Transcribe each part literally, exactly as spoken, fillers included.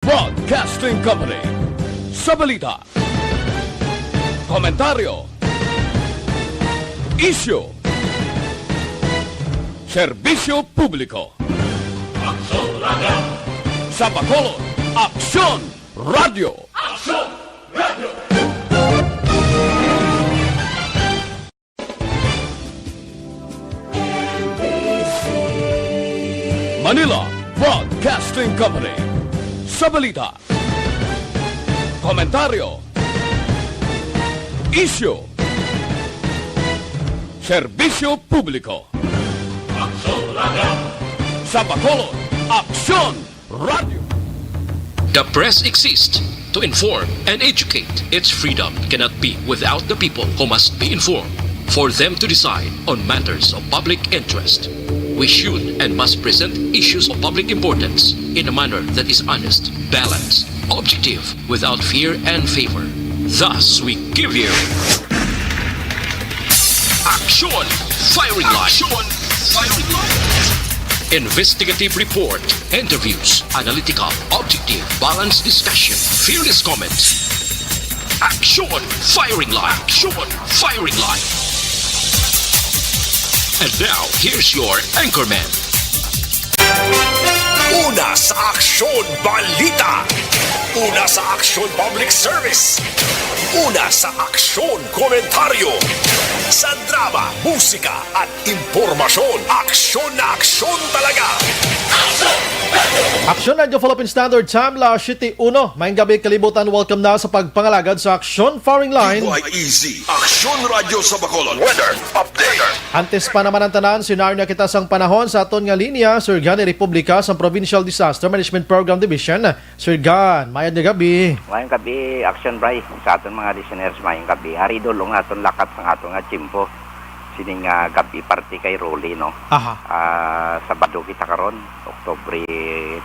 Broadcasting Company. Sa balita, komentaryo, isyu, serbisyo publiko. Aksyon Radio. Sa Bacolod, Aksyon Radio. Aksyon Radio. Manila Broadcasting Company. Sa balita, komentaryo, isyu, serbisyo publiko. Aksyon Radio. Sa Bacolod, Aksyon Radio. The press exists to inform and educate. Its freedom cannot be without the people, who must be informed for them to decide on matters of public interest. We should and must present issues of public importance in a manner that is honest, balanced, objective, without fear and favor. Thus, we give you Aksyon Firing Line. Aksyon Firing Line. Investigative report, interviews, analytical, objective, balanced discussion, fearless comments. Aksyon Firing Line. Aksyon Firing Line. And now, here's your anchorman. Una sa Aksyon Balita. Una sa Aksyon Public Service. Una sa Aksyon Komentaryo. Sa drama, musika, at impormasyon. Aksyon na aksyon talaga. Aksyon Radio Philippine Standard Time, las siyete uno. Maayong gabi, kalibutan. Welcome na sa pagpangalagad sa Aksyon Firing Line. T Y E Z, Aksyon Radio sa Bacolod. Weather update. Antes pa naman ang tanan, senaryo na kita sang panahon sa aton nga linya, Sir Gani Republica sang Provincial Disaster Management Program Division. Sir Gan, mayad nga gabi. Mayong gabi, Action Bry. Sa aton mga listeners, mayong gabi. Hari dulong aton lakat sang aton nga tiyempo. Sining, ah, gabi parte kay Rolly, no? Aha. Ah, Sabado kita karon, Oktubre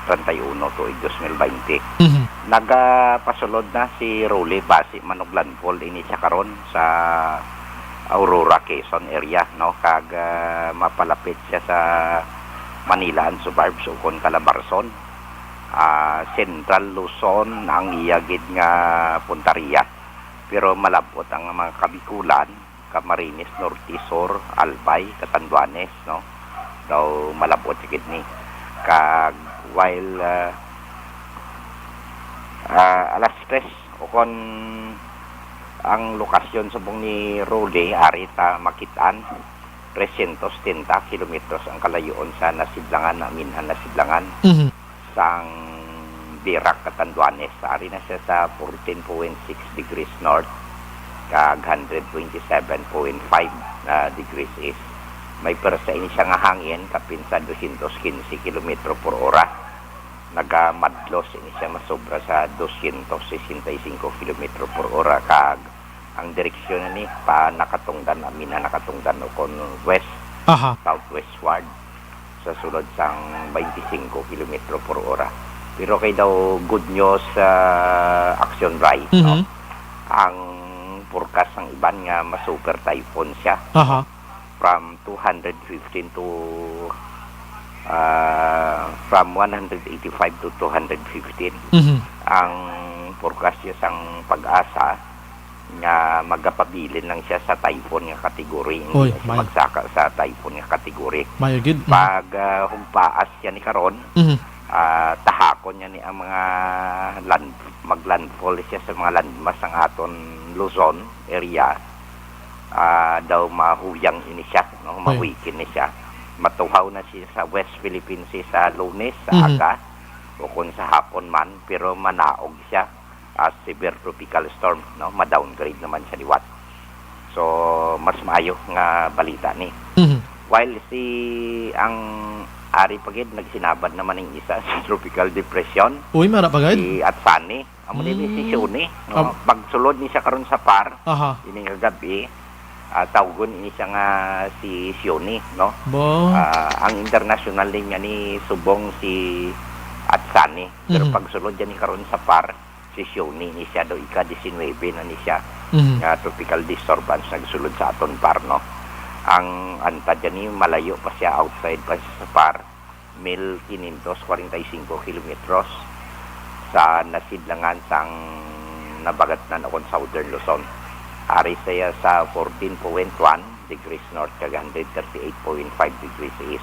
treinta y uno, tuig dos mil baynte. Mhm. Nagapasulod na si Rolly basi man og landfall ini siya karon sa Aurora, Quezon area, no? Kag, ah, mapalapit siya sa Manila and suburbs ukon Calabarzon. Ah, Central Luzon ang iya gid nga puntarya. Pero malab-ot ang mga Kabikulan, Camarines Norte, Sur, Albay, Catanduanes, no? Daw malab-ot sa gid ni. Kag while, ah, ah, alas tres, ukon ang lokasyon subong ni Rolly, ari ta makit-an, trescientos setenta kilometros ang kalayoon sa Nasidlangan, Aminhan, Nasidlangan. Mhm. Sang Virac, Catanduanes, ari na siya sa fourteen point six degrees north kag hundred twenty-seven point five, ah, degrees east. May pwersa ini siya nga hangin kapin sa dosyentos kinse kilometro por ora. Nagamadlos ini siya masobra sa dosyentos sesenta y cinco kilometro por ora, kag ang direksyon na ni pa nakatungdan, amin na nakatungdan o kon west, Aha. southwestward sa sulod sang twenty-five kilometro por ora. Pero kay daw good news sa Action Ray, no? Mhm. Ang forecast sang iban nga ma-super typhoon siya. Aha. From two hundred fifteen to, ah, from one hundred eighty-five to two hundred fifteen. Mhm. Ang forecast niya sang PAGASA nga magapabilin lang siya sa typhoon nga category, hindi Oy, na siya may- magsaka sa typhoon nga category. Mayo gid. Mhm. Pag, ah, humpaas siya ni karon, Mhm. ah, tahakon niya ni ang mga land, mag-landfall siya sa mga landmass sang aton Luzon area. Ah, daw mahuyang ini siya, no? Oy. Mahuikin ni siya. Matuhaw na siya sa West Philippine Sea sa Lunes, sa Mhm. aga, o kung sa hapon man, pero manaog siya as severe tropical storm, no? Ma-downgrade naman siya liwat. So, mas maayo nga balita ni. Mhm. While si, ang ari pa gid, nagsinabad naman ning isa sa tropical depression, Uy, mara pa gid. Si Atsani. Amo ni si Mm. Sione, no? Ab- Pagsulod ni siya karon sa par, Aha. ini nga gabi, ah, tawgon ini siya nga si Sione, no? Ba? Ah, ang international name niya ni subong si Atsani. Pero Mhm. pagsulod niya ni karon sa par, si Sione ni siya do, ika diecinuebe na ni siya Mhm. nga tropical disturbance nagsulod sa aton par, no? Ang antad niya ni malayo pa siya, outside pa siya sa par, mil quinientos cuarenta y cinco kilometros. sa nasidlangan sang Nabagatnan o kon Southern Luzon. Ari siya sa fourteen point one degrees north kag hundred thirty-eight point five degrees east.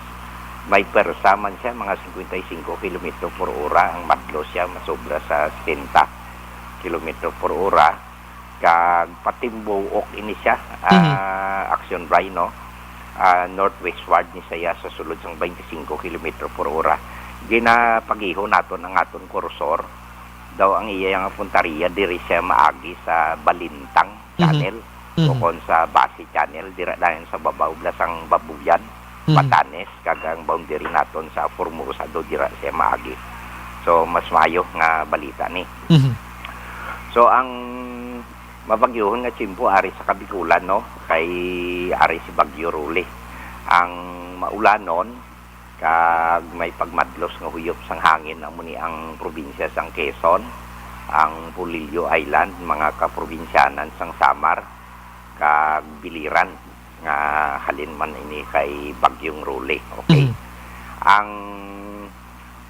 May pwersa man siya, mga fifty-five kilometro por ora. Ang madlo siya, masobra sa seventy kilometro por ora. Kag patimbuok ini siya, Mhm. ah, Action Bri, no? Ah, northwestward ni siya sa sulod sang twenty-five kilometro por ora. Ginapagihon naton ang aton kursor. Daw ang iya nga puntaria diri siya maagi sa Balintang Mhm. Channel Mhm. o kon sa Basi Channel, dira dayon sa babaw bala sang Babuyan, Mhm. Batanes, kag ang boundary naton sa Formosa do dira siya maagi. So, mas maayo nga balita ni. Mhm. So, ang mabagyohon nga tiyempo ari sa Kabikulan, no? Kay ari si Bagyo Rolly. Ang maulanon kag may pagmadlos nga huyop sang hangin amo ni ang probinsya sang Quezon, ang Polillo Island, mga kaprobinsyanan sang Samar, kag Biliran nga halin man ini kay Bagyong Rolly. Okay. Mhm. Ang,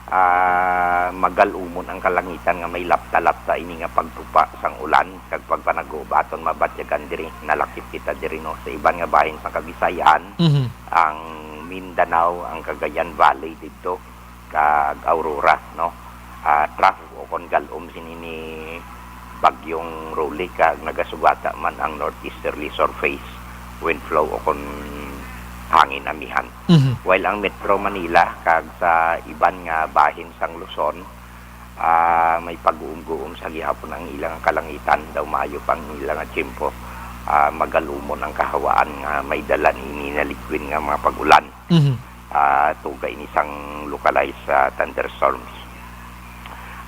ah, magal-umon ang kalangitan nga may lapta-lapta ini nga pagtupa sang ulan kag pagpanaguob aton mabatyagan diri. Nalakip kita diri, no, sa iban nga bahin sang Kabisayan, Mhm. ang Mindanao, ang Cagayan Valley didto, kag Aurora, no? Ah, trough o kon gal-om sini ni Bagyong Rolly, kag nagasugata man ang northeasterly surface wind flow o kon hangin amihan. Mhm. While ang Metro Manila kag sa iban nga bahin sang Luzon, ah, may pag-uumguom sa gihapon ang ilang kalangitan, daw maayo pa ang ilang tiyempo. Ah, magal-umon ang kahawaan nga may dala ni ini na liquid nga mga pag-ulan. Mhm. Ah, tuga ini sang localized, ah, thunderstorms.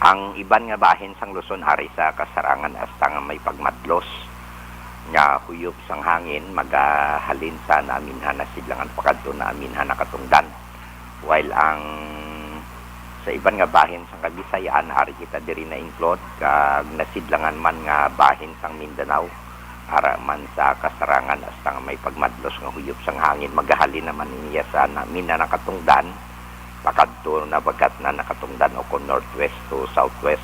Ang iban nga bahin sang Luzon ari sa kasarangan hasta nga may pagmadlos nga huyop sang hangin magahalin sa naaminhan na sidlangan pakadto naaminhan na katungdan. While ang sa iban nga bahin sang Kabisayan, ari kita diri na-include kag nasidlangan man nga bahin sang Mindanao, ara man sa kasarangan hasta nga may pagmadlos nga huyop sang hangin, magahalin naman niya sa naaminhan na katungdan pakadto nabagatnan na katungdan o kon northwest to southwest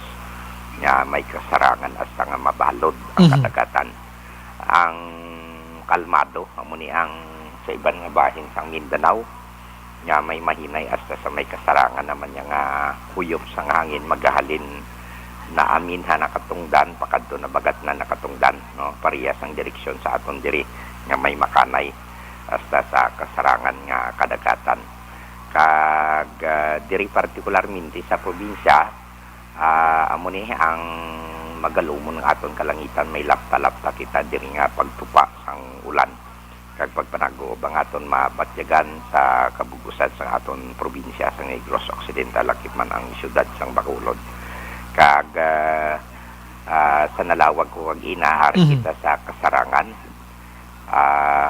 nga may kasarangan hasta nga mabalod ang Mhm. kadagatan. Ang kalmado amo ni ang sa iban nga bahin sang Mindanao nga may mahinay hasta sa may kasarangan naman niya nga huyop sang hangin magahalin naaminhan na katungdan pakadto nabagatnan na katungdan, no? Parehas ang direksyon sa aton diri nga may makanay hasta sa kasarangan nga kadagatan. Kag, ah, diri partikularmente sa probinsya, ah, amo ni ang magal-umon nga aton kalangitan, may lapta-lapta kita diri nga pagtupa sang ulan kag pagpanaguob ang aton mabatyagan sa kabug-usan sang aton probinsya sa Negros Occidental, lakip man ang siyudad sang Bacolod. Kag, ah, ah, sa nalawag ko kag ina, ari Mhm. kita sa kasarangan. Ah,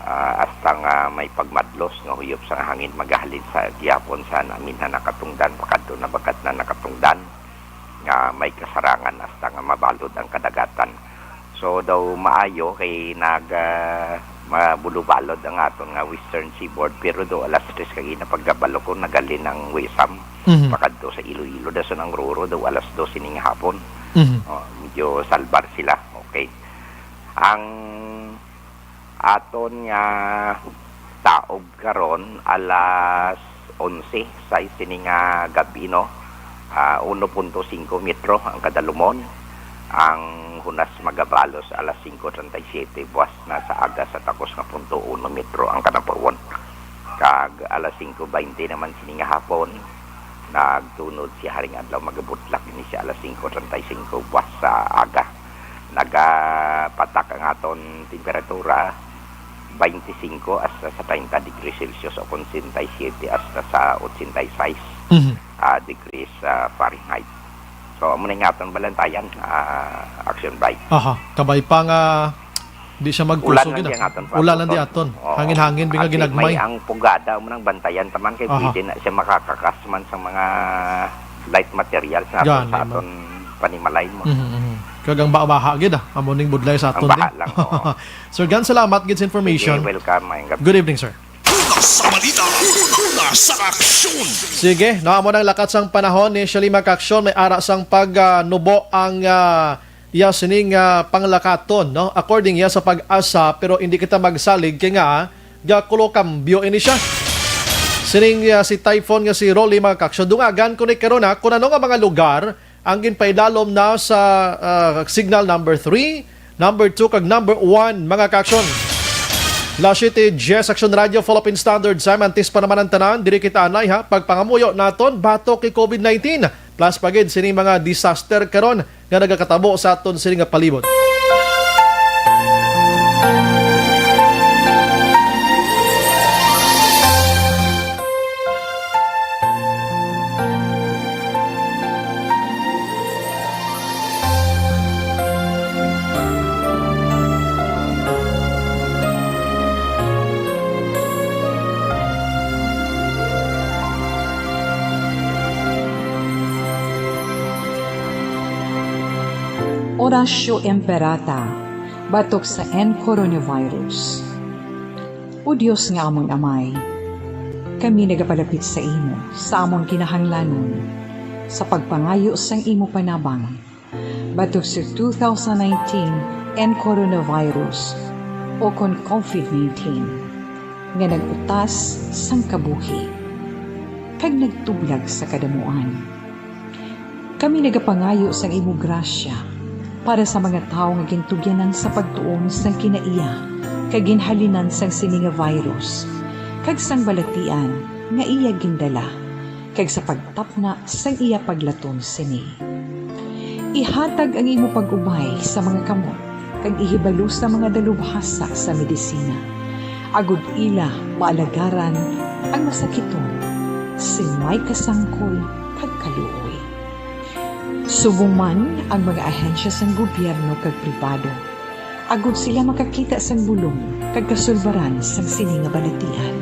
ah, hasta nga may pagmadlos nga huyop sang hangin magahalin sa gihapon sa naaminhan na katungdan pakadto nabagatnan na katungdan nga may kasarangan hasta nga mabalod ang kadagatan. So, daw maayo kay nag, ah, mabulobalod ang aton nga western seaboard, pero daw alas tres kag ina pagkabalo ko nagalin ang WESAM Mhm. pakadto sa Iloilo, dason ang RoRo daw alas dos ini nga hapon. Mhm. Oh, medyo salbar sila. Okay. Ang aton nga taob karon alas onse, sais sini nga gab-i, no? Ah, uno punto singko metro ang kadalumon. Ang hunas magabalos alas singko treinta y siete, buwas na sa aga sa takos nga punto uno metro ang kanapawon. Kag alas singko baynte naman sini nga hapon, nagtunod si Haring Adlaw, magabutlak ini siya alas singko treinta y cinco buwas sa aga. Nagapatak ang aton temperatura, twenty-five hasta sa thirty degrees Celsius o kon sesenta y siete hasta sa ochenta y seis, Mhm. ah, degrees, ah, Fahrenheit. So, amo na nga aton balantayan, ah, Action Bri. Aha, kabay pa nga di siya magkuso Ulan lang gid, di ah. ang aton Ulan lang di papuson. aton. Oo. Hangin-hangin, binga Asig ginagmay. May ang pugada, amo nang bantayan taman kay Aha. pwede na siya makakakas man sa mga light materials naton Gani sa man. aton panimalay mo. Mhm, mhm. Kag ang baha-baha gid, ah. Amo ning budlay sa Ang aton baha din. lang, oo. Sir Gan, salamat gid sa Sige, information. welcome. Maayong gabi. Good evening, sir. Sa balita, una sa aksyon. Sige, no, amo nang lakat sang panahon ni Shalima Kaksion, may ara sang pag, ah, nubo ang, ah, iya sining, ah, panglakaton, no? According iya sa Pag-asa, pero hindi kita magsalig kay nga gakulo kambyo ini siya. Sining, ah, si Typhoon nga si Rolly, mga kaksyon. Dungagan ko ni karon, ha, kung ano nga mga lugar ang ginpaidalom na sa, ah, signal number three, number two, kag number one, mga kaksyon. Las siete diez, Aksyon Radio, Philippine Standard Time, antes pa naman ang tanan, diri kita anay, ha, pagpangamuyo naton batok kay covid nineteen. Plus pa gid sini mga disaster karon nga nagakatabo sa aton sini nga palibot. Oratio Imperata, batok sa N coronavirus. O Dios nga amon Amay, kami nagapalapit sa imo sa amon kinahanglanon sa pagpangayo sang imo panabang batok sa two thousand nineteen N coronavirus o kon covid nineteen nga nag-utas sang kabuhi kag nagtublag sa kadamuan. Kami nagapangayo sang imo grasya para sa mga tawo nga gintugyanan sa pagtuon sang kinaiya kag ginhalinan sang sini nga virus kag sang balatian nga iya gindala, kag sa pagtapna sang iya paglaton sini. Ihatag ang imo pag-ubay sa mga kamot kag ihibalo sa mga dalubhasa sa medisina, agod ila maalagaran ang masakiton sing may kasangkol kag kaluoy. Subong man ang mga ahensya sang gobyerno kag pribado, agod sila makakita sang bulong kag kasulbaran sang sini nga balatian.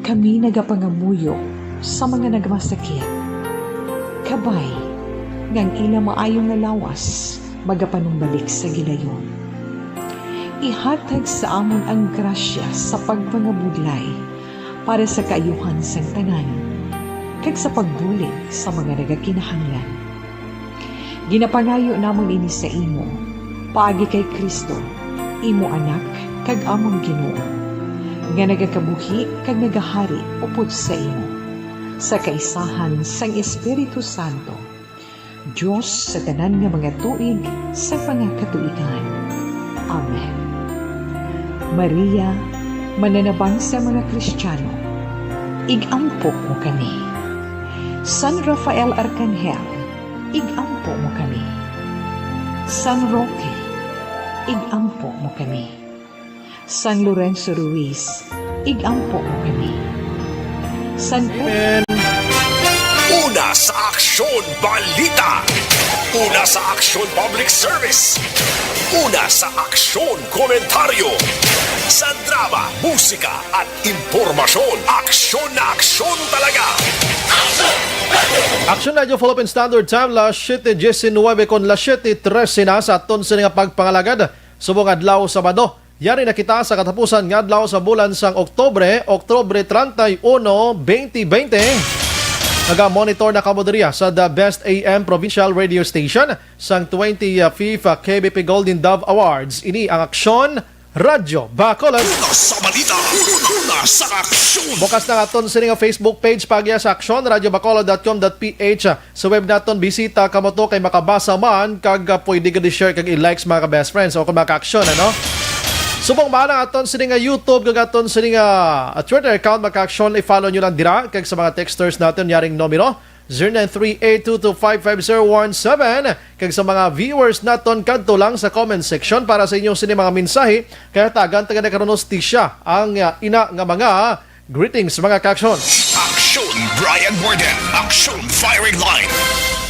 Kami nagapangamuyo sa mga nagmasakit. Kabay nga ang ila maayo nga lawas magapanumbalik sa gilayon. Ihatag sa amon ang grasya sa pagpangabudlay para sa kaayuhan sang tanan, kag sa pagbulig sa mga nagakinahanglan. Ginapangayo namon ini sa imo, paagi kay Cristo, imo Anak kag amon Ginoo, nga nagakabuhi kag nagahari upod sa imo, sa kaisahan sang Espiritu Santo, Dios sa tanan nga mga tuig sa mga katuigan. Amen. Maria, mananabang sa mga Kristiyano, ig-ampo mo kami. San Rafael Arcangel, ig-ampo mo kami. San Roque, ig-ampo mo kami. San Lorenzo Ruiz, ig-ampo mo kami. San Pedro. Amen. Una sa Aksyon Balita. Una sa Aksyon Public Service. Una sa Aksyon Komentaryo. Sa drama, musika, at impormasyon, aksyon na aksyon talaga. Aksyon Radyo Philippine Standard Time, las siete diecinueve kon las siete trece na sa aton sini nga pagpangalagad. Subong adlaw Sabado, yari na kita sa katapusan nga adlaw sa bulan sang Oktubre, Oktubre treinta y uno, twenty twenty. Naga-monitor na kamo diriya sa The Best A M Provincial Radio Station sang twenty-fifth K B P Golden Dove Awards. Ini ang Aksyon Radyo Bacolod. Una sa balita, una sa aksyon. Bukas na aton sini nga Facebook page, pagya sa aksyon radyo bacolod dot com dot P H. Sa web naton, bisita kamo to kay makabasa man, kag, ah, pwede gid i-share kag i-likes, mga ka-best friends, o kung mga ka-aksyon, ano? Subong man ang aton sini nga YouTube kag aton sini nga, ah, Twitter account, mga ka-aksyon, i-follow nyo lang dira, kag sa mga texters naton, yaring numero, zero nine three eight two two five five zero one seven, kag sa mga viewers naton, kadto lang sa comment section para sa inyong sini mga mensahe, kay hatagan ta gani karon hustisya ang, ah, ina nga mga greetings, mga ka-aksyon. Aksyon Brian Warden, Aksyon Firing Line.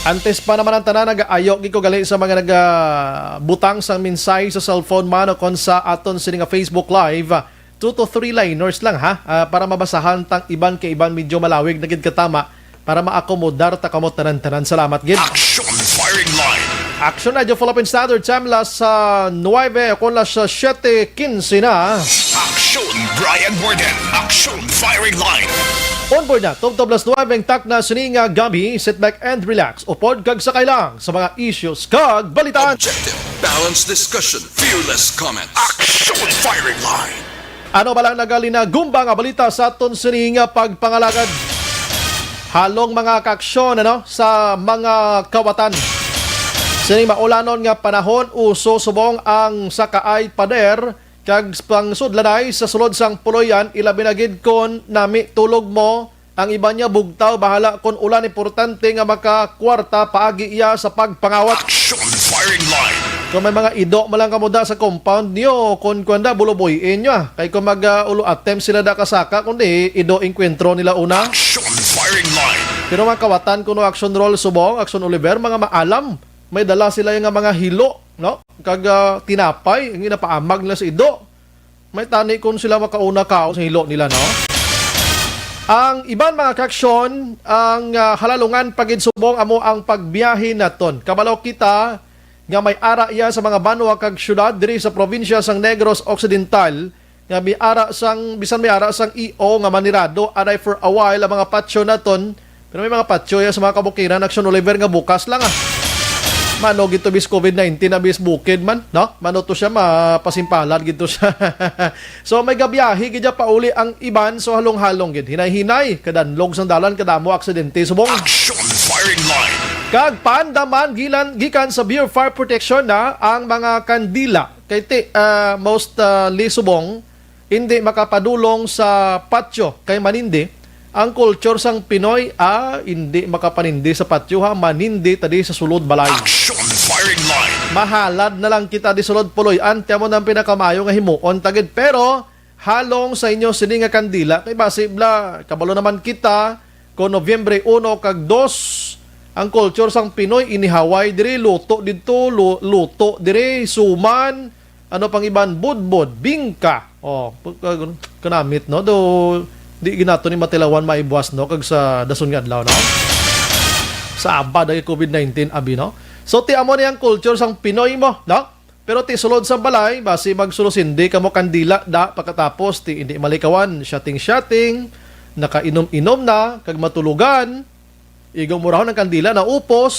Antes pa naman ang tanan, nag-ayo gid ko gali sa mga nagabutang sang mensahe sa cellphone man o kon sa aton sini nga Facebook Live. Two to three liners lang, ha. Ah, para mabasahan tang iban kay iban, medyo malawig na gid katama para maakomodar ta kamo tanan-tanan. Salamat gid. Aksyon Firing Line. Aksyon Radyo Philippine Standard Time, las, ah, nuebe o kon las, ah, siete quince na. Aksyon Brian Morgan, Aksyon Firing Line. On board na, tubtob las nuwebe ang takna sini nga gabi. Sit back and relax. Upod kag sakay lang sa mga issues kag balitaan. Objective, balanced discussion, fearless comment. Aksyon Firing Line. Ano ba lang nagalinagumba nga balita sa aton sini nga pagpangalagad? Halong mga kaaksyon, ano, sa mga kawatan. Sini maulanon nga panahon, uso subong ang sakaay pader kag pangsudlanay sa sulod sang puloy-an, ilabi na gid kon nami tulog mo. Ang iban niya bugtaw, bahala kon ulan, importante nga makakwarta paagi iya sa pagpangawat. Action firing line. Kung may mga ido man lang kamo da sa compound niyo, kung kuwan da, buluboy-in niyo, ah. Kay kung mag, ah, ulo attempt sila da kasaka, kung di, ido enkwentro nila una. Action firing line. Pero mga kawatan kuno, Action Roll Subong, Action Oliver, mga maalam. May dala sila nga mga hilo, no? Kag, ah, tinapay, ang ginapaamag nila sa ido. May tani kung sila makauna kaon sa hilo nila, no? Ang iban, mga kaaksyon, ang, ah, halalungan pa gid subong amo ang pagbiyahe naton. Kabalo kita nga may ara iya sa mga banwa kag syudad diri sa probinsya sang Negros Occidental, nga may ara sang, bisan may ara sang E O nga manirado, aray for a while ang mga patio naton, pero may mga patio ya sa mga kabukiran, Action Oliver, nga bukas lang, ah. Mano gid to bis COVID nineteen, na bis bukid man, no? Mano to siya, mapasimpalan gid to siya. So, may gabiyahe gid ya pauli ang iban, so halong-halong gid. Hinay-hinay, kadanlog sang dalan, kadamo aksidente subong. Action firing line. Kag paandaman gilan, gikan sa Bureau of Fire Protection na ang mga kandila. Kay ti, ah, mostly subong, hindi makapadulong sa patio kay manindi. Ang culture sang Pinoy, ah, hindi makapanindi sa patio, ha, manindi ta di sa sulod balay. Action firing line. Mahalad na lang kita di sulod puloy-an, ti amo na ang pinakamayo nga himuon ta gid. Pero halong sa inyo sini nga kandila, kay basi bla, kabalo naman kita, kung Nobyembre uno kag dos, ang culture sang Pinoy, inihaway diri, luto didto, lu-, luto diri, suman, ano pang iban, budbod, bingka. Oh, pagka-, kanamit, no? Do, di ginato ni matilawan maibuas, no? Kag sa dason nga adlaw, no? Sa aba, dahil COVID nineteen, abi, no? So, ti amo ni ang culture sang Pinoy mo, no? Pero ti sulod sa balay, basi magsulusindi kamo kandila da, pagkatapos ti hindi malikawan, shutting-shutting, nakainom-inom na, kag matulogan, igaw murahon ang kandila, naupos.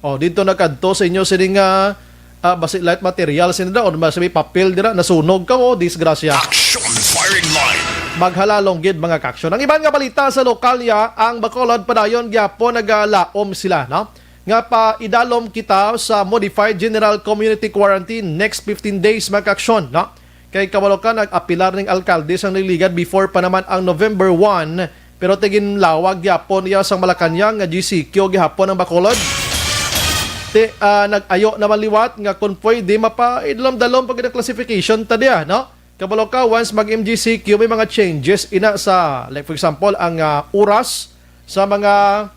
O, didto na kadto sa inyo sini nga, ah, basi light material sini da, o basi may papel dira, nasunog kamo, disgrasya. Action firing line. Maghalalong gid, mga kaaksyon. Ang iban nga balita sa lokalya, ang Bacolod padayon gyapon nagalaom sila, no? Nga paidalom kita sa modified general community quarantine next fifteen days, mga kaaksyon, no? Kay kabalo ka, nag-apilar ning alkalde sang Diligan before pa naman ang November one, pero ti ginlawag gyapon iya sang Malacañang nga G C Q gihapon ang Bacolod. Ti, ah, nag-ayo naman liwat nga kung pwede, mapaidalom-dalom pa gid ang classification ta diya, no? Kabalo ka, once mag-M G C Q, may mga changes ina sa, like, for example, ang, ah, oras sa mga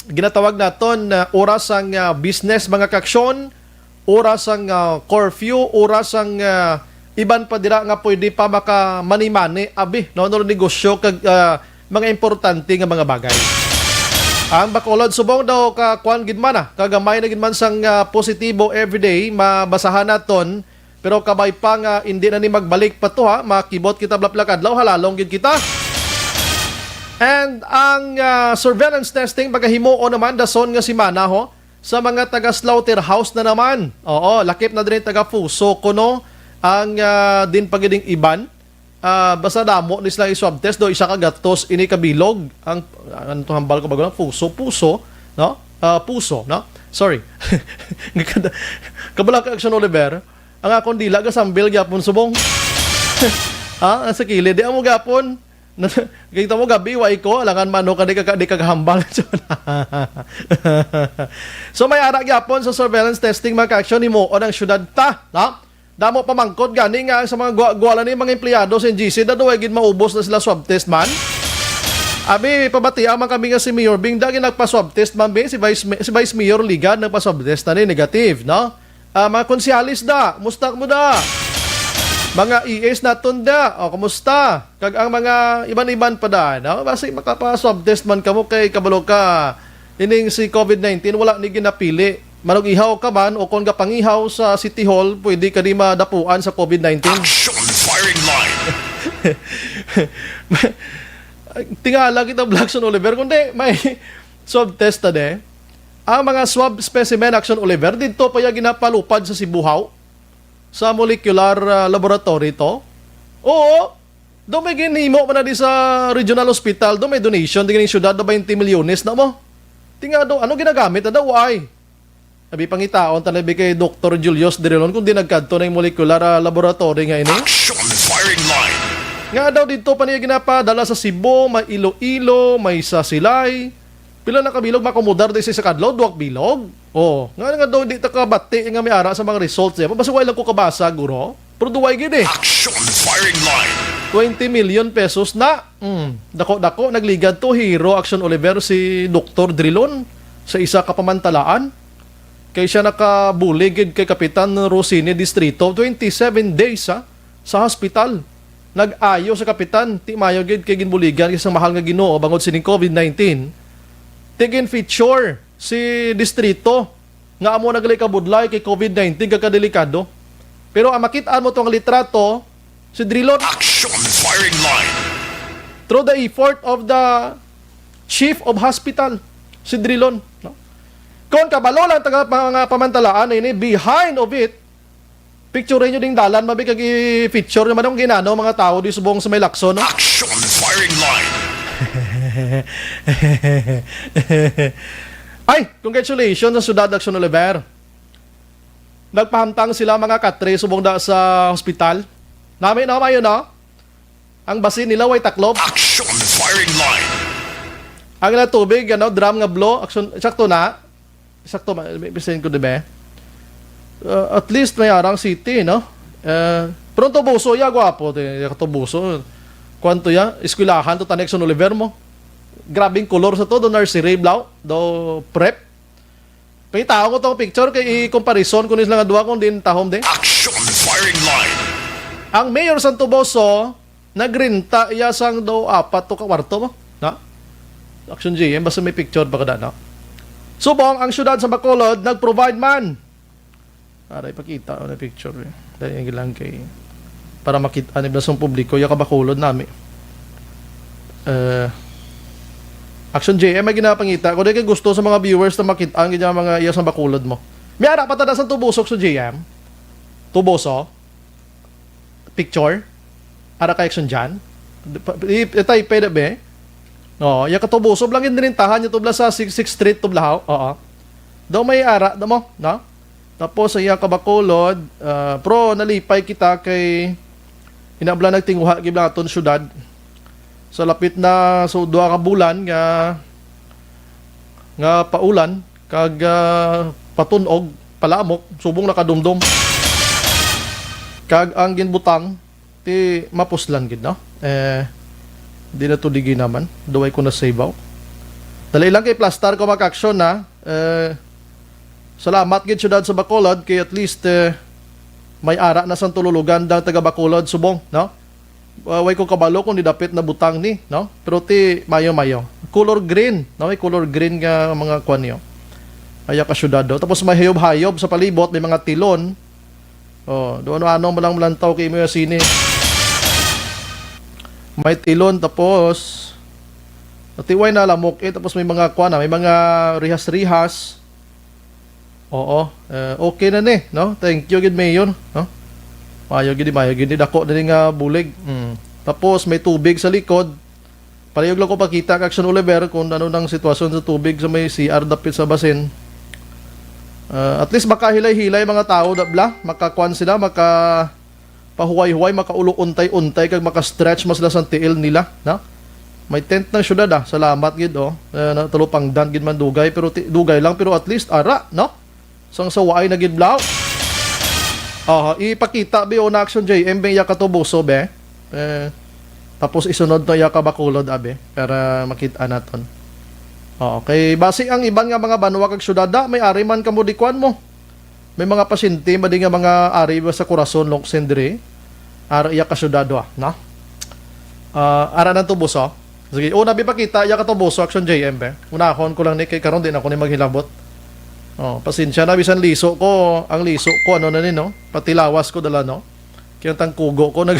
ginatawag naton, ah, oras sang, ah, business, mga kaaksyon, oras sang, ah, curfew, oras sang, ah, iban pa dira nga pwede pa makamanimani, abi, no, no, negosyo kag, ah, mga importante nga mga bagay. Ang Bacolod subong daw ka kuan gid man, ah, kagamay na gid man sang, ah, positibo everyday, mabasahan naton, pero kabay pa nga indi na ni magbalik pa to, ha, makibot kita blaplak adlaw, halalong gid kita. And ang, ah, surveillance testing pagahimuon naman dason nga semana, ho, sa mga taga slaughterhouse na naman. Oo, lakip na diri taga Fuso kuno ang, ah, din pagiding iban. Ah, basta damo ni sila i-swab test do, isa ka gatos ini kabilog. Ang, ano to, hambal ko bago lang, Fuso, Puso, no? Ah, Puso, no? Sorry. Kabalo ka, Action Oliver, ang akong dila gasambil gyapon subong. Ha? Ang sa kilid, di amo gyapon. Kita mo gabi, wa iko, alangan mano ka di ka, di ka hambal. So may ara gyapon sa surveillance testing, mga kaaksyon, himuon ang syudad ta, no? Damo pamangkot gani nga sa mga gwa-, gwala ni mga empleyado sa N G C, daw way gid maubos na sila swab test man. Abi, pabatia man kami nga si Mayor Bing, da gid nagpa-swab test man, Bing, si Vice Ma-, si Vice Mayor Ligad nagpa-swab test na ni negative, no? Ah, mga konsehalis da, musta mo da? Mga E S naton da, o kumusta? Kag ang mga iban-iban pa da, no? Basi makapa-swab test man kamo kay kabalo ka, ining si COVID nineteen wala ni ginapili. Manugihaw ka man o kon gapangihaw sa City Hall, pwede ka di madapuan sa COVID nineteen. Action firing line. Tingala kita, Blackson Oliver, kundi may swab test ta de. Ang mga swab specimen, Action Oliver, dito pa yung ginapalupad sa Sibuhaw, sa molecular, ah, laboratory to. Oo, do may ginhimo man na di sa regional hospital, do may donation, di ganing syudad na twenty milyones na mo. Tingado, ano ginagamit na daw, ay? Abi pangitaon ta na bi kay Doktor Julius Drilon kung di nagkadto na yung molecular, ah, laboratory nga ini. Action firing line. Nga daw dito pa niya ginapadala sa Cebu, may Iloilo, may sa Silay. Pila na kabilog makumudar di sa isa kadlaw, duwag bilog. Oh, nga nga daw di ta kabati nga may ara sa mga results niya. Basta wala lang ko kabasa, guro. Pero duway gid eh. Action firing line. Twenty million pesos na. Mm, dako-dako nagligad to, Hero Action Oliver, si Doktor Drilon sa isa ka pamantalaan. Kay siya nakabulig gid kay Kapitan Rosine Distrito, twenty-seven days, ha, sa hospital. Nag-ayo sa kapitan, ti mayo gid kay ginbuligan sa mahal nga Ginoo bangod sining covid nineteen. Ti gin-feature si Distrito nga amo nagali kabudlay kay covid nineteen, kag kadelikado. Pero ang makit-an mo tong litrato, si Drilon. Action firing line. Through the effort of the chief of hospital, si Drilon, no? Kung kabalo lang taga mga pamantalaan ini, behind of it, picture nyo ding dalan, mabi, kag i-feature naman ang ginano mga tao di subong sa may Lacson, no? Action firing line. Ay, congratulations sa Sudad Action Oliver. Nagpahamtang sila mga katre subong da sa hospital. Nami na mayo, no? Ang basin nila way taklob. Action firing line. Ang ilang tubig, ano, drum nga blow, action, sakto na. Sakto, ma-, may pisin ko, di ba? Uh, at least may arang city, no? Uh, pero ang tubuso, ya, gwapo, te, ya, tubuso. Kwanto ya? Eskwelahan to, tanik sa Oliver mo. Grabing color sa to, do nursery, blau, do prep. Pangitaon ko tong picture kay i-comparison ko ni sila nga duha kung din tahom de. Action firing line. Ang mayor sang Toboso, nagrenta iya sang do apat to ka kwarto mo. Na? Action G M, basta may picture pa kada, no? Subong ang syudad sa Bacolod nag-provide man. Aray, pakita ko na picture, eh. Dali lang kay para makita ni blasong publiko, ya ka Bacolod nami. Eh, Action J M, may ginapangita ko. Di kay gusto sa mga viewers na makita ang inyong mga iya sa Bacolod mo. May ara pa tada sa tubusok sa J M. Tuboso. Picture. Ara ka Action Jan. Itay pwede be. No, ya ka tubuso lang yung ninintahan niya tubla sa Sixth Street, tubla, ha? Oo. Daw may ara, daw mo, no? Tapos sa iya ka Bacolod, ah, pero nalipay kita kay inabla nagtinguha gid naton syudad. Sa lapit na sa duha ka bulan nga nga paulan kag, ah, patunog, palamok, subong nakadumdom. Kag ang ginbutang ti mapuslan gid, no? Eh, di na to digi naman. Duway ko na save out. Dali lang kay plastar ko, mga ka-action, na. Eh, salamat gid, syudad sa Bacolod, kay at least, eh, may ara na sang tululugan dang taga Bacolod subong, no? Uh, way ko kabalo kung didapit na butang ni, no? Pero ti mayo-mayo. Color green, no? May color green nga mga kwan niyo. Aya ka syudad, no? Tapos may hayob-hayob sa palibot, may mga tilon. Oh, do ano-ano mo lang malantaw kay mo sini. May tilon, tapos tiway na lamok eh, tapos may mga kwan na, may mga rihas-rihas. Oo, eh, okay na ni, no? Thank you gid, Mayor, no? Mayo gid, mayo gid, dako na ni nga bulig. Mm. Tapos may tubig sa likod. Palihog lang ko pakita kag Action Oliver kung ano nang sitwasyon sa tubig sa may C R dapit sa basin. Ah, at least makahilay-hilay mga tao, da-, bla, makakuan sila, maka pahuway-huway, makaulo untay-untay kag maka-stretch mas sila sa tiil nila, na? May tent ng syudad, ah. Salamat gid, oh. Eh, na, talupangdan gid man dugay, pero ti-, dugay lang, pero at least ara, no? Sang sawaay na gid, blaw. Aha, ipakita bi, oh, na Action J M, be, iya ka tubuso, be. Eh, tapos isunod to iya ka Bacolod, abi, para makita naton. Oo, kay basi ang iban nga mga banwa kag syudad, da, may ari man kamo di kwan mo. May mga pasyente, madi nga mga ari ba sa Corazon, Locsin diri. Ara iya ka syudad, ah, na? Ah, ara nang tubuso. Sige, una bi pakita, iya ka tubuso, Action J M, be. Unahon ko lang ni, kay karon di na ko ni maghilabot. Oh, pasensya na, bisan liso ko, ang liso ko, ano na ni, no? Pati lawas ko dala, no? Kaya tangkugo ko nag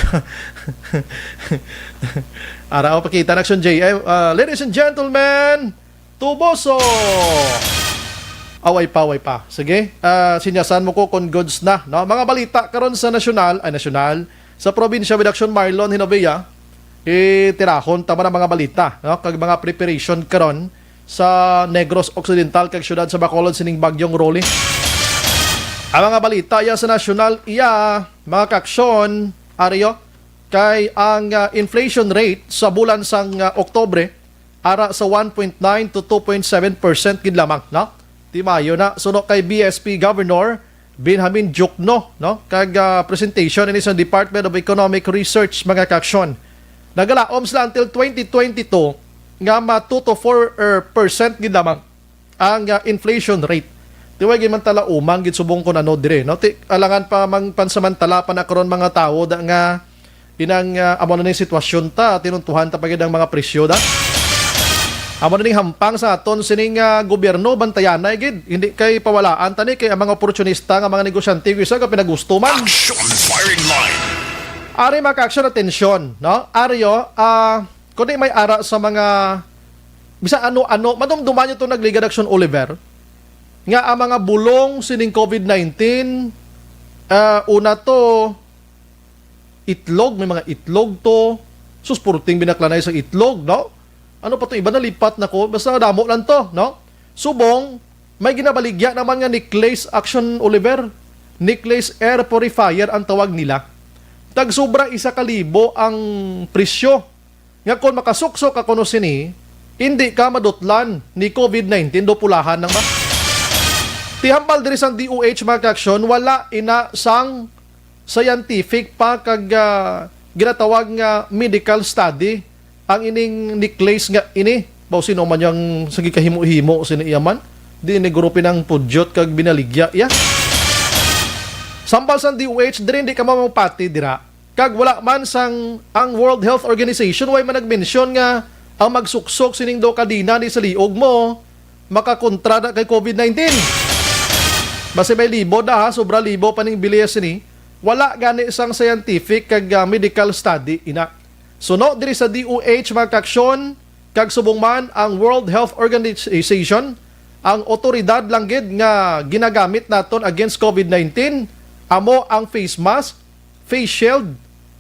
Ara, o, pakita na, Action J M. Ah, ladies and gentlemen, Tuboso! Away pa, away pa. Sige, ah, sinyasan mo ko kung goods na, no? Mga balita karon sa nasyonal, ay, nasyonal, sa probinsya with Action Marlon Hinovea, itirahon tama na mga balita, no? Kag mga preparation karon sa Negros Occidental kag siyudad sa Bacolod sining Bagyong Rolly. Ang mga balita iya sa nasyonal, iya, mga kaaksyon, Ario, kay ang, ah, inflation rate sa bulan sang, ah, Oktubre ara sa one point nine to two point seven percent gid lamang, no? Ti maayo na, suno kay B S P Governor Benjamin Diokno, no? Kag, ah, presentation ini sa Department of Economic Research, mga kaaksyon. Nagalaom sila until twenty twenty-two nga ma two to four, er, percent gid lamang ang, ah, inflation rate. Ti way gid man tala umang gid subong kun ano dire, no? Ti alangan pa mang pansamantala pa na karon, mga tawo da nga inang, ah, amo na ning sitwasyon ta, tinuntuhan ta pa gid ang mga presyo da. Amo na ning hampang sa aton sining, ah, gobyerno, bantayanay gid, hindi kay pawalaan ta ni kay ang mga oportunista nga mga negosyante, isa ka pinagusto man. Action firing line. Ari, mga kaaksyon, atensyon, no? Aryo, ah, kundi may ara sa mga, bisan ano-ano, madumduman nyo to, nagligad Action Oliver, nga ang mga bulong sining COVID nineteen, ah, una to, itlog, may mga itlog to. Sus, purting binaklanay sa itlog, no? Ano pa to? Iba na, lipat na ko. Basta damo lang to, no? Subong, may ginabaligya naman nga necklace, Action Oliver. Necklace air purifier ang tawag nila. Tag sobra isa ka libo ang presyo. Nga kung makasuksok ka kuno sini, hindi ka madutlan ni COVID nineteen, do pulahan lang ba? Ti hambal diri sang D O H, mga kaaksyon, wala ina sang scientific pa kag, ah, ginatawag nga medical study ang ining necklace nga ini. Baw sino man yang sige kahimo-himo sini iya man? Di ni grupo ng pudyot kag binaligya iya. Sambal sang D O H, diri hindi ka mamapati dira. Kag wala man sang ang World Health Organization, way man nag-mention nga ang magsuksok sining do kadina ni sa liog mo makakontra na kay COVID nineteen. Basi may libo na, ha, sobra libo pa ning bili sini. Wala gani sang scientific kag, ah, medical study ina. Suno diri sa D O H, mga kaaksyon, kag subong man ang World Health Organization, ang otoridad lang gid nga ginagamit naton against COVID nineteen amo ang face mask, face shield,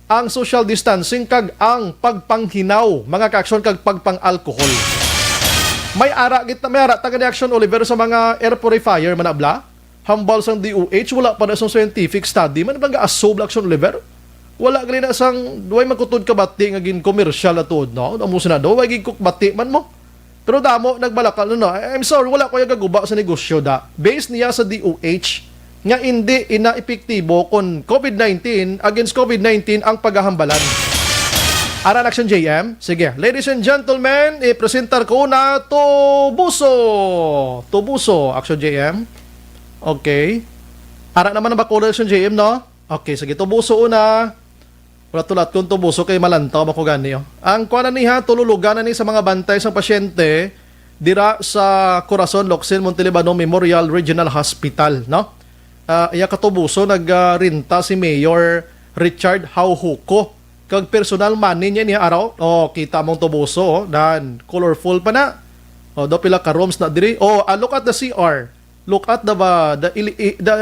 ang social distancing, kag ang pagpanghinaw, mga kaaksyon, kag pagpang-alcohol. May ara gid, may ara ta gani, Action Oliver, sa mga air purifier, manabla? Hambal sang D O H, wala pa na sang scientific study man, bang ga-assume lang, Action Oliver? Wala gali na sang, way magkutod ka bati nga gin commercial na tuod, no? Amo sina do, way gid kuk bati man mo. Pero damo nagbalakal, no, no. I- I'm sorry, wala ko yung gaguba sa negosyo da. Based niya sa D O H, nga hindi ina epektibo kon COVID nineteen, against COVID nineteen ang paghahambalan. Ara na, Action J M. Sige, ladies and gentlemen, i-presentar ko na Tubuso. Tubuso, Action J M. Okay. Ara naman ang Bacolod, Action J M, no? Okay, sige, Tubuso una. Wala tulat kung Tubuso kay malantaw ako gani, oh. Ang kuan na ni, ha, tululugan na ni sa mga bantay sang pasyente dira sa Corazon Locsin Montelibano Memorial Regional Hospital, no? Ah, iya ka Tubuso, nagrenta si Mayor Richard Haujuco. Kag personal money niya niya araw. Oh, kita mong Tubuso, oh. Dan, colorful pa na. Oh, do pila ka rooms na diri. Oh, ah, look at the C R. Look at the ba, the ili, i- the,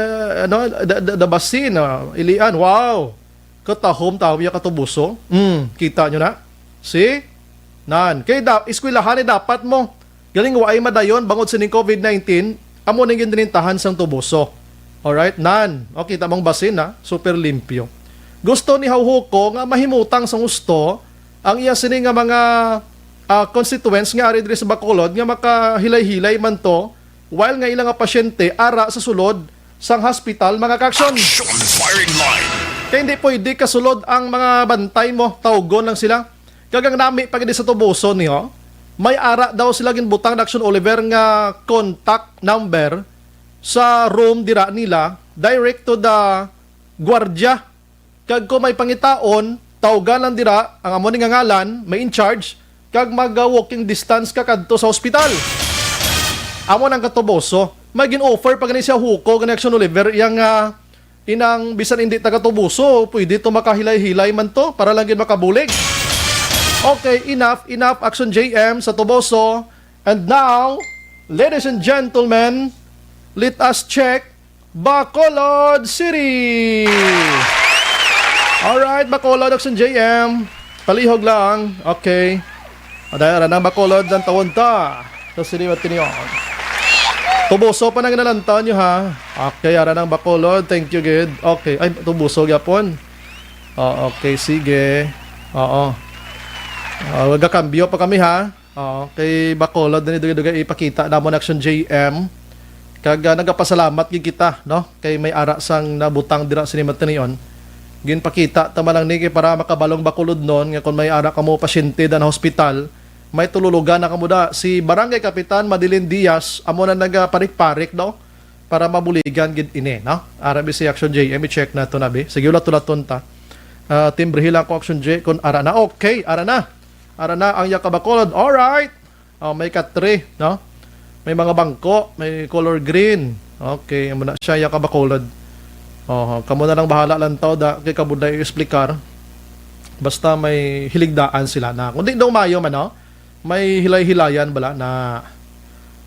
ano, the, the, the basin, ah, ilian. Wow. Katahom-tahom ya ka Tubuso. Mm, kita nyo na. See? Nan, kay da, eskwelahan ni dapat mo. Galing waay madayon bangod sining COVID nineteen, amo ning gindinintahan sang Tubuso. Alright, nan. O, kita mong basin, ha? Super limpyo. Gusto ni Haujuco nga mahimutang sa husto ang iya sini nga mga, ah, constituents nga ari diri sa Bacolod nga makahilay-hilay man to, while nga ila nga pasyente ara sa sulod sang hospital, mga kaaksyon. Action firing line. Kaya hindi pwede kasulod ang mga bantay mo, tawgon lang sila. Kag ang nami pa gid sa Tubuso niyo, may ara daw sila ginbutang na, Action Oliver, nga contact number sa room dira nila, direct to the guardia. Kag kung may pangitaon, tawgan lang dira ang amo ni nga ngalan, may in charge, kag mag, ah, walking distance ka kadto sa hospital. Amo nang ka Tubuso. May gin-offer pa gani siya Haujuco gani, Action Oliver, yang, ah, Inang bisan hindi taga Toboso, pwede to makahilay-hilay man to para lang gid makabulig. Okay, enough, enough, Action J M sa Toboso. And now, ladies and gentlemen, let us check Bacolod City. Alright, Bacolod, Action J M. Palihog lang. Okay. Aday, ara nang Bacolod ang tawon ta. So, sini ba tiniyon? Toboso pa nang nalantaw nyo, ha? Okay, ara nang Bacolod. Thank you, good. Okay. Ay, Toboso gyapon. Oh, okay, sige. Oo. Ah, magakambyo pa kami, ha? Oo, kay Bacolod na ni dugay-dugay ipakita namon, Action J M. Kag, ah, nagapasalamat gid kita, no? Kay may ara sang nabutang dira sini matinion. Ginpakita ta man lang ni kay para makabalong Bacolodnon nga kung may ara kamo pasyente dan hospital, may tululugan na kamo da. Si Barangay Kapitan Madeline Diaz amo na nagaparik-parik, no? Para mabuligan gid ini, no? Ara bi si Action J M, i-check nato na bi. Sige, ulat-ulaton ta. Ah, timbrihi lang ko, Action J, kung ara na. Okay, ara na. Ara na ang Yaka Bacolod. Alright. Oh, may katre, no? May mga bangko, may color green. Okay, amo na siya, Yaka Bacolod. Oh, kamo na lang bahala lang taw da kay kabudlay i-explicar. Basta may hiligdaan sila na. Kundi daw mayo man, no? May hilay-hilayan bala na.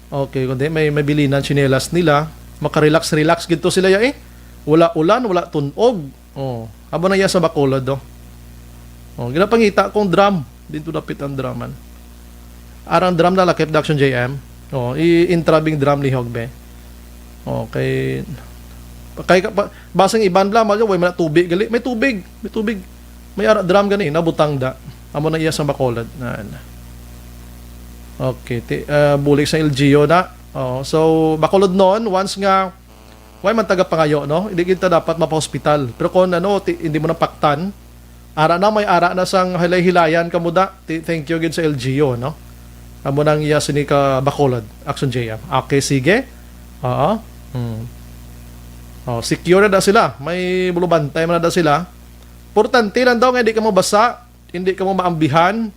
Okay, kundi may mabilinan tsinelas nila. Makarelax-relax gid to sila ya eh. Wala ulan, wala tunog. Oh, abo na iya sa Bacolod, do. Oh, ginapangita kong drum. Dito dapit ang druman. Arang drum na lakip, Action J M. Oh, i-intrabing drum ni Hogbe. Okay. Kay ka pa, basang iban bla, mali, way man na tubig, gali. May tubig, may tubig. May ara drum gani, nabutang da. Amo na iya sa Bacolod. Nan. Okay, ti, ah, bulig sa L G U na. Oh, so, Bacolod noon, once nga, way man taga pangayo, no? Hindi kita dapat mapa-hospital. Pero kung ano, ti, hindi mo napaktan, ara na, may ara na sang hilay-hilayan ka mo da. Ti, thank you gid sa L G U, no? Amo nang iya sini ka Bacolod, Action J M. Okay, sige. Oo. Hmm. Oh, secure na da sila. May bulubantay man na da sila. Importante lang daw nga hindi ka mabasa, hindi ka mo maambihan.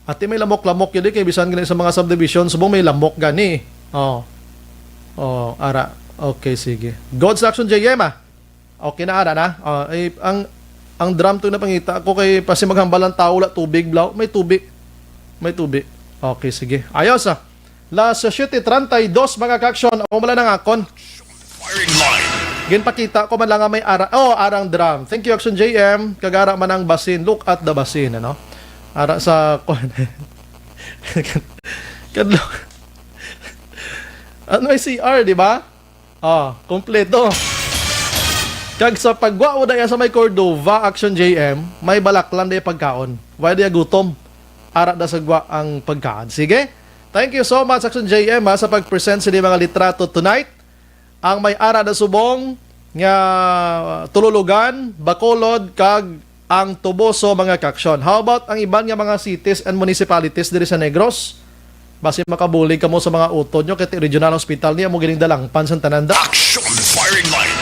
Ati may lamok-lamok yun, eh, kay bisan gani sa mga subdivision, subong may lamok gani. Oh. Oh, ara. Okay, sige. God's Action J M, ah. Okay na, ara na. Oh, eh, ang, ang drum to napangita ko kay pasi maghambal ang tao, wala tubig, blaw. May tubig. May tubig. Okay, sige. Ayos, ah. Las siete treinta y dos, mga ka-action, amo man lang ang akon. Firing line. Ginpakita ko man lang nga may ara, oh, arang drum. Thank you, Action J M. Kag ara man ang basin. Look at the basin, ano? Ara sa, kuwan. Kadlo. Ano may C R, di ba? Ah, kompleto. Kag sa paggwa mo daya sa may Cordova, Action J M, may balaklan daya pagkaon. Why daya gutom? Ara da sa gwa ang pagkaon. Sige. Thank you so much, Action J M, ha, sa pag-present sa mga litrato tonight. Ang may ara da subong nga Tululugan, Bacolod, kag ang Toboso, mga kaksyon. How about ang iban nga mga cities and municipalities diri sa Negros? Basi makabulig kamo sa mga utod nyo, kay Regional Hospital niya mo gining dalangpan sa tanan da. Action firing line.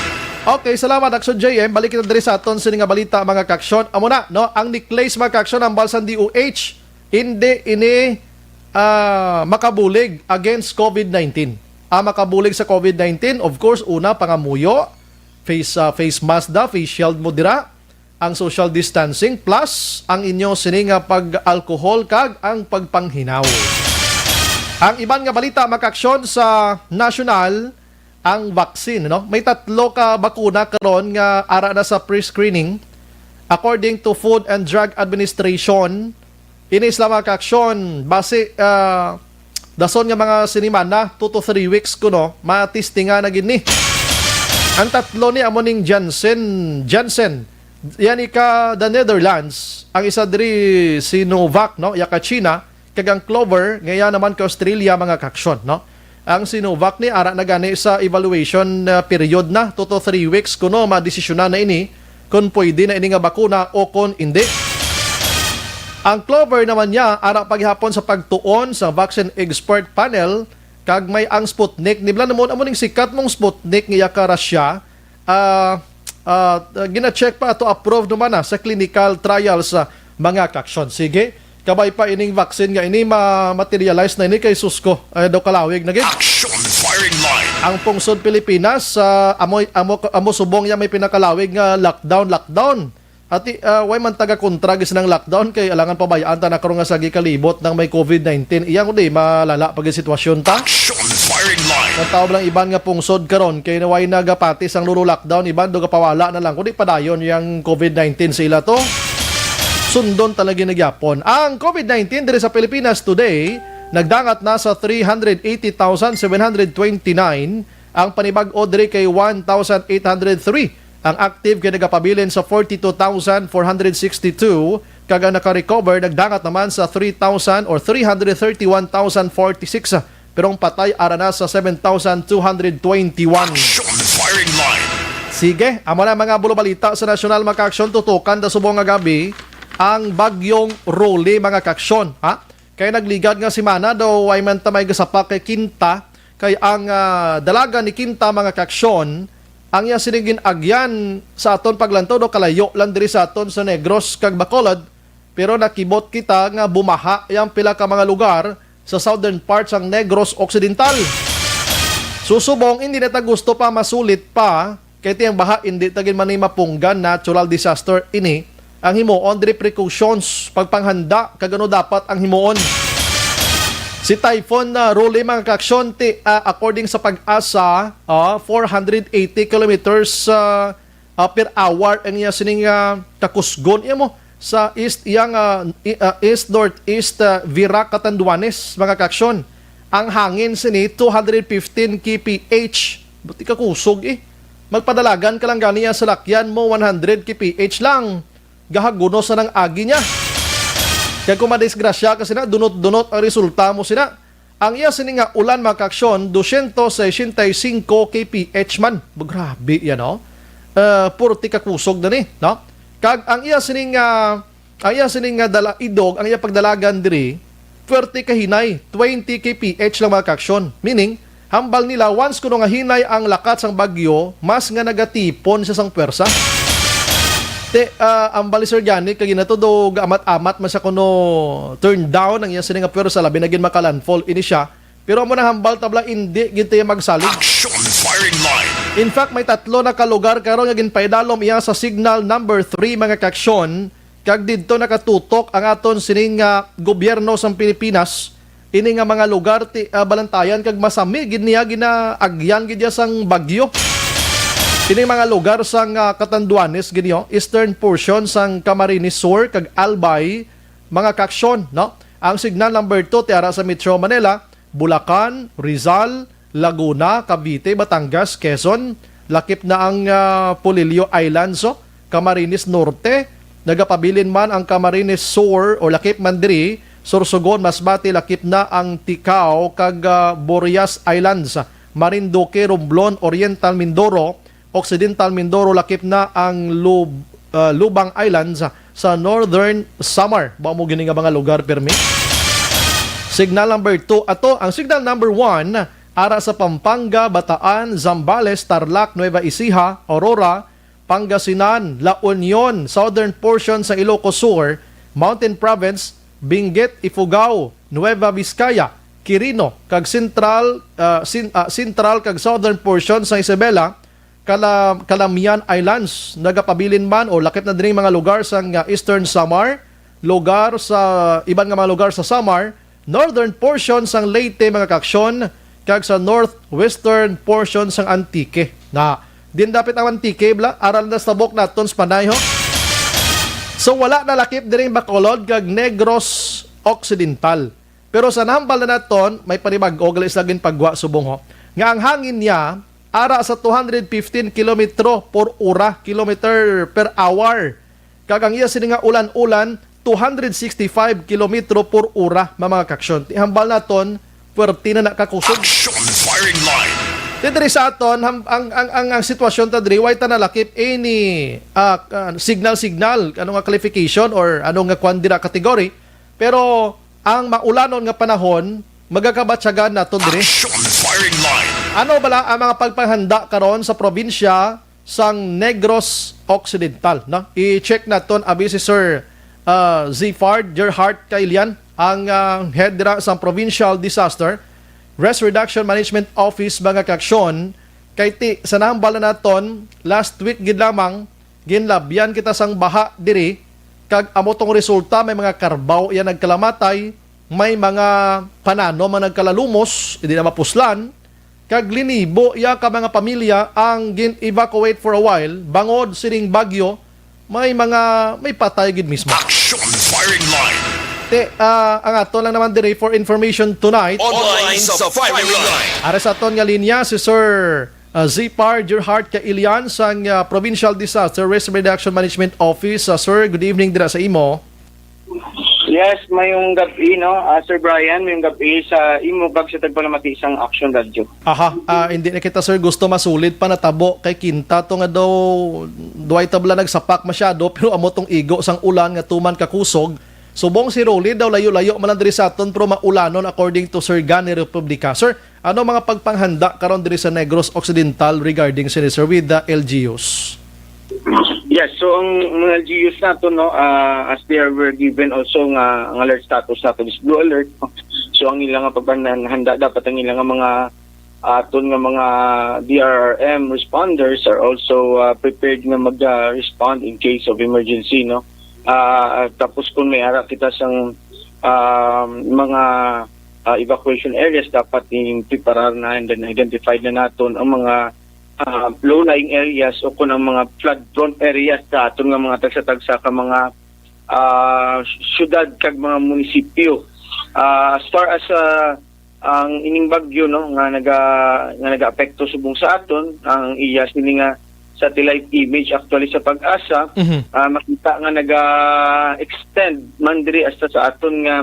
Okay, salamat, Action J M. Balik kita diri sa aton sini nga balita, mga kaksyon. Amo na, no? Ang necklace, mga kaksyon, ang balsang D O H, hindi ini, ah, makabulig against COVID nineteen. Ang makabulig sa COVID nineteen, of course, una, pangamuyo, face, ah, face mask da, face shield mo dira, ang social distancing, plus ang inyo sini nga pag-alcohol kag ang pagpanghinaw. Ang iban nga balita, mga kaksyon, sa national, ang vaccine, no? May tatlo ka bakuna karon nga ara na sa pre-screening. According to Food and Drug Administration, ini sila, mga kaksyon, basi, ah, dason nga mga sinimana, two to three weeks kuno, matistingan na gid ni. Ang tatlo ni amo ning Janssen, Janssen. Yan ika the Netherlands, ang isa diri Sinovac, no? Ya ka China, kag ang Clover, nga iya naman ka Australia, mga kaksyon, no? Ang Sinovac ni ara na gani sa evaluation, ah, period na, two to three weeks kuno madesisyonan na ini kung pwede na ini nga bakuna o kung hindi. Ang Clover naman niya, ara pa gihapon sa pagtuon sa vaccine expert panel, kag may ang Sputnik. Nibla naman, amo ning sikat mong Sputnik nga iya ka Russia, ah, ah, gina-check pa ato, approve naman na sa clinical trials sa mga kaksyon. Sige, Kabay pa ining vaccine nga ini ma-materialize na ini kay susko. Ay, daw kalawig na gid. Action firing line. Ang pungsod Pilipinas, ah, amo, amo, amo subong niya may pinakalawig nga lockdown, lockdown. Ati, ah, way man taga kontra gid silang lockdown kay alangan pabayaan ta na karon nga sagi kalibot nang may covid nineteen. Iyang di malala pa gid sitwasyon ta. Action firing line. Ang tao lang iban nga pungsod karon kay way nagapati sang luro lockdown, iban do gapawala na lang kundi padayon yang covid nineteen sa ila to. Sundon talaga na gyapon. Ang covid nineteen diri sa Pilipinas today, nagdangat na sa three hundred eighty thousand seven hundred twenty-nine. Ang panibag-o diri kay one thousand eight hundred three. Ang active kay nagapabilin sa forty-two thousand four hundred sixty-two, kag ang naka-recover nagdangat naman sa three thousand or three hundred thirty-one thousand forty-six. Pero ang patay ara na sa seven thousand two hundred twenty-one. Action firing line. Sige, amo na mga bulo balita sa nasyonal, mga ka-aksyon. Tutukan ta subong nga gabi ang bagyong Rolly, mga ka-aksyon, ha? Kay nagligad nga semana daw ay man ta may gasapak kay Kinta, kay ang, ah, dalaga ni Kinta, mga ka-aksyon, ang iya sining gin-agyan sa aton paglantaw daw kalayo lang diri sa aton sa Negros kag Bacolod, pero nakibot kita nga bumaha yang pila ka mga lugar sa southern part sang Negros Occidental. Susubong, hindi na ta gusto pa masulit pa, kay ti ang baha hindi ta gid man ni mapunggan, natural disaster ini. Ang himuon diri precautions, pagpanghanda, kag ano dapat ang himuon. Si Typhoon, ah, Rolly, mga ka-aksyon, ti, ah, according sa PAGASA, ah, four hundred eighty kilometers, ah, ah, per hour ang iya sining, ah, kakusgon. Iya mo, sa east, iyang, ah, i-, ah, east-northeast, ah, Virac, Catanduanes, mga ka-aksyon. Ang hangin sini, two hundred fifteen K P H. Buti ka kusog, eh. Magpadalagan ka lang gani ang salakyan mo, one hundred K P H lang. Gahagunos na ng agi niya. Kaya kung madisgrasya ka sina, dunot-dunot ang resulta mo sina. Ang iya sini nga ulan, mga ka-aksyon, dosyentos sesenta y singko K P H man. Grabe yan, oh. Uh, purti kakusog na ni, no? Kag ang iya sini nga, ang iya sini nga dala idog, ang iya pagdalagan diri, pwerte kahinay, twenty K P H lang, mga ka-aksyon. Meaning, hambal nila, once kuno nga hinay ang lakat sang bagyo, mas nga nagatipon siya sang pwersa. Te, ah, hambal ni Sir Gani, kag ina to do gaamat-amat man siya kuno turn down ang iya sini nga pwersa, labi na gid makalandfall ini siya. Pero amo nang hambal tabla, indi gid tayo magsalig. Action firing line. In fact, may tatlo na ka lugar karon nga ginpaidalom iya sa signal number three, mga ka-aksyon, kag didto nakatutok ang aton sining, ah, gobyerno sang Pilipinas. Ini nga mga lugar ti, ah, balantayan kag masami gid niya ginaagyan gid niya sang bagyo. Ini mga lugar sang, ah, Catanduanes gid niyo, eastern portion sang Camarines Sur kag Albay, mga ka-aksyon, no? Ang signal number two ti ara sa Metro Manila, Bulacan, Rizal, Laguna, Cavite, Batangas, Quezon. Lakip na ang, ah, Polillo Islands, oh. Camarines Norte, nagapabilin man ang Camarines Sur o lakip man diri, Sorsogon, Masbate, lakip na ang Ticao kag, ah, Burias Islands, Marinduque, Romblon, Oriental Mindoro, Occidental Mindoro, lakip na ang Lub-, ah, Lubang Islands sa Northern Samar. Ba mo gini nga mga lugar pirmi? Signal number two, ato ang signal number one, ara sa Pampanga, Bataan, Zambales, Tarlac, Nueva Ecija, Aurora, Pangasinan, La Union, southern portion sa Ilocos Sur, Mountain Province, Benguet, Ifugao, Nueva Vizcaya, Quirino, kag central, ah, sin-, ah, central kag southern portion sa Isabela, Kala-, Calamian Islands, nagapabilin man o lakip na diri mga lugar sa nga Eastern Samar, lugar sa iban nga mga lugar sa Samar, northern portion sang Leyte, mga ka-aksyon, kag sa northwestern portion sang Antique. Na, din dapit ang Antique, bla, aral na sa bok naton sa Panay, ho. So, wala na lakip diri Bacolod kag Negros Occidental. Pero sa nahambal na naton, may panibag-o gali sila ginpagwa subong, ho, nga ang hangin niya ara sa two hundred fifteen kilometro por ora, kilometer per hour. Kag ang iya sini nga ulan-ulan, two hundred sixty-five kilometro por ora, mga, mga ka-aksyon. Ti hambal naton, puwerte na nakakusog. Action firing line. Ti diri sa aton, ham-, ang, ang, ang, ang sitwasyon ta diri, way ta nalakip any, ah, ah, signal, signal, ano nga qualification or ano nga kwan dira category. Pero ang maulanon nga panahon, magakabatyagan naton diri. Action firing line. Ano bala ang mga pagpanghanda karon sa probinsya sang Negros Occidental, no? I-check naton abi si Sir, ah, Zifard Gerhart Kailian, ang, ah, head dira sa Provincial Disaster Risk Reduction Management Office, mga kaaksyon, kay ti sa nahambal na naton, last week gid lamang, ginlabyan kita sang baha diri, kag amo tong resulta, may mga karbaw iya nagkalamatay, may mga pananom ang nagkalalumos, hindi na mapuslan, kag linibo iya ka mga pamilya ang gin-evacuate for a while bangod sining bagyo, may mga, may patay gid mismo. Action Firing Line. Te, ah, ang ato lang naman diri for information tonight. Online sa Firing Line. Ari sa aton nga linya si Sir, ah, Zipar Gerhart Kailian sang, ah, Provincial Disaster Risk Reduction Management Office. Ah, sir, good evening dira sa imo. Yes, mayong gabi, no? Ah, Sir Brian, mayong gabi sa imo kag sa tagpalamati sang Action Radio. Aha, ah, hindi na kita, sir, gusto masulid pa natabo kay kinta to nga daw duway tabla nagsapak masyado, pero amo tong igo sang ulan nga tuman kakusog. Subong si Rolly daw layo-layo man lang diri sa aton, pero maulanon according to Sir Gani Republica. Sir, ano mga pagpanghanda karon diri sa Negros Occidental regarding sini, sir, with the L G Us? Yes, so ang mga L G Us nato, no, ah, as they are, were given also nga ang alert status nato is blue alert, no? So ang ilang nga pagpanghanda, dapat ang ilang nga mga aton nga mga D R R M responders are also, ah, prepared nga mag, ah, respond in case of emergency, no? Ah, tapos kung may ara kita sang, ah, mga, ah, evacuation areas, dapat in preparar na and then identified na naton ang mga, ah, low-lying areas o kung ang mga flood-prone areas sa aton nga mga tagsa-tagsa ka mga, ah, syudad kag mga munisipyo. Ah, as far as, ah, ang ining bagyo, no, nga naga-, nga nagaapekto subong sa aton, ang iya sini nga satellite image actually sa PAGASA, Mhm. ah, makita nga naga-extend man diri hasta sa aton nga,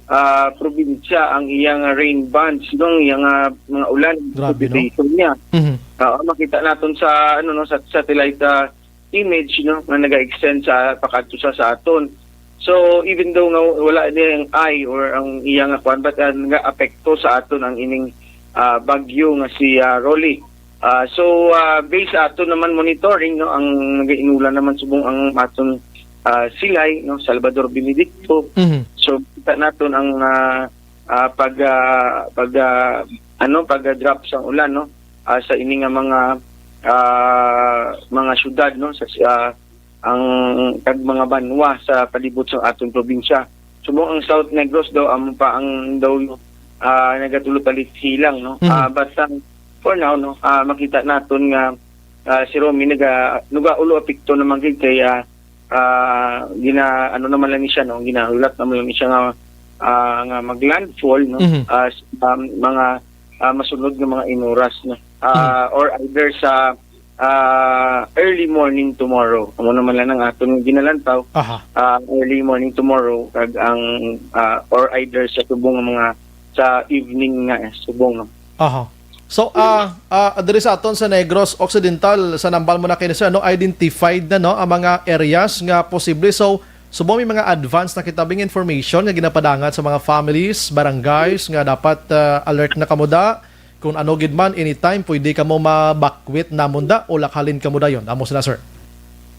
ah, probinsya ang iya nga rain bands, no, ang iya nga mga ulan, Grabe, no? Precipitation niya. Mhm. Oo, makita naton sa, ano, no, sa satellite, ah, image, no, nga naga-extend sa pakadto sa, sa aton. So, even though nga wala ni ang eye or ang iya nga kwan, but, ah, nga apekto sa aton ang ining, ah, bagyo nga si, ah, Rolly. Ah, so, ah, based sa aton naman monitoring, no, ang nagainulan naman subong ang aton, ah, silay, no, Salvador Benedicto. Mhm. So, kita naton ang, ah, ah, pag, ah, pag, ah, ano, pag, ah, drop sang ulan, no, ah, sa ini nga mga, ah, mga syudad, no, sa, ah, ang kag mga banwa sa palibot sa aton probinsya. Subong ang South Negros daw amo pa ang daw, ah, nagatulo pa lang, no? Mhm. Ah, but, ah, for now, no, ah, makita naton nga, ah, si Romy naga-, nagaulo apekto naman gid kay, ah, ah, gina-, ano naman lang ni siya, no? Ginahulat naman lang ni siya nga, ah, nga mag-landfall, no? Mhm. Ah, s-, um, mga, ah, masunod nga mga inuras, no? Ah, Mhm. Or either sa, ah, early morning tomorrow. Amo naman lang ang aton ginalantaw. Aha. Ah, early morning tomorrow, kag ang, ah, or either sa subong nga mga, sa evening nga, eh, subong, no? Aha. So, ah, ah, diri sa aton sa Negros Occidental, sa nambal mo na kini, sir, no, identified na, no, ang mga areas nga posible. So, subong may mga advance na kita bing information nga ginapadangat sa mga families, barangays nga dapat, ah, alert na kamo da. Kung ano gid man, anytime pwede kamo mabakwit namon da o lakhalin kamo dayon. Amo sila, sir.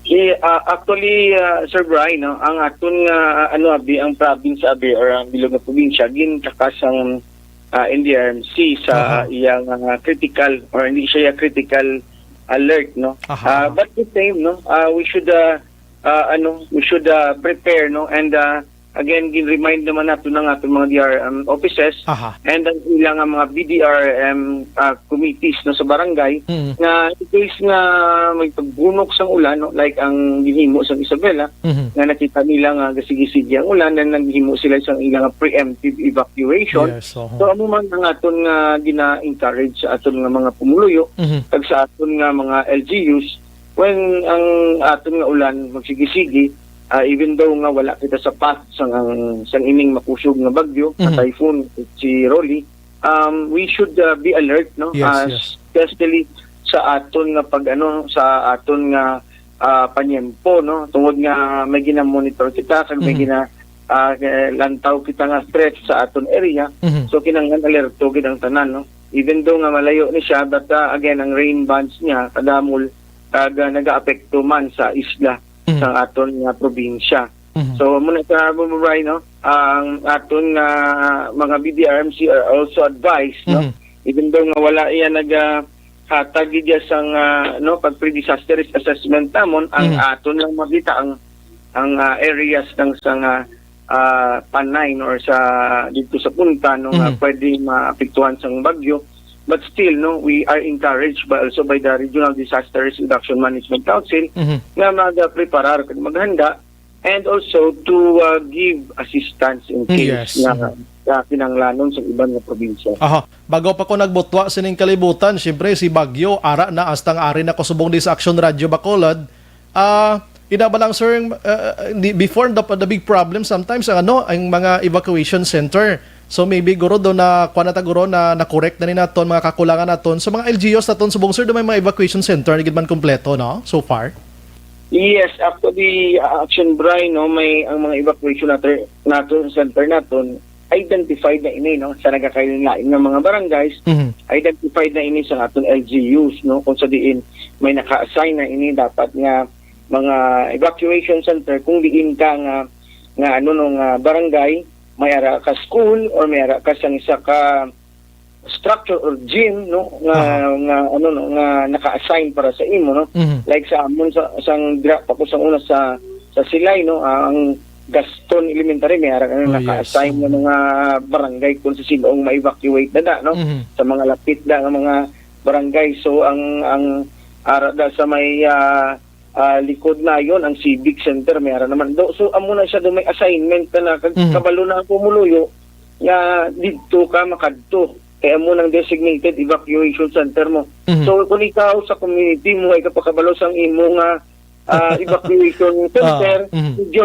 Eh, ah, actually, ah, Sir Brian, no, ang aton nga, ah, ano, abi, ang province, abi, or ang bilog nga probinsya, gintakas ang, ah, N D R M C sa Aha. iyang, ah, critical, or hindi siya critical alert, no? Aha, Ah, aha. But the same, no, ah, we should, ah, ah, ano, we should, ah, prepare, no? And, ah, again, gin-remind naman nato ng ating mga D R M offices Aha. and ang ilang nga mga B D R M, ah, committees, no, sa barangay Mm. nga in case nga may pagbunok sang ulan, no, like ang ginhimo sa Isabela, Mhm. nga nakita nila nga gasigi-sige ang ulan, then naghimo sila sang ilang preemptive evacuation. Yes, oho. So, amo man ang aton nga gina-encourage sa aton nga mga pumuluyo, Mhm. kag sa aton nga mga L G Us, when ang aton nga ulan magsigi-sige, ah, even though nga wala kita sa path sang, ang, sang ining makusog nga bagyo, nga Mhm. typhoon, si Rolly, um, we should, ah, be alert, no? Yes, Ah, yes. Especially sa aton nga pag, ano, sa aton nga, ah, panyempo, no? Tungod nga may gina-monitor kita, kag may Mhm. gina-, ah, eh, lantaw kita nga threat sa aton area. Mhm. So, kinahanglan alerto gid ang tanan, no? Even though nga malayo ni siya, but, ah, again, ang rain bands niya kadamol, kag, ah, nagaapekto man sa isla Mhm. sang aton nga probinsya. Mhm. So, muna sa Bububay, no, ang aton nga mga B D R M C are also advised, no, Mhm. even though nga wala iya nag, ah, hatag gid iya sang, ah, no, pag pre-disaster risk assessment namon, ang Mhm. aton lang makita ang, ang, ah, areas ng sa nga, ah, panay, no, or sa, dito sa punta, no, nga Mhm. pwede maapektuhan sang bagyo. But still, no, we are encouraged by, also by the Regional Disaster Risk Reduction Management Council Mhm. nga mag-preparar kag maghanda, and also to, uh, give assistance in case Yes. nga, Mhm. nga kinahanglanon sa iban nga probinsya. Aha. Bago pa ko nagbutwa sining kalibutan, siyempre si Bagyo, ara na, hasta nga ari na ko subong di sa Action Radio Bacolod. Ah, ina ba lang, sir, uh, di- before the, the big problem sometimes ang ano, ang mga evacuation center. So maybe guro do na kuan na ta guro na na-correct na ni naton mga kakulangan naton. So mga L G Us naton subong, sir, do may mga evacuation center na gid man kompleto, no? So far. Yes, actually, uh, Action Bri, no, may ang mga evacuation natin, natin center natin, identified na ini, no, sa nagakalain-lain nga mga barangays, Mhm. identified na ini sa aton L G Us, no, kung sa diin may naka-assign na ini dapat nga mga evacuation center kung diin ka nga, nga ano, no, nga barangay, may ara ka school or may ara ka sang isa ka structure or gym, no, nga, Aha. nga, ano, no, nga naka-assign para sa imo, no? Mhm. Like sa amon sa, sang dira pa ko sa una sa, sa Silay, no, ang Gaston Elementary, may ara, ano, Oh, yes. naka-assign nga Mhm. mga barangay kung sa sino ang ma-evacuate na da, no? Mhm. Sa mga lapit da nga mga barangay. So, ang, ang ara da sa may, ah, ah, likod na yon ang Civic Center, may ara naman do. So, amo na siya do may assignment na, na kag Mhm. kabalo na ang pumuluyo nga didto ka makadto. Kay amo nang designated evacuation center mo. Mhm. So, kung ikaw sa community mo ay kapakabalo sang imo nga, ah, evacuation Ah, center, mhm. medyo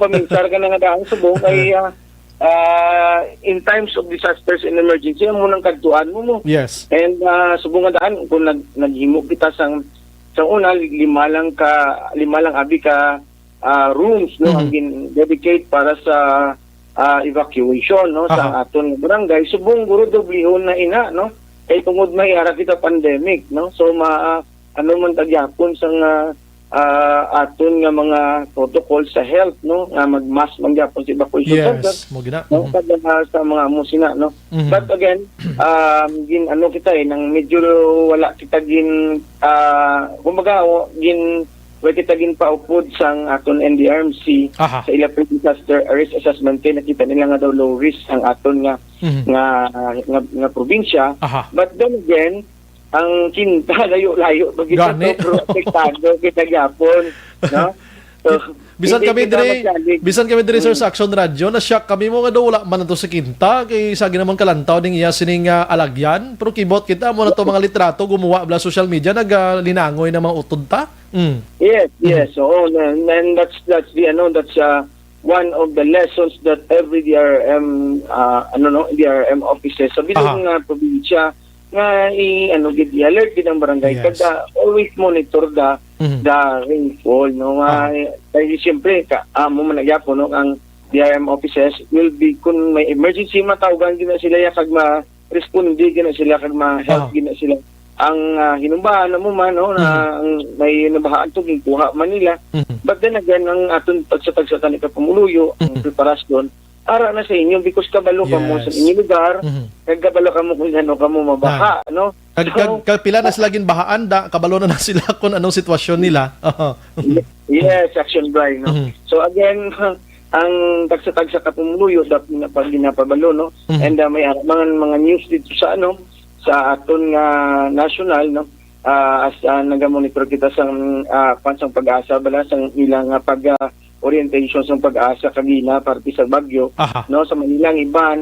paminsar ka na nga daan subong kay, ah, ah, in times of disasters and emergency, amo nang kadtuan mo mo. Yes. And, ah, subong nga daan, kung nag-, naghimo kita sang, sa una, lima lang ka, lima lang abi ka, ah, rooms, no, Mhm. ang gin-, dedicate para sa, ah, evacuation, no, sa Aha. aton barangay. Subong guro doblihon na ina, no? Kay tungod may ara kita pandemic, no? So, ma-, ano man tagyapon sa nga, ah, aton nga mga protocol sa health, no? Nga mag-mask man gyapon sa evacuation Yes, center, mo gina. no? Mhm. Kada nga sa mga amo sina, no? Mhm. But again, um, gin ano kita eh, nang medyo wala kita gin, ah, kumbaga, o, gin, wala kita gin paupod sang aton N D R M C Aha. sa ila pre-disaster risk assessment kay nakita nila nga daw low risk ang aton nga, Mhm. nga, nga, nga probinsya. Aha. But then again, ang Kinta, layo-layo pa kita Gani. to, bro, apektado kita gyapon, no? So, Bisan hindi kami kita diri, masalig. bisan kami diri, sir, Mm. sa Action Radio, na-shock kami mo nga daw wala man to si Kinta, kay sa ginamon kalantaw ning iya sining, ah, alagyan. Pero kibot kita mo na to mga litrato, gumuha bala social media, nagalinangoy na mga utod ta. Mm. Yes, Mhm. yes. Oo, and, and that's, that's the, ano, that's, uh, one of the lessons that every D R M, uh, ano, no, D R M offices sa bilog Aha. nga probinsya nga i-, ano, gid, i-alert gid ang barangay. Yes. Kada always monitor the, Mhm. the rainfall, no? Nga, Aha. eh, kay siyempre, ka, amo man na gyapon, no, ang D R M offices will be, kung may emergency, matawgan gid na sila ya kag ma-, responde gid na sila kag ma-help Ah. gid na sila. Ang, ah, hinumbahan na mo man, no, na Mhm. ang may nabahaan to, ginkuha man nila. Mhm. But then again, ang aton tagsa-tagsa tani ka pumuluyo, ang Mhm. preparasyon, ara na sa inyo because kabalo ka mo Yes. sa inyong lugar, Mhm. kag kabalo ka mo kung ano ka mo mabaha, Ah. no? Kag, So, kag, kag pila na sila ginbahaan, da, kabalo na, na sila kung anong sitwasyon nila. Aha. Ye-, yes, Action Bri, no? Mhm. So again, ang tagsa-tagsa ka pumuluyo, dapat na pag ginapabalo, no? Mhm. And, ah, may ara-, mga, mga news dito sa, ano, sa aton nga national, no? Ah, as, ah, nagamonitor kita sa, ah, kwan, sang PAGASA, bala, sang ilang, ah, pag, ah, orientation sang PAGASA kagina, parte sa bagyo, Aha. no? Sa Manila, ang iban,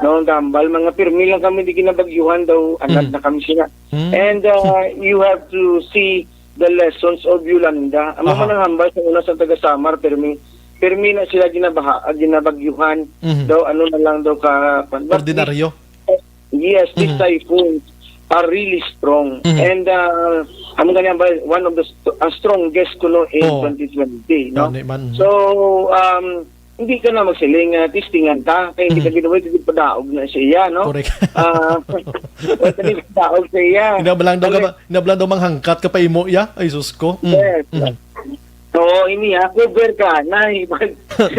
no? Gambal, mga pirmi lang kami, di ginabagyuhan daw, anad Mm. na kami sila. Mm. And, ah, you have to see the lessons of Yolanda. Amo Aha. man ang hambal sa una sa taga Samar, pirmi, pirmi na sila ginabaha, ah, ginabagyuhan. Mhm. Daw, ano na lang daw ka, kwan, but Ordinaryo. Yes, these Mhm. typhoons are really strong. Mhm. And, uh, amo gani ang ba-, one of the st-, uh, strongest kuno in Oo. twenty twenty, no? Gani man, mhm. So, um, hindi ka na magsiling nga testingan ta, kay hindi ka Mhm. ginawa, hindi padaog na siya, no? Correct. Ah, wala ka din padaog sa iya. Hindi ba lang daw ka Ang ba-, hindi ba lang daw manghangkat ka pa imo, ya? Ay, sus ko. Mm. Yes. Mhm. So, Oo, ini, ah, cover ka, nay. Pag, pag,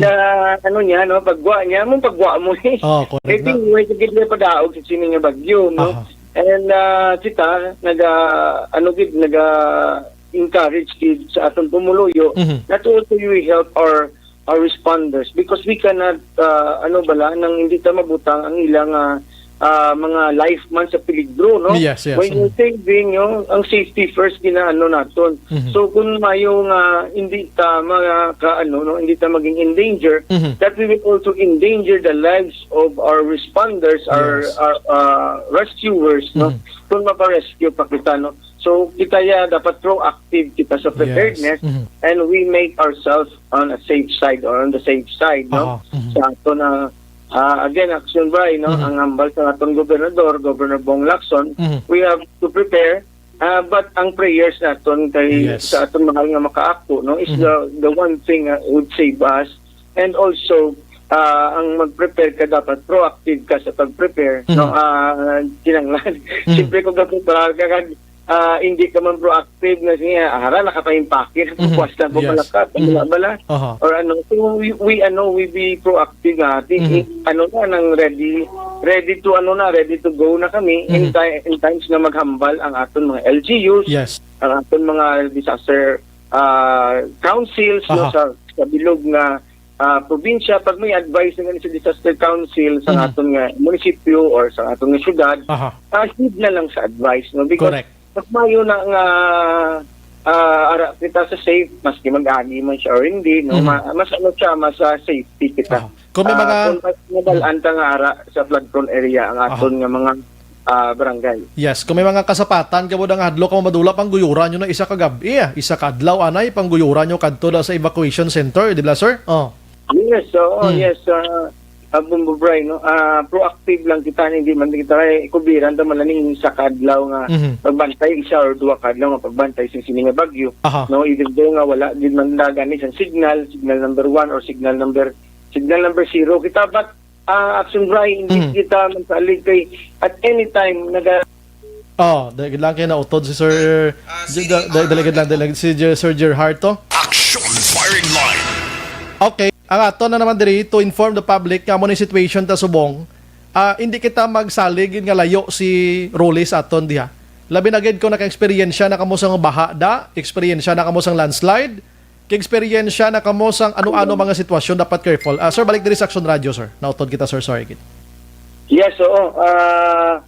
ah, ano niya, no? Pagwa niya, mong pagwa mo, eh. Oh, correct na. Anyway, sige, sige, padaog sa sini nga bagyo, no? Aha. And, ah, kita, naga, ano gid, naga encourage gid sa aton pumuluyo Mhm. na to also we help our, our responders because we cannot, ah, ano bala, nang hindi ta mabutang ang ilang, ah, ah, mga life man sa peligro, no? Yes, yes. When you're Mm. saving, yung, ang safety first, ginaano naton. Mhm. So, kung mayo nga hindi ta maka-, ano, no, hindi ta maging endanger, Mhm. that we will also endanger the lives of our responders, our, Yes. our, ah, rescuers, no? Mhm. Kung maka-rescue pa kita, no? So, kita ya dapat proactive kita sa Yes. preparedness Mhm. and we make ourselves on a safe side or on the safe side, no? Aha. Mhm. Sa ato na, ah, again, Action Bri, no? Mhm. Ang hambal sa aton gobernador, Governor Bong Lacson, Mhm. we have to prepare, ah, but ang prayers naton kay Yes. sa aton mahal nga makaako, no, is Mhm. the, the one thing, ah, would save us. And also, ah, ang mag-prepare ka dapat proactive ka sa pag-prepare, no? Mhm. Ah, kinahanglan. Mhm. Siyempre, kung gaprepare ka, kag, ah, hindi ka man proactive na siya, hara, nakapahimpake na, Mhm. pagpuas lang, Yes. bumalakat, Mhm. bala-bala. Aha. Or ano, so we, we, ano, we be proactive nga, ti-, Mhm. ano na, nang ready, ready to, ano na, ready to go na kami in Mhm. ti-, in times na maghambal ang aton mga L G Us, Yes. ang aton mga disaster, ah, councils, no, Aha. sa, sa bilog nga, ah, probinsya, pag may advice na sa disaster council sa Mhm. aton nga munisipyo or sa aton nga syudad, Aha. ah, signal lang sa advice, no? Because Correct. mas mayo na nga, ah, ara kita sa safe, maski mag-agi man siya or hindi, no? Mhm. Ma-, mas ano siya, mas, ah, safety kita. Aha. Kung may Ah, mga kung mas nadal-an ta nga ara sa flood prone area ang Aha. aton nga mga, ah, barangay. Yes, kung may mga kasapatan ka mo nga hadlok ka mo madula, pangguyuran nyo na isa ka gab-i, ah, isa ka adlaw, anay, pangguyuran nyo kadto na sa evacuation center, di ba, sir? Oh. Yes, oo, Mm. yes, ah, ah, Bombo Bri, no? Ah, proactive lang kita, hindi man kita kay kubiran ta man lang ning isa ka adlaw nga Mhm. pagbantay, isa or duha ka adlaw nga pagbantay sa sini nga bagyo, Aha. no? Even though nga wala gid man na gani sa signal, signal number one or signal number, signal number zero kita, but, ah, Action Bri, hindi Mhm. kita magsalig kay at any time naga- Oh, dali lang kay nautod si Sir, Ah, J-, si, da-, da-, ah, dali lang, dali lang si J-, Sir Gerhard to. Action Firing Line. Okay, ang ato na naman diri to inform the public nga amo ni situation ta subong. Ah, hindi kita magsalig nga layo si Rolly sa aton diha. Labi na gid kung naka-eksperyensya na kamo sa baha da, eksperyensya na kamo sa landslide, kay eksperyensya na kamo sa ano-ano mga sitwasyon dapat careful. Ah, sir, balik diri sa Action Radio, sir. Nautod kita, sir. Sorry, gid. Yes, oo. Ah,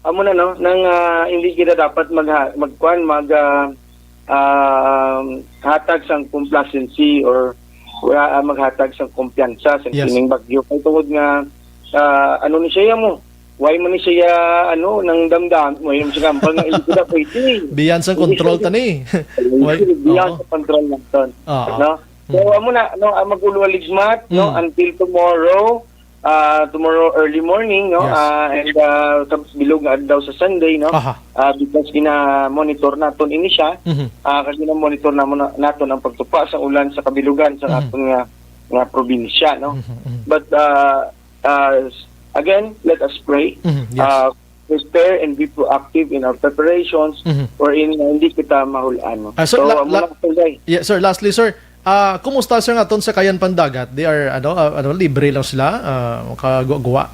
amo na, no, nang, ah, hindi kita dapat magha-, magkuan, mag, ah, ah, hatag sang complacency or wala, ah, maghatag sang kumpiyansa sa Yes. kining bagyo. Kay tungod nga, ah, ano ni siya mo? Why man ni siya, ano, nang damdam? Why man siya kampal nga hindi kita pwede? Beyond sa Hindi control siya ta ni. Why? Beyond Oo. sa control naton. Oo. No? So, Mm. amo na, no, ah, mag-ulo aligmat, no, Mm. until tomorrow, ah, tomorrow early morning, no, Yes. ah, and, ah, sa bilog nga adlaw sa Sunday, no, Aha. ah, because gina-monitor naton ini siya, Mhm. ah, kag gina-monitor namon na, naton ang pagtupa sa ulan sa kabilugan sa Mhm. aton nga, nga probinsya, no. Mhm, mhm. But, ah, ah, s-, again, let us pray. Mhm, yes. Ah, prepare and be proactive in our preparations Mhm. wherein, uh, hindi kita mahul-an, no? Ah, sir, So, la-, amo la-, na, Sir Guy. Yeah, sir, lastly, sir, ah, kumusta, sir, nga aton sakayan pandagat? They are, ano, ah, ano, libre lang sila, ah, makagwa-gwa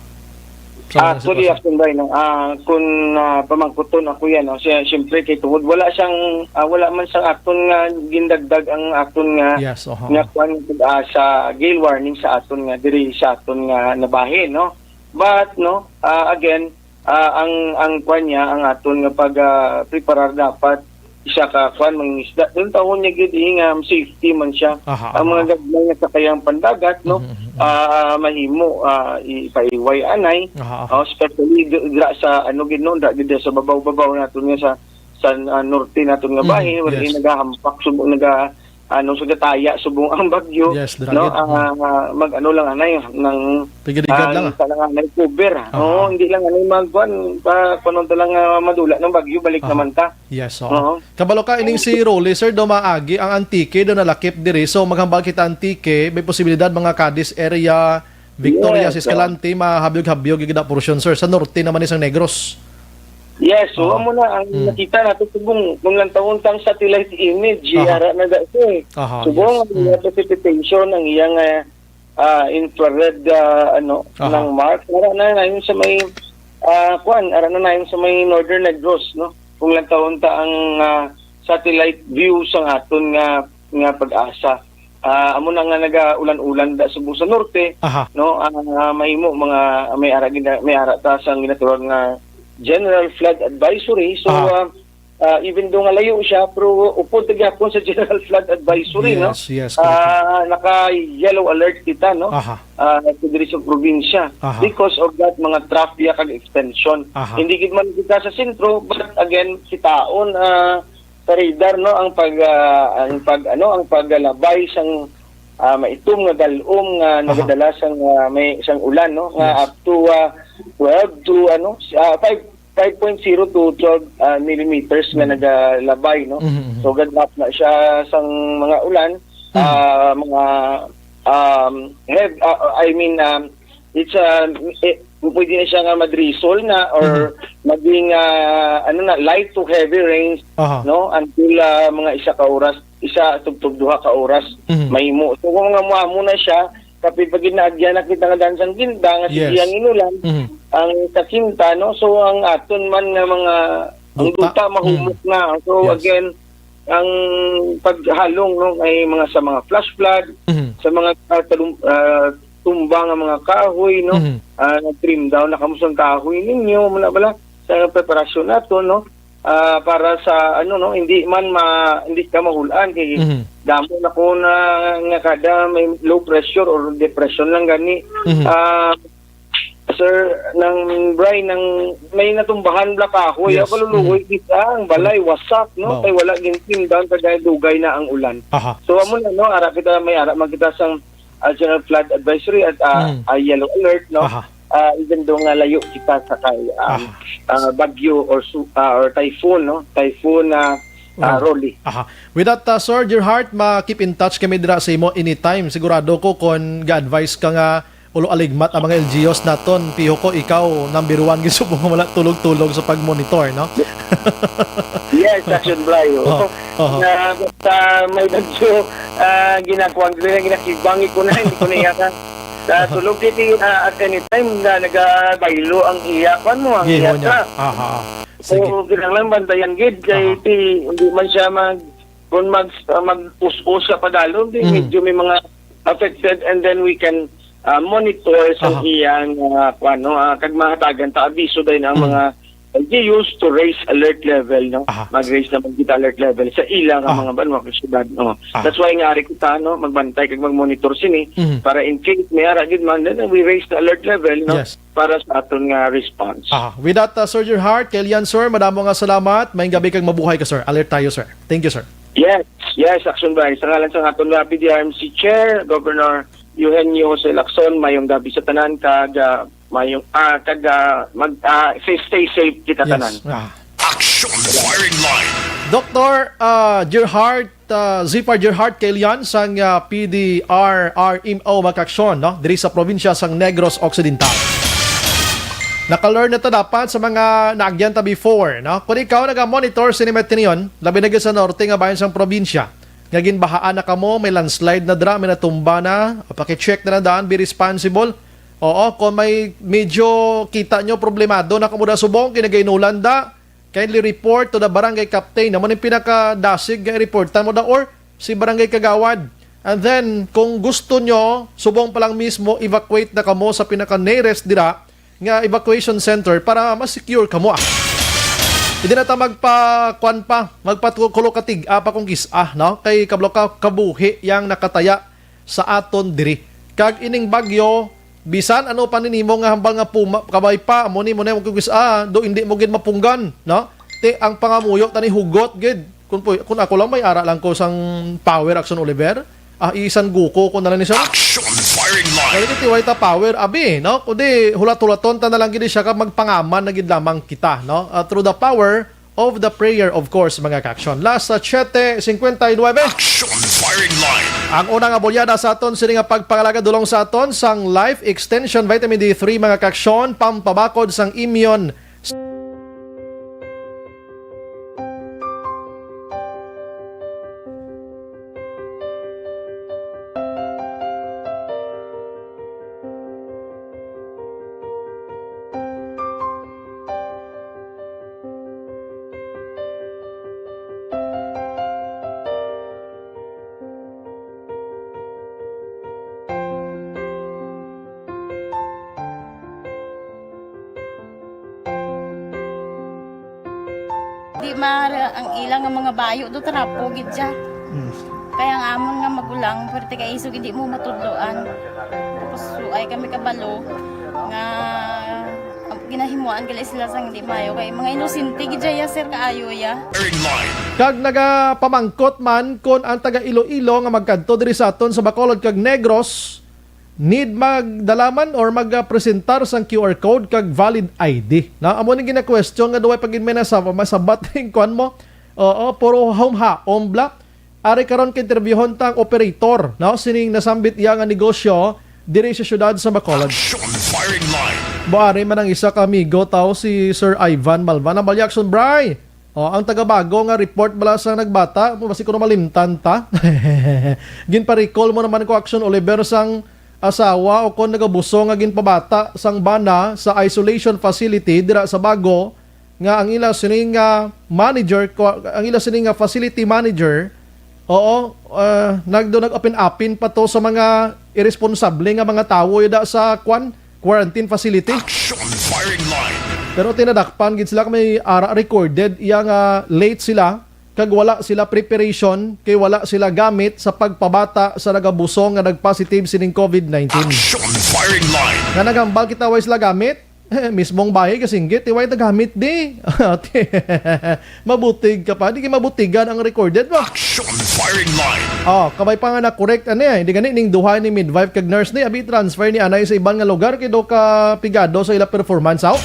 sa mga Actually, sitwasyon? Action Bri, no? Ah, kung, ah, pamangkuton ako yan, no? Siya, siyempre, kay tungod, wala siyang, ah, wala man sa aton nga gindagdag ang aton nga, Yes, oho. nga kwan, ah, sa gale warning sa aton nga, diri sa aton nga nabahin, no? But, no, ah, again, ah, ang, ang kwan niya, ang aton nga pag, ah, preparar dapat isa ka kwan, mga isda. Yung tawon niya gid, eh, nga safety man siya. Aha, Ang mga aha. gagmay nga sakayang pandagat, no? Mhm, mhm, mhm. Ah, mahimo, ah, ipaiway anay. Aha, aha. Oh, especially di-, dira sa, ano gid, no? Dira gid sa babaw-babaw naton nga sa, sa, ah, norte naton nga Mhm, bahin, wala yes. yung nagahampak, subo, naga, ano, sa gataya, subong ang bagyo, Yes, dira no? gid. Ah, mag-ano lang, anay, nang, Tigad-igad ah, lang, ah. sa lang, anay, cover. Aha. Oo, hindi lang, anay, magkuhan, pa, kuwan ta lang, ah, madula ng bagyo, balik Aha. naman ta. Yes, oo. Oo. Kabalo ka, ining si Rolly, sir, daw maagi ang Antique, daw nalakip diri. So, maghambal kita Antique, may posibilidad mga Cadiz area, Victorias, Yes, oo. Escalante, mahabyog-habyog yung portion, sir. Sa norte naman isang Negros. Yes, so Aha. amo na ang Mm. nakita nato subong kung lantawon ta ang satellite image, Aha. ara na da siya eh. Aha, Subong yes. ang Mm. mga precipitation, ang iyang, ah, ah, infrared, ah, ano, Aha. ng mark, ara na na yun sa may, ah, kuan, ara na na yun sa may Northern Negros, no? Kung lantawon ta ang, ah, satellite view sa aton nga, nga pag-asa. Ah, amo na nga naga-ulan-ulan da subong sa norte, Aha. no? Ah, mahimo mga may ara gina-, may ara ta sang ginatawag nga general flood advisory. So, Aha. ah, ah, even though nga layo siya, pero upod ta gyapon sa general flood advisory, no? Yes, yes, correct. Ah, naka-yellow alert kita, no? Aha. Ah, sa diri sa probinsya Aha. because of that mga trough ya kag extension. Aha. Hindi gid man kita sa sentro, but again, kitaon, ah, sa radar, no, ang pag, ah, ang pag, ano, ang paglabay sang, ah, maitom nga dal-om nga Aha. nagadala sang, ah, may isang ulan, no, nga Yes. up to, ah, twelve to, ano, s-, ah, five, five point zero to twelve, ah, millimeters nga Mm. nagalabay, no. Mhm, mhm. So, ga-drop na siya sang mga ulan, Mm. ah, mga, um, hev-, ah, I mean, um, it's, ah, eh, pwede na siya nga madrisol na or Mhm. maging, ah, ano na, light to heavy rains, Aha. no, until, ah, mga isa ka oras, isa tubtob duha ka oras, Mhm. mahimo. So, kung nga muamo na siya, kapin pag ginaagyan na kita nga dancing kinta, nga sige Yes. ang inulan, Mhm. ang kakinta, no? So, ang aton man nga mga, ang Duta. duta, mahumok Mm. na. So, Yes. again, ang paghalong, no, ay mga sa mga flash flood, Mhm. sa mga, ah, talum-, ah, tumba nga mga kahoy, no? Mhm. Ah, nag-trim down na kamo sang kahoy ninyo, muna bala, sa preparasyon nato, no? Ah, para sa, ano, no, hindi man ma-, hindi ka mahulan kay Mhm. damo na ko na nga kada may low pressure or depression lang gani. Mhm. Ah, Sir, nang Bri, nang may natumbahan bala kahoy, Yes. ah, maluluoy Mm. kita, ang balay, wasak, no? Wow. Kay wala gintrim down, kag dugay na ang ulan. Aha. So, amo na, no? Ara kita, may ara man kita sang, ah, General Flood Advisory at, ah, Mm. ah, yellow alert, no? Aha. Ah, even though nga layo kita sa kay, um, Aha. ah, bagyo or su-, ah, or typhoon, no? Typhoon na, ah, Oh. Rolly. Aha. With that, ah, Sir Gerhard, ma-keep in touch kami dira sa imo anytime. Sigurado ko kon ga-advise ka nga ulo aligmat ang mga L G Us naton, piho ko ikaw number one gid subong nga wala tulog-tulog sa pag-monitor, no? Yes, Action Bri, oo. Oh, oh. Na basta may bagyo, ah, ginakuan ko na, ginakibangi ko na, hindi ko na yata. Sa tulog, kiti, ah, at any time na nagabaylo ang iya, kuan mo, ang Giho iya niya. Sa. Aha. Sige. Oo, kinahanglan bantayan gid, kay Aha. ti, hindi man siya mag, kung mag, ah, mag-us-us siya padalom, di Mm. medyo may mga affected, and then we can, ah, monitor sa Aha. iyang, ah, kuan, no, ah, kag mahatagan ta abiso dahil ang Mm. mga L G Us to raise alert level, no? Aha. Mag-raise naman kita alert level sa ila nga Aha. mga banwa kag syudad, no? Aha. That's why nga ari kita, no, magbantay kag mag-monitor sini Mhm. para in case may ara gid man, then we raise the alert level, no? Yes. Para sa aton nga response. Aha. With that, uh, Sir Gerhard, kay Lian, sir, madamo nga salamat. Maayong gabi kag mabuhay ka, sir. Alert tayo, sir. Thank you, sir. Yes, yes, Action Bri. Sa ngalan sa aton nga P D R M C Chair, Governor Eugenio Jose Lacson, maayong gabi sa tanan, kag, ah, maayong, ah, kag, ah, mag, ah, stay, stay safe kita Yes. tanan. Ah. Action Firing Line. Doktor, ah, Gerhard, ah, Zipar Gerhard Kelian sang, ah, P D R R M O, mga kaaksyon, no? Diri sa probinsya sang Negros Occidental. Naka-learn na ta dapat sa mga naagyan ta before, no? Kung ikaw naga-monitor sini, mga tion, labi na gid sa norte nga bahin sang probinsya, nga ginbahaan na kamo, may landslide na dira, may natumba na, paki-check na lang daan, be responsible. Oo, kung may medyo kita nyo problemado na kamo da subong, kinagainulan da, kindly report to the barangay captain. Amo ning pinakadasig nga i-reportan mo da or si barangay kagawad. And then, kung gusto nyo, subong pa lang mismo, evacuate na kamo sa pinaka-nearest dira nga evacuation center para ma-secure kamo, ah. Hindi na ta magpa-, kuan pa, magpatukulo katig-a pa kung kis-a, no? Kay kablo ka kabuhi yang nakataya sa aton diri. Kag ining bagyo, bisan ano pa ni nimo nga hambal nga puma-, kabay pa, amo ni mo na yung kis-a, do hindi mo gid mapunggan, no? Ti ang pangamuyo tani hugot gid. Kun po, kun ako lang may ara lang ko sang power, Action Oliver. Ah, isan guko ko na lang ni sir. Action Firing Line. Kaya ti way ta power, abi, no? Kundi hulat-hulaton ta na lang gid siya kag magpangaman na gid lamang kita, no? Ah, through the power of the prayer, of course, mga kaaksyon. Las, ah, siete cincuenta y nueve. Action Firing Line. Ang una nga bulyada sa aton sini nga pagpangalagad dulong sa aton sang Life Extension Vitamin D three, mga kaaksyon, pampabakod sang immune. Ang ila nga mga bayo do trapo gid siya. Mm. Kaya ang amon nga magulang, pwerte kay isog hindi mo matudloan. Tapos suay kami kabalo nga ang ginahimuan gali sila sang hindi maayo kay mga inosente gid siya, sir, kaayo ya. Firing line. Kag nagapamangkot man kon ang taga Iloilo nga magkadto diri sa aton sa Bacolod kag Negros need magdalaman or magpresentar sang Q R code kag valid I D. Na amo ni gina-question nga duway pag may nasa masabat ning kuan mo. Oo, puro haom-haom bla. Ari karon ka-interviewhon ta ang operator, no? Sining nasambit iya nga negosyo diri sa siyudad sa Bacolod. Action firing line. Buari man ang isa ka amigo tao si Sir Ivan Malvan. Ang balya, Action Bry. Oh, ang taga Bago nga report bala sa nagbata, mo basi kuno malimtan ta. Ginpa-recall mo naman ko, Action Oliver, sang asawa o kon nagabuso nga ginpabata sang bana sa isolation facility dira sa Bago, nga ang ila sini nga manager ko, ang ila sini nga facility manager, oo, ah, nagdo nag-apin-apin pa to sa mga irresponsable nga mga tawo yuda sa kwan, quarantine facility. Action firing line. Pero tinadakpan gid sila kay may ara recorded iya nga late sila kag wala sila preparation kay wala sila gamit sa pagpabata sa nagabuso nga nag-positive sining COVID nineteen. Action firing line. Nga naghambal kita way sila gamit, mismong bahay kasinggit, iway tagamit di. Mabutig ka pa, di kay mabutigan ang recorded mo. Action firing line. Oh, kabay pa nga na-correct ani, hindi gani ning duha ni midwife kag nurse ni abi transfer ni anay sa iban nga lugar kay do ka pigado sa ila performance, aw.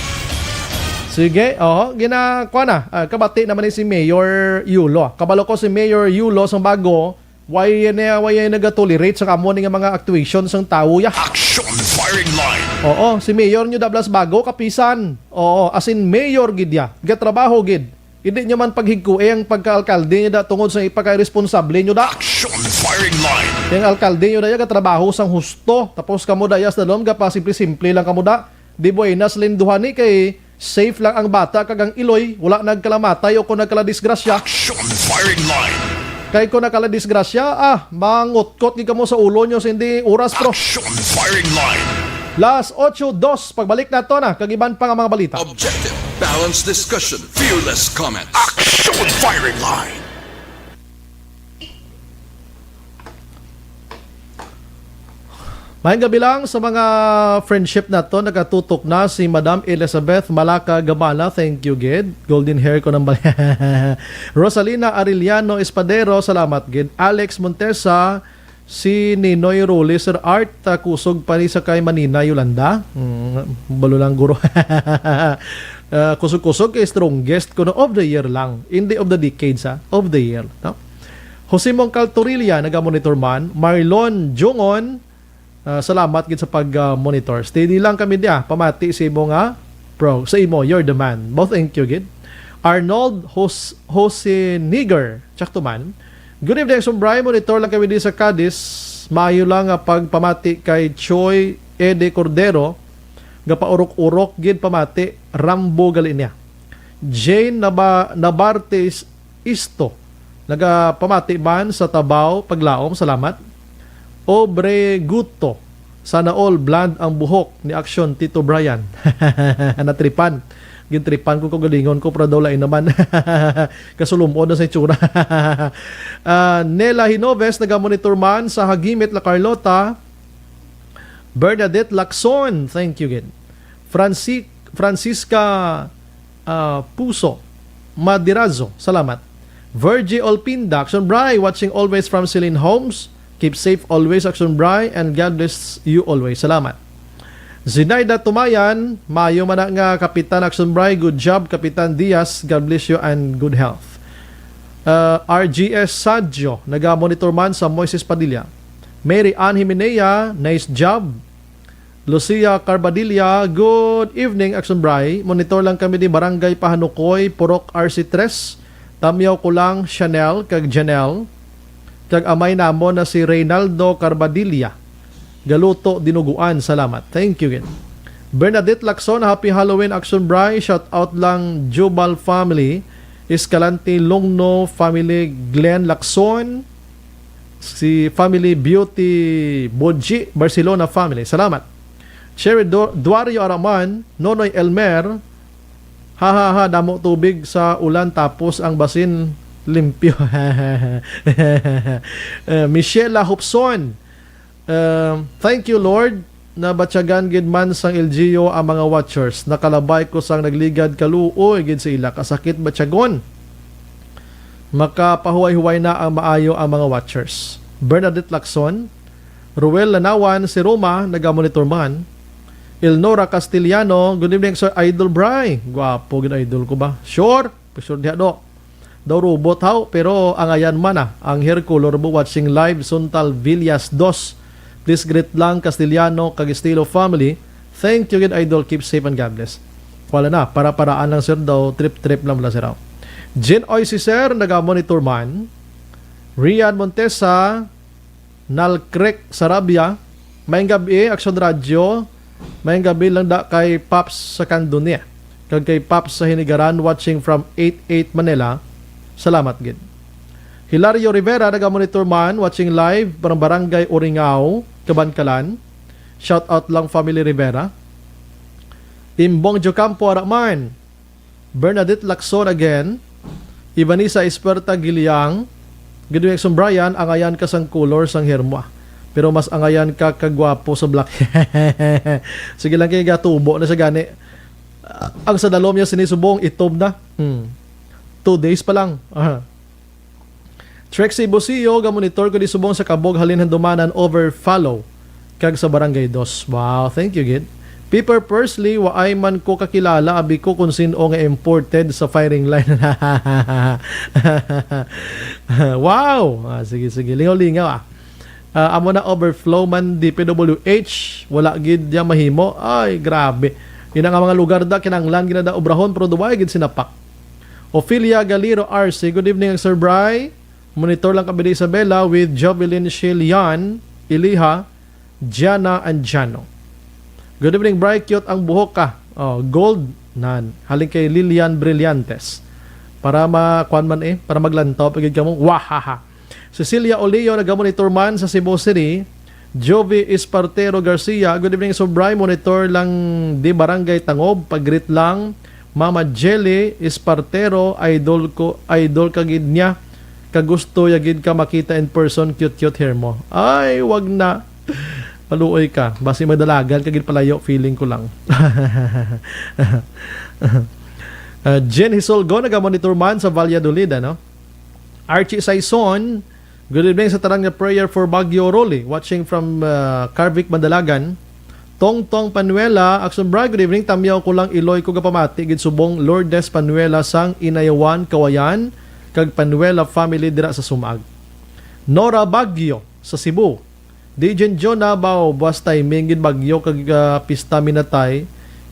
Sige, oh, gina kuha na. Ah, kabati naman ni si Mayor Yulo. Kabalo ko si Mayor Yulo sang Bago, why na why nagatolerate sa kamo ni nga mga actuation sang tawo ya. Action firing line. Oo, si Mayor nyo Dablas Bago, kapisan. Oo, as in mayor gid ya. Gatrabaho gid. Hindi nyo man paghigkui ang pagka-alkalde nyo da tungod sa ipaka-irresponsable nyo da. Action firing line. Yung alkalde nyo da ya gatrabaho sang husto. Tapos kamo da ya sa dalom, gapa simple-simple lang kamo da. Di buenas linduhan ni kay safe lang ang bata kag ang iloy, wala nagkalamatay o kung nagkaladisgrasya. Action firing line. Kay kung nakaladisgrasya, ah, mangutkot gid kamo sa ulo nyo sa hindi oras, bro. Action firing line. Las ocho dos, pagbalik nato na kag iban pa nga mga balita. Objective, balanced discussion, fearless comments. Action firing line. Maayong gabi lang sa mga friendship nato. Nagatutok na si Madam Elizabeth Malaka Gamala. Thank you gid. Golden hair ko nang bal-, Rosalina Arellano Espadero, salamat gid. Alex Montesa, si Ninoy Rule, Sir Art, ah, kusog pa ni sa kay Manina, Yolanda. Mm, balo lang, guro. Ah, kusog-kusog kay strongest kuno of the year lang. Hindi of the decades, ha? Of the year, no? Jose Mongcal Torilla, naga-monitor man. Marlon Jungon, ah, salamat gid sa pag-monitor. Steady lang kami diya. Pamati sa imo nga pro, sa imo, you're the man. Both thank you gid. Arnold Jos-, Jose Niger, sakto man. Good evening, Sumbray. Monitor lang kami di sa Cadiz. Maayo lang nga pagpamati kay Choi Ede Cordero. Gapaurok-urok gid pamati. Rambo gali niya. Jane Naba-, Nabartes Isto. Nagapamati man sa Tabaw, Paglaom, salamat. Obre Guto, sana all blonde ang buhok ni Action Tito Brian. Natripan. Gintripan ko, kagalingon ko, pero daw lain naman. Kasulumon na sa itsura. Ah, Nela Hinoves, nagamonitor man sa Hagimit, La Carlota. Bernadette Lacson, thank you gid. Franci-, Francisca, ah, Puso Madirazo, salamat. Virgie Olpinda, Action Bry, watching always from Celine Homes. Keep safe always, Action Bry, and God bless you always. Salamat. Zinaida Tumayan, maayo man na nga Kapitan Action Bry. Good job, Kapitan Diaz. God bless you and good health. Uh, R G S Sadjo, naga-monitor man sa Moises Padilla. Mary Ann Himenea, nice job. Lucia Carbadilla, good evening, Action Bry. Monitor lang kami di Barangay Pahanukoy, Purok R C tres. Tamyaw ko lang, Chanel, kag Janelle. Kag amay namon na si Reynaldo Carbadilla. Galuto dinuguan, salamat. Thank you gid. Bernadette Lacson, happy Halloween, Action Bry. Shout out lang Jubal family, Escalante Longno family, Glenn Lacson, si family Beauty Boji, Barcelona family. Salamat. Cherry Du-, Duario Araman, Nonoy Elmer, Ha, ha, ha, damo tubig sa ulan tapos ang basin limpyo. Eh, Michelle Hopson, um, thank you, Lord. Nabatyagan gid man sang L G U ang mga watchers. Nakalabay ko sang nagligad kaluoy gid sa ila. Kasakit batyagon. Makapahuway-huway na ang maayo ang mga watchers. Bernadette Lacson, Ruel Lanawan, si Roma, nagamonitor man. Elnora Castellano, good evening, Sir Idol Bry. Gwapo gid, idol ko ba? Sure? Sure diha do. Daw robot haw, pero angayan man ah. Ang hair color mo watching live, Suntal Villas dos. Please greet lang, Castellano, kag Estilo family. Thank you gid, idol. Keep safe and God bless. Wala na, para-paraan lang, sir, daw. Trip-trip lang, wala, sir, haw. Jen Oy, si sir, nagamonitor man. Rian Montesa, Nalkrek Sarabia, maayong gabi, Action Radio. Maayong gabi lang da kay Pops sa Candonia, kag kay Pops sa Hinigaran, watching from eight eight Manila. Salamat gid. Hilario Rivera, nagamonitor man, watching live from Barangay Uringao, Kabankalan. Shout out lang, family Rivera. Imbong Jocampo, ara man. Bernadette Lacson again. Ivanisa Esperta Giliang. Gid, Exxon Brian, angayan ka sang color sang hair mo, ah. Pero mas angayan ka kagwapo sa black. Sige lang, kay gatubo na siya gani. Ah, ang sa dalom niya sinisubong, itom na. Hmm. Two days pa lang. Aha. Trexie Busio, gamonitor ko di subong sa Kabog, halin Handumanan, over Falo, kag sa Barangay Dos. Wow, thank you gid. Pepper Pursley, waay man ko kakilala, abi ko kung sin-o nga imported sa firing line. Wow! Ah, sige, sige. Lingaw-lingaw, ah. Ah, amo na, overflow man, D P W H, wala gid ya mahimo. Ay, grabe. Ina nga mga lugar da, kinanglan gid na da obrahon, pero duway gid sinapak. Ophelia Galiro R C, good evening, Sir Bry. Monitor lang kami di Isabela with Jovelyn Shilian, Iliha, Gianna, and Jano. Good evening, Bry. Cute ang buhok ka. Oh, gold. Nan. Halin kay Lilian Brillantes. Para ma-, kuwan man eh, para maglantaw pa gid kamo. Wahaha. Cecilia Oleo, nagamonitor man sa Cebu City. Jovi Espartero Garcia, good evening, Sir Bry. Monitor lang di Barangay Tangob. Pag-greet lang, Mama Jelly Espartero, idol ko, idol ka gid niya. Kagusto ya gid ka makita in person, cute-cute hair mo. Ay, wag na. Maluoy ka. Basi madalagan ka gid palayo, feeling ko lang. Ah, Jen Hisolgo, nagamonitor man sa Valladolid, ano? Archie Saison, good evening sa tanan nga prayer for Baguio Rolly, watching from, uh, Carvic, Mandalagan. Tongtong Panuela, Action Bry, good evening. Tamyaw ko lang, iloy ko gapamati gid subong Lourdes Panuela sang Inayawan, Kawayan, kag Panuela family dira sa Sumag. Nora Baguio sa Cebu. D J John Nabaw, buwas timing gid bagyo kag, ah, pista minatay.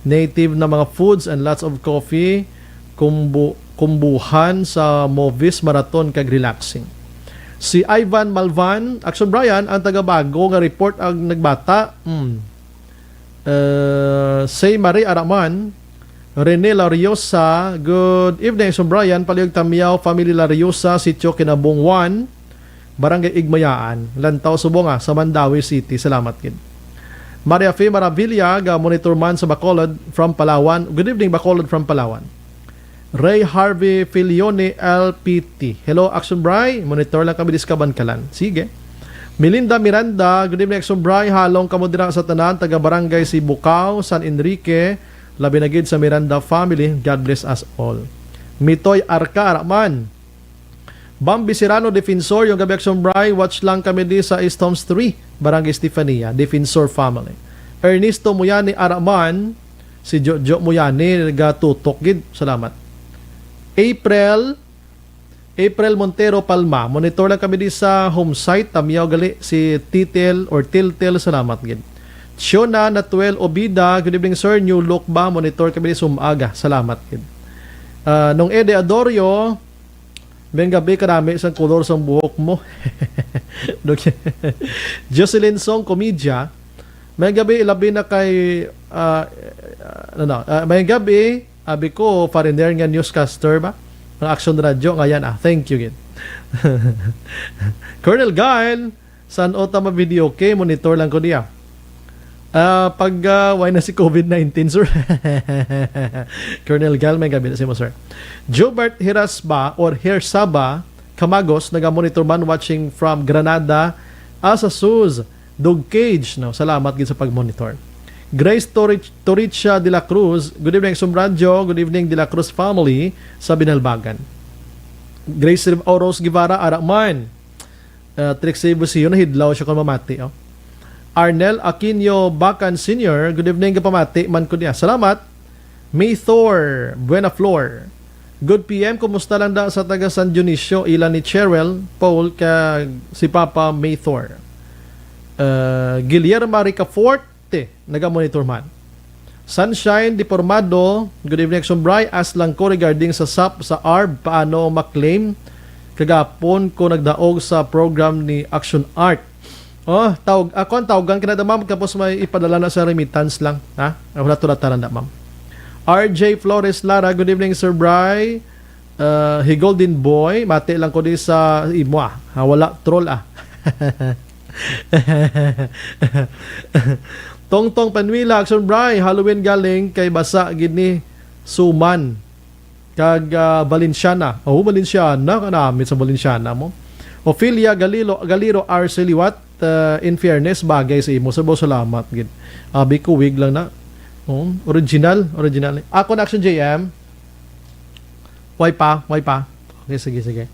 Native na mga foods and lots of coffee. Kumbu-, kumbuhan sa movies, marathon kag relaxing. Si Ivan Malvan, Action Brian, ang taga Bago nga report ang nagbata. Hmm. Uh, say Marie Araman, Rene Lariosa, good evening, Sir Brian, Paliog Tamyaw, Family Lariosa, Sitio Kinabong one, Barangay Igmayaan, Lantaw, Subonga, sa Mandaue City. Salamat gid. Maria Fe Maravilla, ga monitor man sa Bacolod from Palawan. Good evening, Bacolod from Palawan. Ray Harvey Filione, L P T. Hello, Action Bry. Monitor lang kami dis Kabankalan. Sige. Melinda Miranda, good evening, Action Bry. Halong kamo dira sa tanan, taga Barangay Sibukaw, San Enrique. Labi na gid sa Miranda family. God bless us all. Mitoy Arca, ara man. Bambi Serrano, Defensor, yung gabi, Action Bry. Watch lang kami di sa East Homes three, Barangay Estefania, Defensor family. Ernesto Muyani, ara man. Si Jojo Muyani, nagatutok gid. Salamat. April, April Montero Palma, monitor lang kami di sa home site. Tamyaw gali si Titel or Tiltel, salamat gid. Shona Natuel Obida, good evening, sir. New look ba? Monitor kami di sa umaga. Salamat gid. Ah, Nong Ede Adorio, may gabi, karami sang kolor sang buhok mo. Dok-, Jocelyn Song Comedia, may gabi, ilabi na kay, ah, ano, ah, may gabi, abi ko, foreigner nga newscaster ba? Ang Action Radio, ngayon, ah, thank you, gid. Colonel Guile, san o ta ma-video, okay? Monitor lang ko diya. Ah, pag, ah, why na si covid nineteen, sir? Colonel Gal, may gabi na si mo, sir. Jobert Hirasba or Hirsaba Kamagos, naga-monitor man, watching from Granada, Asa Sus, Dog Cage, no? Salamat gid sa pag-monitor. Grace Torich-, Toricha de la Cruz, good evening, Sumradyo. Good evening, de la Cruz family sa Binalbagan. Grace Riv-, oh, Rose Guevara, ara man. Uh, Trixie Busio, nahidlaw siya kung mamati, oh. Arnel Aquino Bacan Senior, good evening, gapamati man ko niya. Salamat. Maythor Buena Flor. Good P M, kumusta lang da sa taga San Dionisio, ila ni Cheryl, Paul, kag si Papa Maythor. Uh, Guillermo Ricaforte, naga-monitor man. Sunshine Depormado, good evening, Action Bri. Ask lang ko regarding sa sap sa arb, paano ma-claim? Kagapon ko nagdaog sa program ni Action Art. Oh, tawag, ako ang tawagan ka na, ma'am, tapos may ipadala na sa remittance lang, ha? Ako na tulataran na, ma'am. R J Flores Lara, good evening, Sir Bri. Uh, hi Golden Boy, mati lang ko di sa imo, ah. Ha, wala troll, ah. Tongtong Panuila, Action Bri, Halloween galing kay basa gid ni Suman. Kag, ah, Valenciana. Oh, Valenciana, kanamit sa Valenciana mo. Ophelia Galilo, Galiro R C liwat, ah, in fairness, bagay sa imo. Sir Bo, salamat gid. Abi ko, wig lang na. Oh, original, original. Ako na, Action J M. Why pa? Why pa? Okay, sige, sige.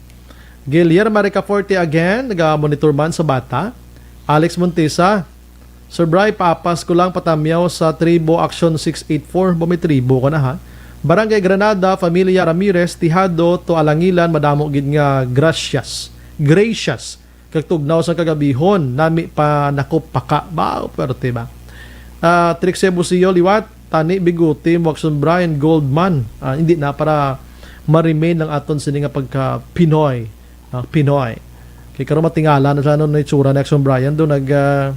Guillermo Ricaforte again, naga-monitor man sa bata. Alex Montesa, Sir Bri, paapas ko lang patamyaw sa Tribo Action six eight four. Ba, may tribo ka na, ha? Barangay Granada, Familia Ramirez, Tijado, to Alangilan, madamo gid nga gracias. Gracias. Kag tugnaw sa kagabihon, nami pa nakupaka. Ba, pwerte ba? Ah, Trixie Busio, liwat, Tani Bigote, mo Action Bri, Goldman. Ah, hindi na para ma-remain ang aton sini nga pagka Pinoy. Ah, Pinoy. Kay karon matingala na sa ano na itsura ni Action Brian. Do nag, ah,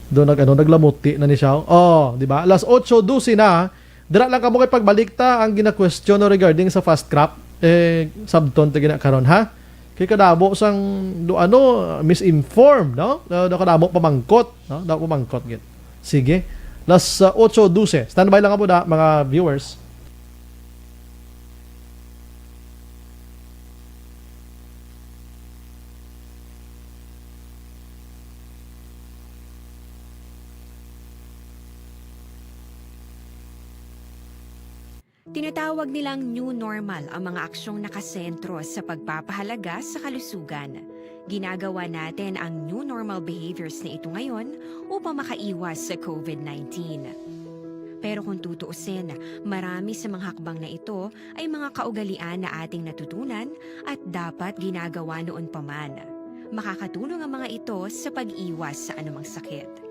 do nag, ano, naglamuti na ni siya. Oh, di ba? Alas otso dose na. Dira lang kamo kay pagbalik ta ang gina-question, no, regarding sa fast crop. Eh, sabton ta gina karon, ha? Kay kadamo sang do, ano, misinformed, no? Do, do kadamo pamangkot, no? Daw pamangkot gid. Sige. Alas, ah, otso dose. Standby lang kamo da, mga viewers. Tinatawag nilang new normal ang mga aksyong nakasentro sa pagpapahalaga sa kalusugan. Ginagawa natin ang new normal behaviors na ito ngayon upang makaiwas sa covid nineteen. Pero kung tutuusin, marami sa mga hakbang na ito ay mga kaugalian na ating natutunan at dapat ginagawa noon pa man. Makakatulong ang mga ito sa pag-iwas sa anumang sakit.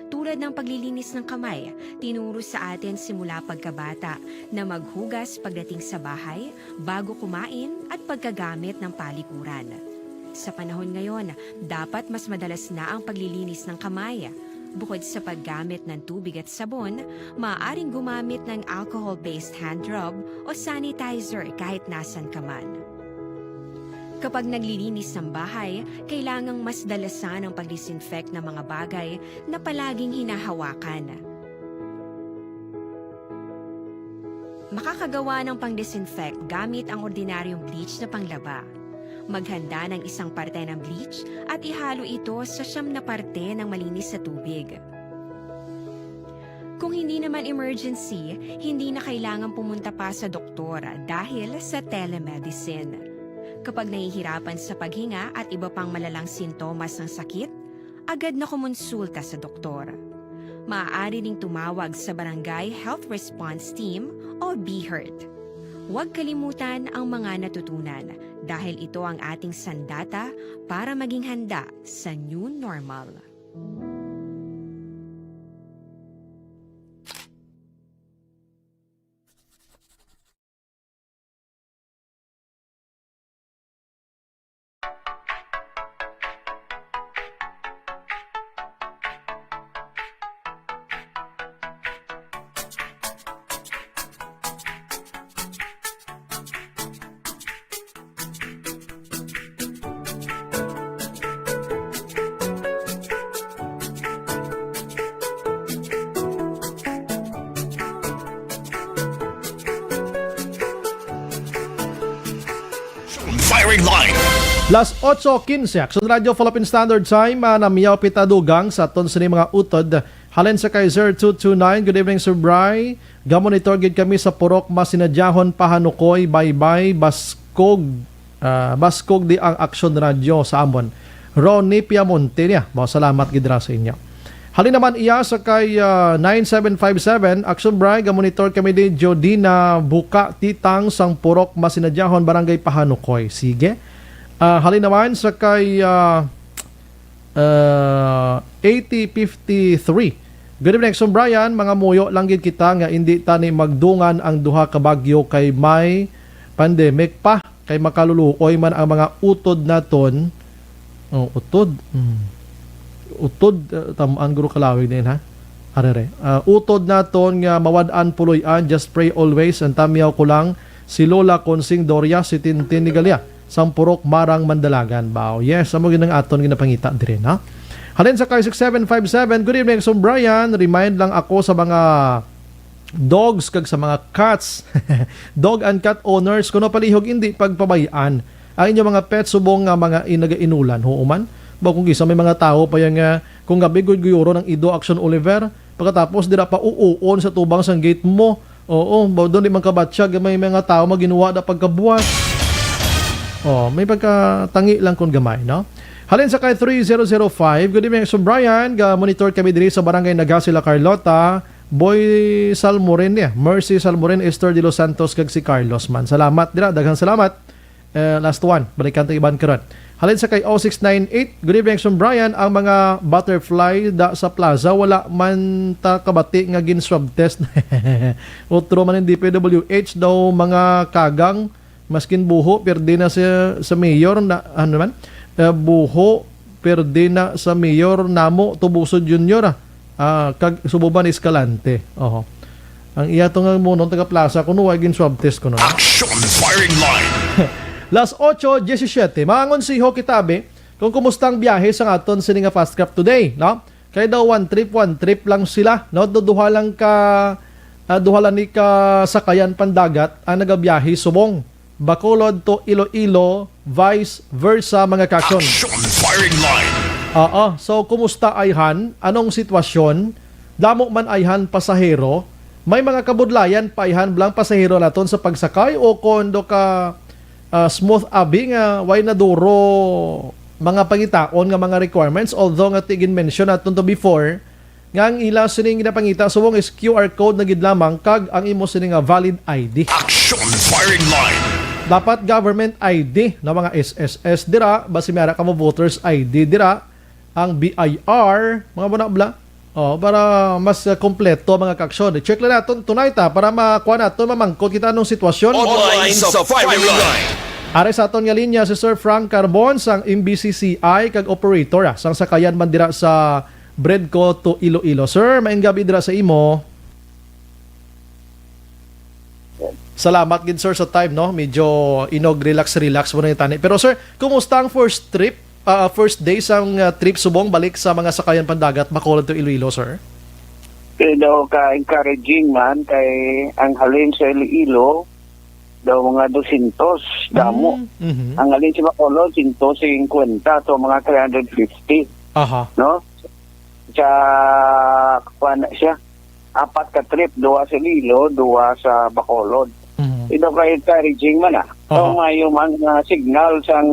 Tulad ng paglilinis ng kamay, tinuro sa atin simula pagkabata na maghugas pagdating sa bahay, bago kumain, at pagkagamit ng palikuran. Sa panahon ngayon, dapat mas madalas na ang paglilinis ng kamay. Bukod sa paggamit ng tubig at sabon, maaaring gumamit ng alcohol-based hand rub o sanitizer kahit nasan ka man. Kapag naglilinis ng bahay, kailangang mas dalasan ang pag-disinfect ng mga bagay na palaging hinahawakan. Makakagawa ng pang-disinfect gamit ang ordinaryong bleach na panglaba. Maghanda ng isang parte ng bleach at ihalo ito sa siyam na parte ng malinis na tubig. Kung hindi naman emergency, hindi na kailangan pumunta pa sa doktor dahil sa telemedicine. Kapag nahihirapan sa paghinga at iba pang malalang sintomas ng sakit, agad na kumonsulta sa doktor. Maaari ding tumawag sa Barangay Health Response Team o BHERT. Huwag kalimutan ang mga natutunan dahil ito ang ating sandata para maging handa sa new normal. Line. Las ocho quince, Action Radio Philippine Standard Time, ah, namiyaw pitadugang sa aton sini mga utod. Halin sa kay zero two two nine, good evening, Sir Bry. Gamonitor gid kami sa Purok Masinadyahon, Pahanukoy, Baybay, Baskog, ah, Baskog di ang Action Radio sa amon. Ronnie Piamonte niya. Mao, salamat gid ra sa inyo. Halin naman iya sa kay, ah, nine seven five seven, Action Bry, gamonitor kami di Jodina Buka Titang sang Purok Masinadyahon, Barangay Pahanukoy. Sige. Ah, halin naman sa kay, ah, ah, eighty fifty-three. Good evening, Action Brian. Mga muyo lang gid kita nga indi tani magdungan ang duha ka bagyo kay may pandemic pa, kay makaluluoy man ang mga utod naton. Oh, utod. Hmm. Utod, uh, tam-an guro kalawig din, ha? Arere. Uh, utod naton nga mawad-an puloy-an, just pray always, and tamiyaw ko lang si Lola Consing Doria, si Tintin ni Galia, sang Purok Marang, Mandalagan, Bao. Yes, amo gid ang aton ginapangita diri, no? Halin sa kay six seven five seven, good evening, Sir Brian. Remind lang ako sa mga dogs kag sa mga cats. Dog and cat owners, kuno palihog hindi pagpabay-an ang inyong mga pets subong nga mga inagainulan. Huo man, ba kung kisa may mga tawo pa yan nga kung gabi guyguyoron ang ido, Action Oliver, pagkatapos dira pa uuon sa tubang sang gate mo. Oo, ba doon di man kabatyag may mga tawo maginuwa da pagkabuwas. Oh, may pagkatangi lang kun gamay, no? Halin sa kay three zero zero five, good evening, Sir Brian. Ga-monitor kami diri sa Barangay Nagasi, La Carlota. Boy Salmoren niya. Mercy Salmoren, Esther De Los Santos, kag si Carlos man. Salamat dira. Daghang salamat. Eh, last one. Balikan ta iban karon. Halin sa kay oh six nine eight, good evening, Sir Brian. Ang mga butterfly da sa plaza, wala man ta kabati nga gin-swab test. Utro man ang D P W H daw, mga kagang, maskin buho, perde na sa, sa mayor na, ano man? Eh, buho, perde na sa mayor namo, Tubuso Junior, ah. Ah, kag Sububan Escalante. Oho. Ang iya to nga munong taga plaza, kuno wa gin-swab test kuno, no? Action Firing Line. Las ocho diecisiete. Mangonsiho kita, abi, kung kumusta ang biyahe sa aton sini nga Fast Craft today, no? Kay daw one trip, one trip lang sila, no? Do-, duha lang ka, ah, duha lang ni ka sakayan pandagat ang nagabiyahe subong Bacolod to Iloilo, vice versa, mga ka-aksyon. Action Firing Line. Oo. So, kumusta ayhan? Anong sitwasyon? Damo man ayhan pasahero? May mga kabudlayan pa ayhan blang pasahero naton sa pagsakay, o kon do ka, ah, smooth abi nga way naduro mga pangitaon nga mga requirements, although nga ti gin-mention naton to before, nga ang ila sining ginapangita subong is Q R code na gid lamang kag ang imo sini nga valid I D. Action Firing Line. Dapat government I D na mga S S S dira, basi may ara kamo voters I D dira, ang B I R, mga buna bla. Oh, para mas, uh, kompleto, mga ka-aksyon. I-check lang naton tonight, ha, para makuha naton, mamangkot kita anong sitwasyon. Online sa Firing Line. Ari sa aton nga linya si Sir Frank Carbon sang M B C C I kag operator, ah, sang sakayan man dira sa Bredco to Iloilo. Sir, maayong gabi dira sa imo. Salamat gid, sir, sa time, no? Medyo inog relax-relax mo na yung tani. Pero, sir, kumusta ang first trip, ah, first day sang, ah, trip subong balik sa mga sakayan pandagat, Bacolod to Iloilo, sir? Kaya daw ka-encouraging man kay ang halin sa Iloilo daw mga dosyentos, damo. Mm, mhm. Ang halin sa Bacolod, sento singkwenta to mga three hundred fifty. Aha. No? Sa, kuwan na siya, apat ka trip, duha sa Iloilo, duha sa Bacolod. Mhm. Ito kay encouraging man, ah. Aha. So, maayo man nga signal sang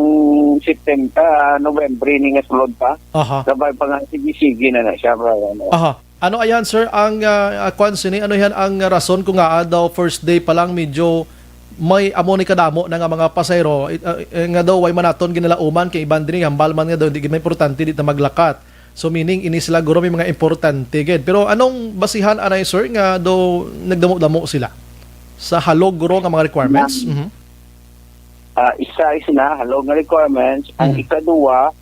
September, ah, November ini nga sulod pa. Aha. Sabay pa nga, sige-sige na na siya, Brian. Aha. Ano ayan, sir, ang, ah, ah, kwan sini? Ano yan ang rason kung nga, ah, daw first day pa lang medyo may amo ni kadamo na nga mga pasahero, eh, ah, eh, nga daw way man naton ginalauman kay iban diri hambal man nga daw hindi gid may importante di ta maglakat. So, meaning, ini sila guro may mga importante gid. Pero anong basihan anay, sir, nga do nagdamo-damo sila sa halog guro nga mga requirements? Ma'am, mhm. Ah, isa is na halog nga requirements. Ang, mhm, ikaduha,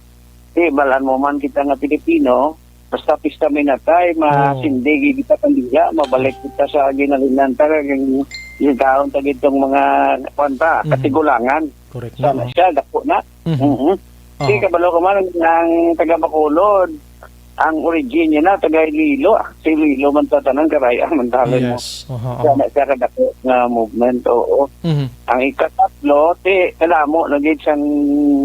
di, balan mo man kita nga Pilipino, basta pista may natay, oh, masindi gid kita kandila, mabalik kita sa ginalinan ta, kag yung taon ta gitong mga, kwan ta, mhm, katigulangan. Correct. Sana na, oh, siya, dako na. Mhm. Mhm. Di, oh, kabalo ko man, ang taga Bacolod, ang origin niya na taga Iloilo, ah. Si Iloilo man ta tanan, Karay-a man talon mo. Yes. Aha, aha. Siya na siya kadako nga movement, oo. Mhm. Ang ikatatlo, ti, kadamo na gid sang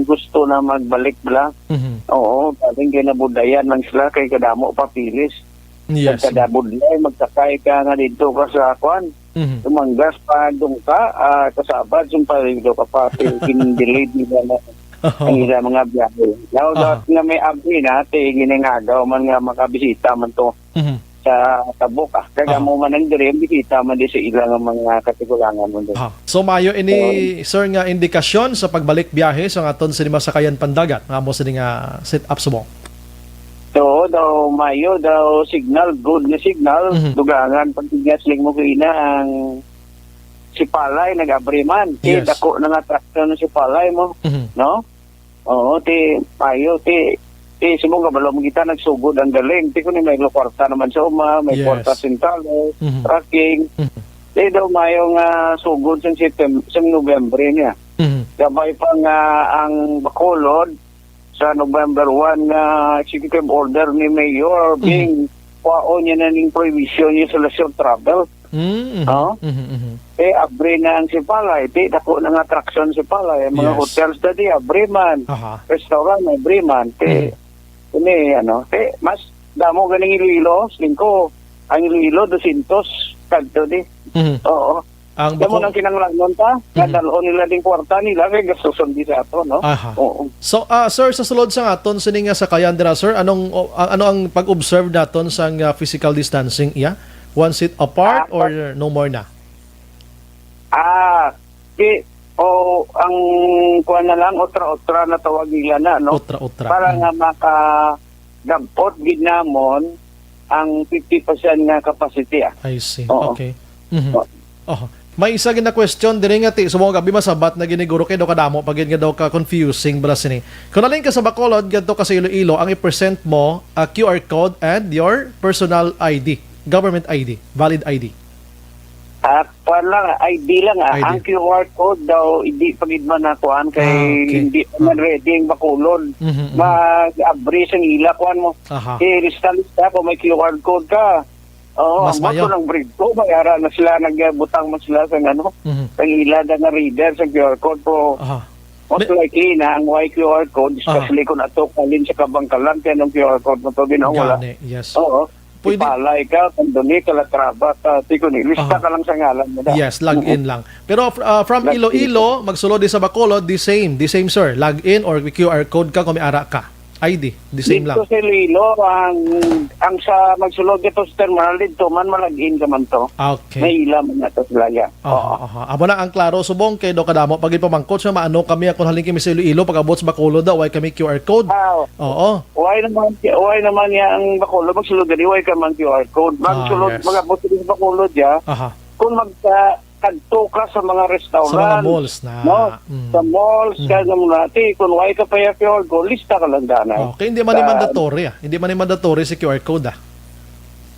gusto na magbalik bala. Mhm. Oo, galing kay nabudayan man sila kay kadamo papeles. Yes. Kada budlay, magsakay ka nga didto ka sa kwan. Mhm. Tumanggas pa dong ka, ah, kasabad sing palido ka pa, ti, gin-delayed nila na Aha. ang ila mga biyahe. Now, Aha. that nga may abri na, ti, ginangagaw man nga makabisita man to Mhm. sa tabok, ah. Kaya Aha. mo man ang diri, ang bisita man di sa ila nga mga katigulangan mo diri. Aha. So, maayo ini, So, sir, nga indikasyon sa pagbalik biyahe sa aton sini masakayan pandagat, nga amo sini nga set up subong? So, daw maayo, daw signal, good nga signal, Mhm. dugangan, pag signal, sling mo kaina ang si Palay, nag-abri man. Ti, Yes. dako na nga attraction si Palay mo, Mhm. no? Oo, ti, maayo, ti, ti, subong kabalo mo kita, nagsugod ang galing. Ti, kung may kwarta naman sa uma, may Yes. kwarta sentalo, Mhm. tracking. Mhm. Ti, daw maayo nga sugod sa Septem-, sa November niya. Mhm. Gabay pa nga ang Bacolod, sa November one nga executive order ni Mayor Mhm. Bing, kwaon niya na ning prohibition niya sa leisure travel. Mm, mhm, Oh? mhm, mhm. Eh, abri na ang Sipalay. Ti, dako na nga attraction Sipalay. Ang mga Yes. hotels na di, abri man. Aha. Restaurant, abri man. Ti, Mhm. ini, ano, ti, mas damo ganing Iloilo, singko. Ang Iloilo, dosyentos, kadto di. Mhm. Oo. Ang Yan mo bako- nang kinahanglanon ta, nga Mhm. dalhon nila ding kwarta nila, kay gastuson di sa ato, no? Aha. Oo. So, ah, sir, sa sulod sa aton sini nga sakayan dira, sir, anong, o, a-, ano ang pag-observe naton sang, ah, physical distancing iya? One seat apart Ah, or no more na? Ah, di, o, ang kuwan na lang, otra-otra na tawag nila na, no? Otra-otra. Para Mm. nga makadabot gid namon ang fifty percent nga capacity, ah. I see. Oo. Okay. Mhm. Oo. Oho. May isa gid na question diri nga ti, subong abi masabat na gid ni guro kay daw kadamo pa gid nga daw ka confusing bala sini. Kung halin ka sa Bacolod, gadto ka sa Iloilo, ang i-present mo, ah, Q R code and your personal I D, government I D, valid I D. Ah, kuwan lang, I D lang, ah. I D. Ang Q R code daw, hindi pa gid man na kuwan kay Ah, okay. hindi pa man Ah. ready ang Bacolod. Mhm, mhm. Mag-abri sang ila, kuwan mo. Aha. Eh, lista-lista kung may Q R code ka. Oo, Mas ang mayo. bago ng breed ko, may ara na sila, nagbutang man sila sa ano, Mhm. sa ila na nga reader sa Q R code. Pero Aha. most May likely na ang Y Q R code, Aha. especially kung ato kalin sa kabangkalan, kaya nung Q R code mo to, di na wala. Gani, yes. Oo. Pwede Ipalay ka, Kandoni, Calatrava ka, ti ko ni, lista Aha. ka lang sa ngalan mo na. Yes, log Oo. in lang. Pero, uh, from Log in. Iloilo, magsulod di sa Bacolod, the same, the same, sir. Log in or Q R code ka kung may ara ka. I D, the same Dito lang. sa Iloilo, ang, ang sa magsulod dito sa terminal dito, man malagin ka man to. Ah, okay. May ila man na to sila, ya. Aha, Oo. aha. Amo na ang klaro, subong kay do kadamo pag ipamangkot siya, maano kami, ako halin kami sa Iloilo, pag abot sa Bacolod daw, way kami Q R code. Ah, Oo. Why naman, why naman niya ang Bacolod magsulod diri, way ka man Q R code? Ah, Magsulod, yes. mag-abot diri sa Bacolod, ya. Aha. Kung magka-, kadto ka sa mga restaurant, Sa mga malls na. no? Mm. Sa malls, Mm. kaya nga muna, ti, kung why ka pa ya Q R code, lista ka lang danay. Okay, hindi man ni Sa mandatory, ah. Hindi man ni mandatory si Q R code, ah.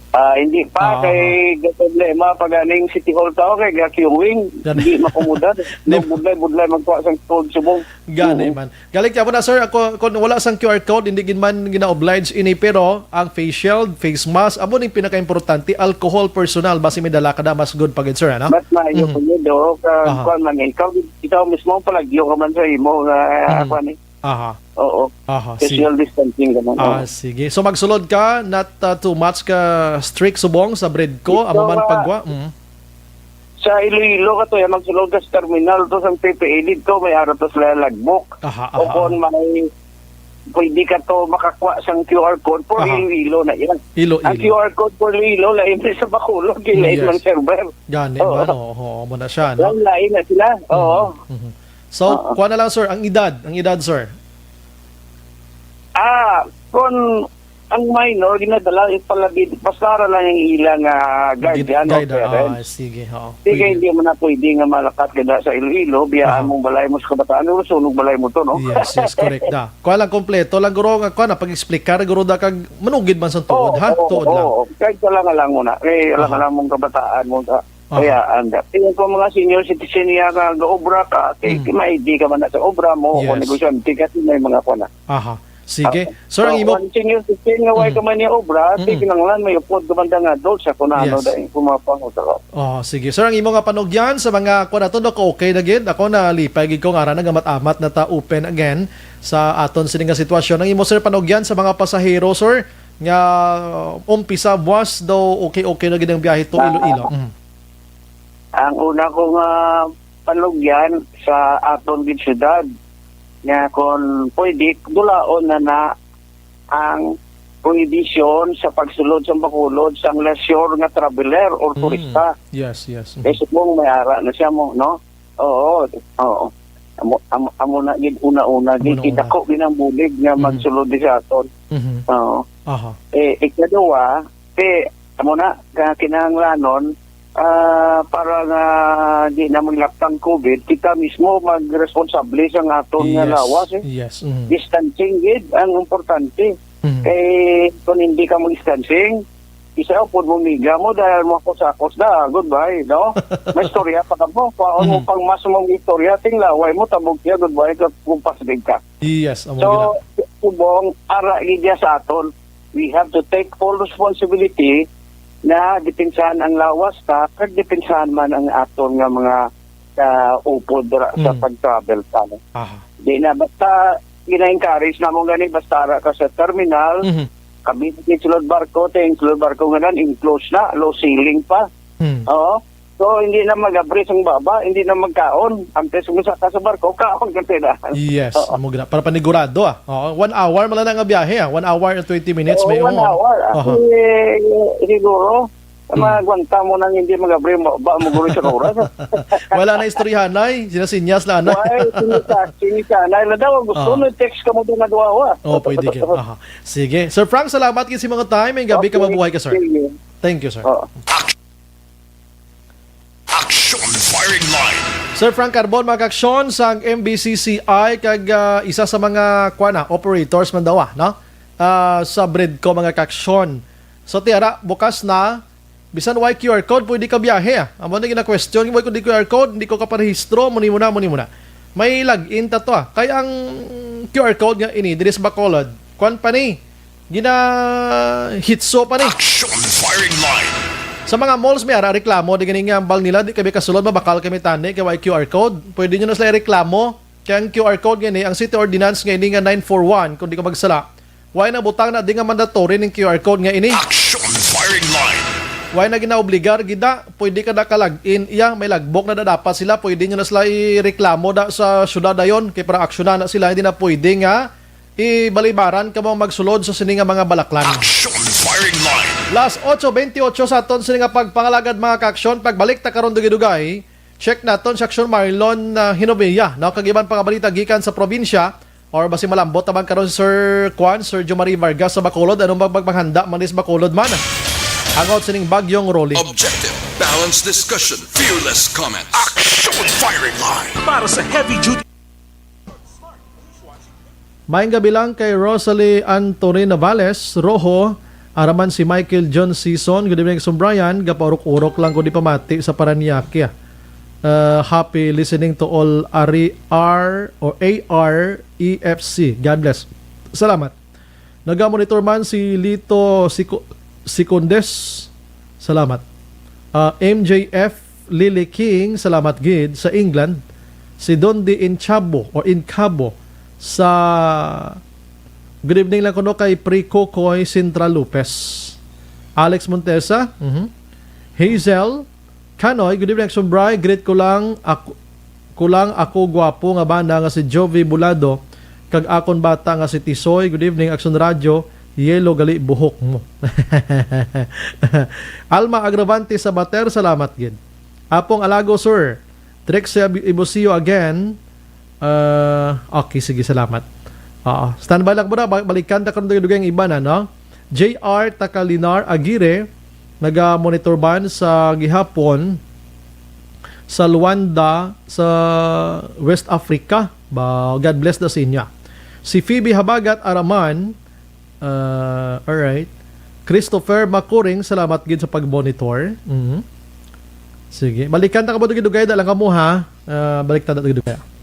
Ah, hindi pa, Ah, kay ah. ga problema, pag aning City Hall tao, kay ga queuing, Gani. hindi makumudad. Di Nung budlay-budlay magkuha sang code subong. Gani Oo. man. Galing kaya mo na, sir, ako, kung wala sang Q R code, hindi gid man gina-oblige ini, pero ang face shield, face mask, amo ning pinakaimportante, alcohol, personal, basi may dala ka na, mas good pa gid, sir, ano? Mas maayo Mhm. po yun, do. Ka, Aha. kuwan man, ikaw, ikaw mismo, palagyo ka man sa imo, nga, Mhm. kuwan eh. Aha. Oo. Aha, Social sige. distancing ka man, Ah, oo. sige. So, magsulod ka, not, uh, too much ka strict subong sa breed ko, Ito amo man nga, pagwa. Mhm. Sa Iloilo ka to, yan, magsulod ka sa terminal to, sa P P A dito, may ara to sila logbook. Aha, O aha, kung aha. may, pwede ka to makakuha sang Q R code for Aha. Iloilo na yan. Iloilo. Ang Q R code for Iloilo, lain sa Bacolod, lain Yes. ng server. Gani Oo. man, oo, oo, mo na siya, no? Lain, lain na sila. Mhm, Oo. mhm. So, Oo. kuha na lang, sir, ang edad, ang edad, sir. Ah, kung ang minor, ginadala, ipalabid, basta ra lang ang ilang, ah, Gid-, guardian o guide, ah, parents. ah, sige, oo. Di kay Pwede. hindi mo na pwede nga malakat ka sa Iloilo, biyaan Aha. mong balay mo sa kabataan, o sunog balay mo to, no? Yes, yes, correct da. Kuha lang kompleto lang, guro, nga kuha na, pag-explicar, guro, da kag manugid man sa tuod, Oo, ha? oo, Tuod lang. oo. Kahit ka lang, lang muna. Eh, alang, Aha. alang mong kabataan mo sa Aha. Kaya, ang da-, tingin ko mga senior citizen niya ka, ga-obra ka, kay Mm. may di ka man na sa obra mo, Yes. o negosyante, kasi may mga kuwan na. Aha. Sige. Sir, ang imo... Ang senior citizen nga way ka man niya obra, mm, kinahanglan may upod ka man nga adult sa kung ano. Yes. Dahil kung mapangot ako. Oh, sige. Sir, ang imo nga panugyan sa mga kuan nato, no, okay na gid. Ako, nalipay gid ko nga ara nga mat-amat na ta open again sa aton sini nga sitwasyon. Ang imo, sir, panugyan sa mga pasahero, sir, nga umpisa buwas daw okay-okay na gid ang biyahe to Iloilo. Mm. Ang una ko nga panugyan sa aton gid syudad, nga kung pwede, dulaon na na ang prohibition sa pagsulod sa Bacolod sang leisure nga traveler or, mm, turista. Yes, yes. Mm. Kay subong may ara na siya mo, no? Oo, oo. Amo, amo, amo na gid una-una, gid. Una-una. Kidako gid ang bulig nga, mm, magsulod di sa aton. Mhm. Oo. Aha. Eh, ikaduha, eh, amo na, ka-, kinahanglanon, ah, para nga di na maglaptang COVID, kita mismo magresponsable sa aton nga, yes, lawas, eh. Yes, mhm. Distancing gid ang importante. Mhm. Kay kung hindi ka mag-distancing, isa pod mo miga mo dahil mo kusakos na, goodbye, no? May istorya pa ka mo, kwaon mo, mm, pang mas mong istorya, ting laway mo, tabog siya, goodbye, kag kung pasig ka. Yes, amo gina. So, subong, ara gid ya sa aton, we have to take full responsibility na depensahan ang lawas ta, kag depensahan man ang aton nga mga, ah, upod ra sa, mm, pag-travel ta, no? Aha. Di na basta gina-encourage namo gani, basta ara ka sa terminal, mhm, kami sa sulod barko, ting sulod barko nga nan, enclosed na, low ceiling pa. Hmm. Oo. So, hindi na mag-abri sang baba, hindi na magkaon. Antes mo sa, sa barko, kaon ka sila. Yes, oo, amo gina. Para panigurado, ah. Oo, one hour man lang nga biyahe, ah. One hour and twenty minutes. Oo, may one hour. Ah, aha. Eh, siguro, hmm, magwanta mo nang hindi mag-abri ang baba mo guro sa oras. Wala na istoryahanay, sinasinyas lang na. Why? Sinita, sinita. Na, na daw, gusto, oh, no, text ka mo doon na duwa. Oh, pwede gid. Aha. Sige. Sir Frank, salamat gid sa mga time. May gabi ka, okay, mabuhay ka, sir. Sige. Thank you, sir. Oo. Action Firing Line. Sir Frank Carbon, mga kaaksyon, sang M B C C I, kag, ah, isa sa mga, kuwan na, operators man daw, ah, no? Ah, sa Bredco, mga kaaksyon. So, tiara, bukas na, bisan way Q R code, pwede ka biyahe, ah. Amo na gina-question, way ko di Q R code, hindi ko kaparehistro, muni mo na, muni mo na. May login ta to, ah. Kay ang Q R code nga ini, diri sa Bacolod, kuwan pa ni, gina-hitso pa ni. Action Firing Line. Sa mga malls, may ara reklamo, di gani nga ambal nila, di kami kasulod, mabakal kami tani, kay way Q R code. Pwede nyo na sila ireklamo. Kay ang Q R code nga ini, ang city ordinance nga ini nga nine four one, kung di ko magsala, way na butang na di nga mandatory ning Q R code nga ini. Action Firing Line. Way na ginaobligar gid na, pwede ka na ka-log in, iya, may logbook na, na dapat sila, pwede nyo na sila ireklamo da sa syudad dayon, kay para aksyonan na sila, hindi na pwede nga ibalibaran ka mo magsulod sa sini nga mga balaklan. Action Firing Line. Las ocho veintiocho sa aton sini nga pagpangalagad, mga kaaksyon. Pagbalik ta karon dugay-dugay, check naton si Aksyon Marlon, ah, Hinovia, no? Kag iban pa nga balita gikan sa probinsya, or basi malambot naman karon si Sir Kwan, Sir Jomari Vargas sa Bacolod. Anong magpaghanda man sa Bacolod man? Hangot sining bagyong Rolly. Objective, balanced discussion, fearless comment. Action Firing Line. Para sa heavy duty. Maayong gabi lang kay Rosalie Antonin Navales Rojo, araman si Michael John Season. Good evening, Sir Brian. Gapaurok-urok lang ko di pamati sa Parañaque. Uh, happy listening to all Ari R or A R E F C. God bless. Salamat. Naga-monitor man si Lito Sico-, Sicondes. Salamat. Ah, M J F Lily King, salamat gid, sa England. Si Dondi Inchabo or Incabo sa, good evening lang kuno kay Pre Kokoy Central Lopez. Alex Montesa, mhm. Hazel Kanoy, good evening, Action Bry. Greet ko lang ako, ko lang ako gwapo nga bana nga si Jovi Bulado, kag akon bata nga si Tisoy. Good evening, Action Radio. Yellow gali buhok mo. Alma Agravante Sabater, salamat gid. Apong Alago, sir. Trixie Ab-, Ibusio again. Ah, okay, sige, salamat. Oo. Standby lang po na. Ba-, balikan ta karon dugay-dugay ang iban, ano? J R Takalinar Aguirre, naga-monitor ban sa gihapon sa Luanda, sa West Africa. Ba, God bless daw sa inyo. Si Phoebe Habagat Araman, ah, alright. Christopher Makuring, salamat gid sa pag-monitor. Mhm. Sige. Balikan ta ka ba dugay-dugay, da lang kamo, ha? Ah, balik ta dugay-dugay.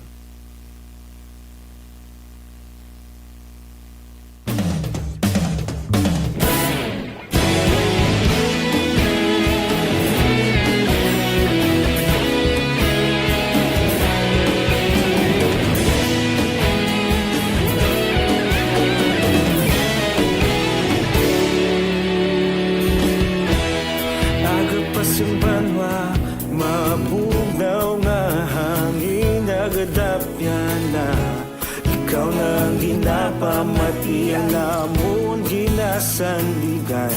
Ikaw na ang ginapamatian namon ginasandigan.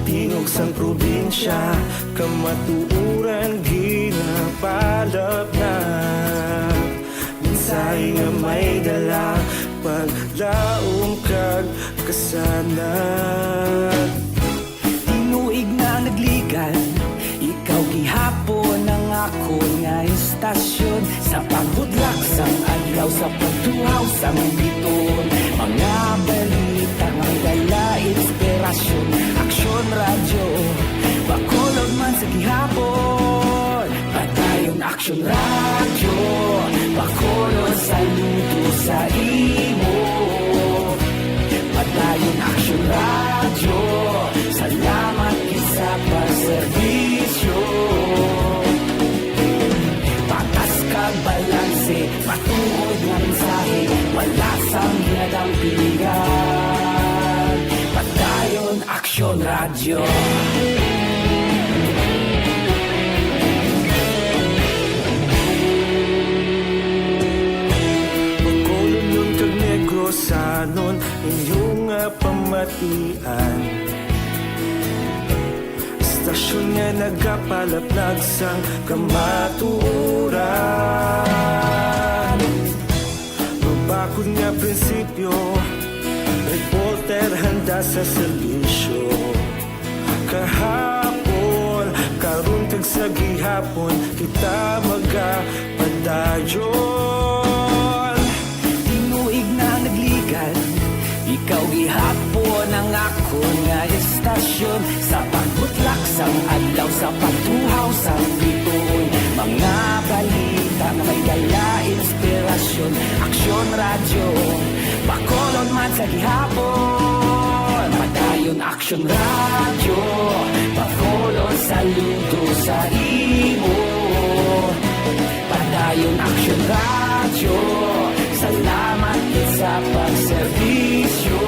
Tingog sang probinsya, kamatuoran ginapalapnag. Mensahe nga may dala, paglaom kag kasanag. Tinuig na nagligan, ikaw gihapon ang akon nga istasyon. Sa pagbudlak sang adlaw, sa pagtuhaw sang bituon, mga balita nga may dala inspirasyon. Aksyon Radyo, Bacolod man sa gihapon. Padayon Aksyon Radyo, Bacolod, saludo sa imo. Padayon Aksyon Radyo, salamat gid sa pagserbisyo. Patas kag balanse, matuod nga mensahe, wala sang ginadampigan. Padayon Aksyon Radyo. Bacolodnon kag Negrosanon, inyo nga pamatian. Istasyon nga nagapalapnag sang kamatuoran. Mabakod nga prinsipyo, reporter handa sa serbisyo. Kahapon, karon kag sa gihapon, kita magapadayon. Tinuig na nagligan, ikaw gihapon ang akon nga istasyon. Sa pagbutlak sang adlaw, sa pagtuhaw sang bituon, mga balita nga may dala inspirasyon. Aksyon Radyo, Bacolod man sa gihapon. Padayon Aksyon Radyo, Bacolod, saludo sa imo. Padayon Aksyon Radyo, salamat gid sa pagserbisyo.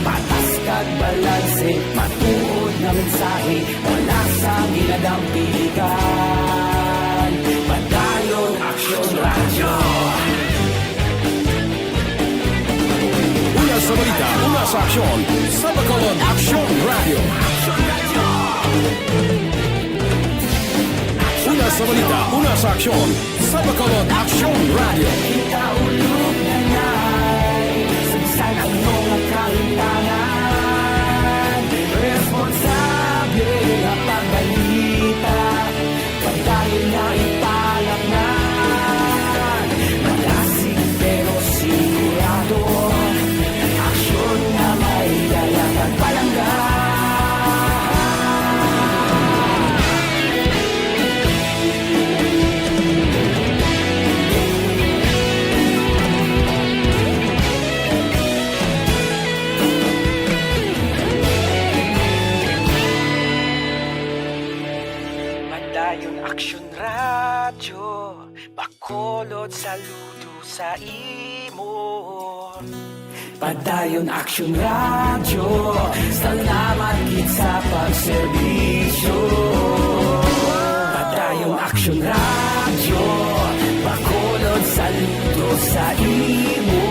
Patas kag balanse, matuod nga mensahe, wala sang ginadampigan. Padayon Aksyon Radyo. Una sa balita, una sa aksyon, sa Bacolod Aksyon Radyo. Una sa balita, una sa aksyon, sa Bacolod Aksyon Radyo. Kita ulog na nay, sa bisan ano nga kahimtangan, responsable nga pagbalita. Padayon nga ipalapngan, madasig pero sigurado, aksyon nga may dala kag palangga. Padayon Aksyon Radyo, Bacolod, saludo sa imo. Padayon Aksyon Radyo, salamat gid sa pagserbisyo. Padayon Aksyon Radyo, Bacolod, saludo sa imo.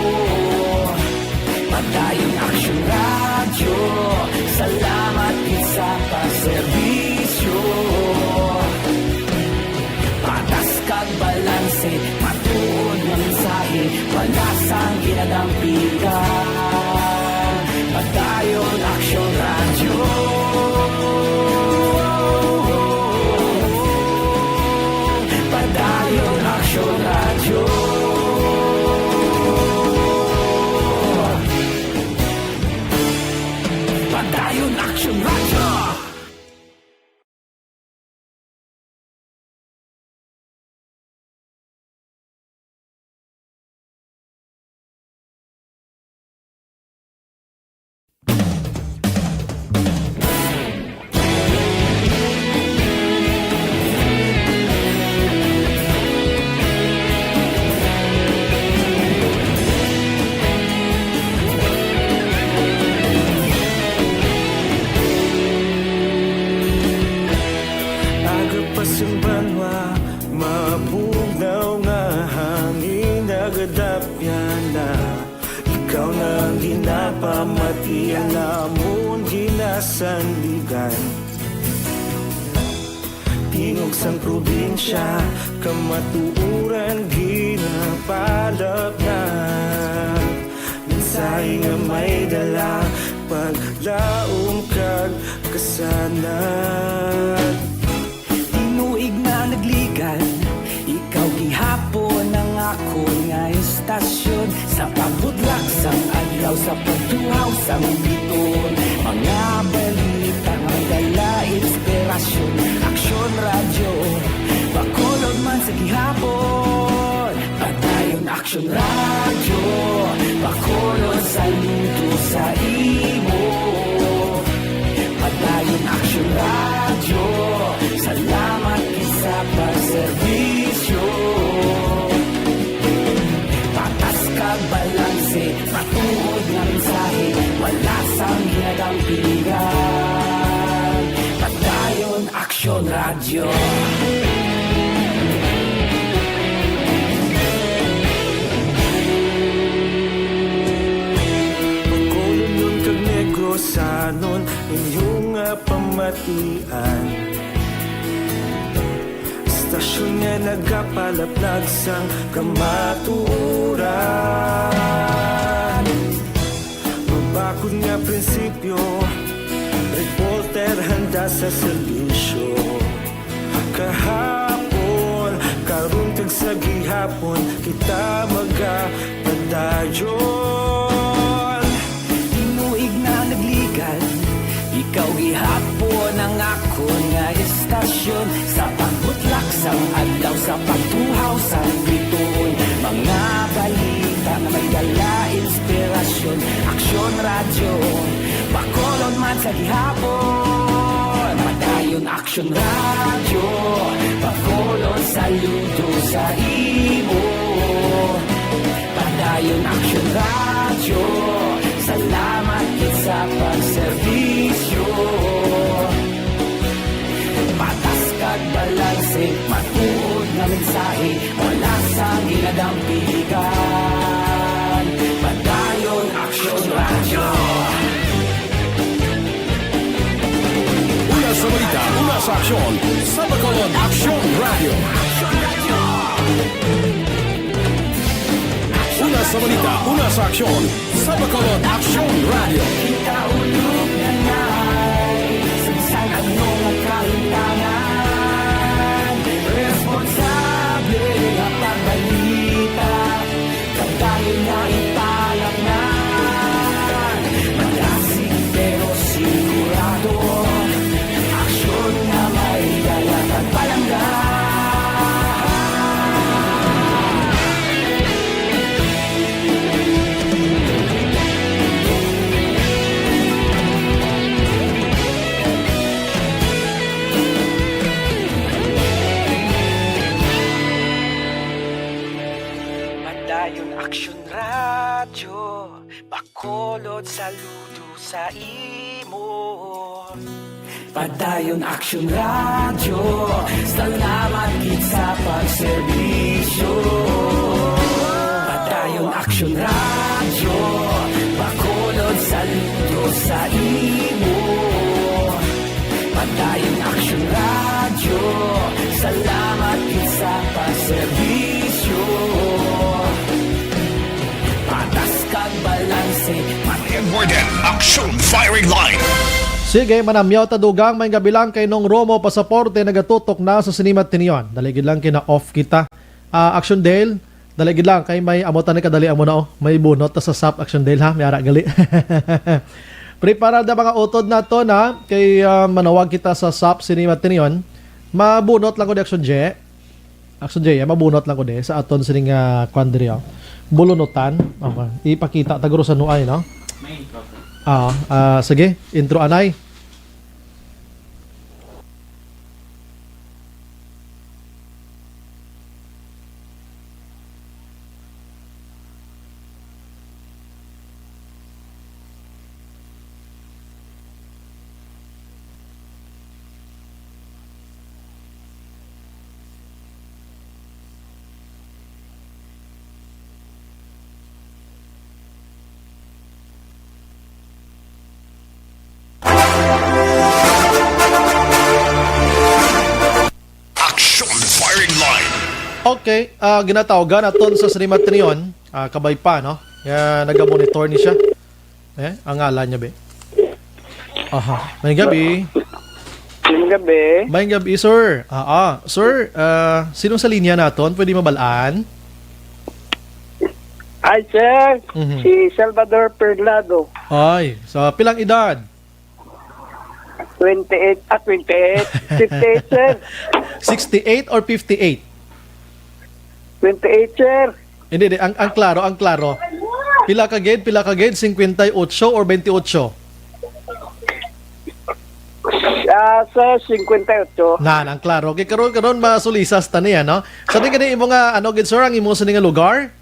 Padayon Aksyon Radyo, salamat gid sa pagserbisyo. Patas kag balanse, matuod nga mensahe, wala sang ginadampigan. Padayon Aksyon Radyo. Padayon Aksyon Radyo. Padayon Aksyon Radyo. Naw nga hangin nagadapyan na, ikaw na ang ginapamati, ang amon ginasandigan. Tingog sang probinsya, kamatuoran ginapalapnag. Mensahe nga may dala, paglaom kag kasanag. Tinuig na nagligan, ikaw gihapon ang akon nga istasyon. Sa pagbutlak sang adlaw, sa pagtuhaw sang biton, mga balita may dala inspirasyon. Aksyon Radyo, Bacolod man sa gihapon. Padayon Aksyon Radyo, Bacolod, saludo sa imo. Padayon Aksyon Radyo, salamat gid sa pagserbisyo. Patas kag balanse, matuod nga mensahe, wala sang ginadampigan. Padayon Aksyon Radyo. Bacolodnon kag Negrosanon, inyo nga pamatian. Istasyon nga nagapalaplag sang kamatuoran. Mabakod nga prinsipyo, reporter handa sa serbisyo. Kahapon, karon kag sa gihapon, kita magapadayon. Tinuig na nagligan, ikaw gihapon ang akon nga istasyon. Sa pagbutlak sang adlaw, sa pagtuhaw sang bituon, mga balita nga may dala inspirasyon. Aksyon Radyo, Bacolod man sa gihapon. Padayon Aksyon Radyo, Bacolod, saludo sa imo. Padayon Aksyon Radyo, salamat gid sa pagserbisyo. Patas kag balanse, matuod nga mensahe, wala sang ginadampigan. Padayon Aksyon Radyo. Una sa balita, una sa aksyon, sa Bacolod Aksyon Radyo. Una sa balita, una sa aksyon, sa Bacolod Aksyon Radyo. Kita ulog na ngay, sa bisan ano nga kahimtangan, responsable nga pagbalita, padayon nga ipalapngan. Malasig pero sigurado, aksyon nga may dala kag palangga. Padayon Aksyon Radyo, Bacolod, saludo sa imo. Padayon Aksyon Radyo, salamat gid sa pagserbisyo. Padayon Aksyon Radyo, Bacolod, saludo sa imo. Padayon Aksyon Radyo, salamat gid sa pagserbisyo. Patas kag balanse, Edward N. Aksyon Firing Line. Sige, manamyaw ta dugang, may gabi lang kay Nong Romo Pasaporte nagatutok na sa Cinema Tinion. Dali gid lang kay na-off kita. Ah, Action Dale, dali gid lang kay may amo tani kadali amo na, oh. May bunot ta sa sap, Action Dale, ha, may ara gali. Preparada mga utod nato na kay, ah, manawag kita sa sap Cinema Tinion. Mabunot lang ko di Action J. Action J, eh, mabunot lang ko di sa aton sining, ah, kwan diri, oh. Bulunutan. Okay. Ipakita ta guro sa nuay, no? May intro po. Ah, ah, sige, intro anay. Action firing line. Okay, ah, ginatawgan naton sa Sri Matrion, ah, kabay pa, no? Nga nagamonitor ni siya. Eh, ang ngalan niya, be. Aha. May gabi. May gabi. May gabi, sir. Ah, ah. Sir, ah, sino sa linya naton? Pwede mabalaan? Hi, sir. Mhm. Si Salvador Perlado. Ay, sa pilang edad? Twenty-eight, ah, twenty-eight. Fifty-eight, sir. Sixty-eight or fifty-eight? Twenty-eight, sir. Hindi, hindi. Ang, ang klaro, ang klaro. Pila ka gid? Pila ka gid? Singkwenta y ocho or bentiocho? Ah, sir, singkwenta y ocho. Nan, ang klaro. Kay karon, karon, masulisas ta niya, no? Sa di gani imo nga, ano gid, sir, ang imo sa nga lugar?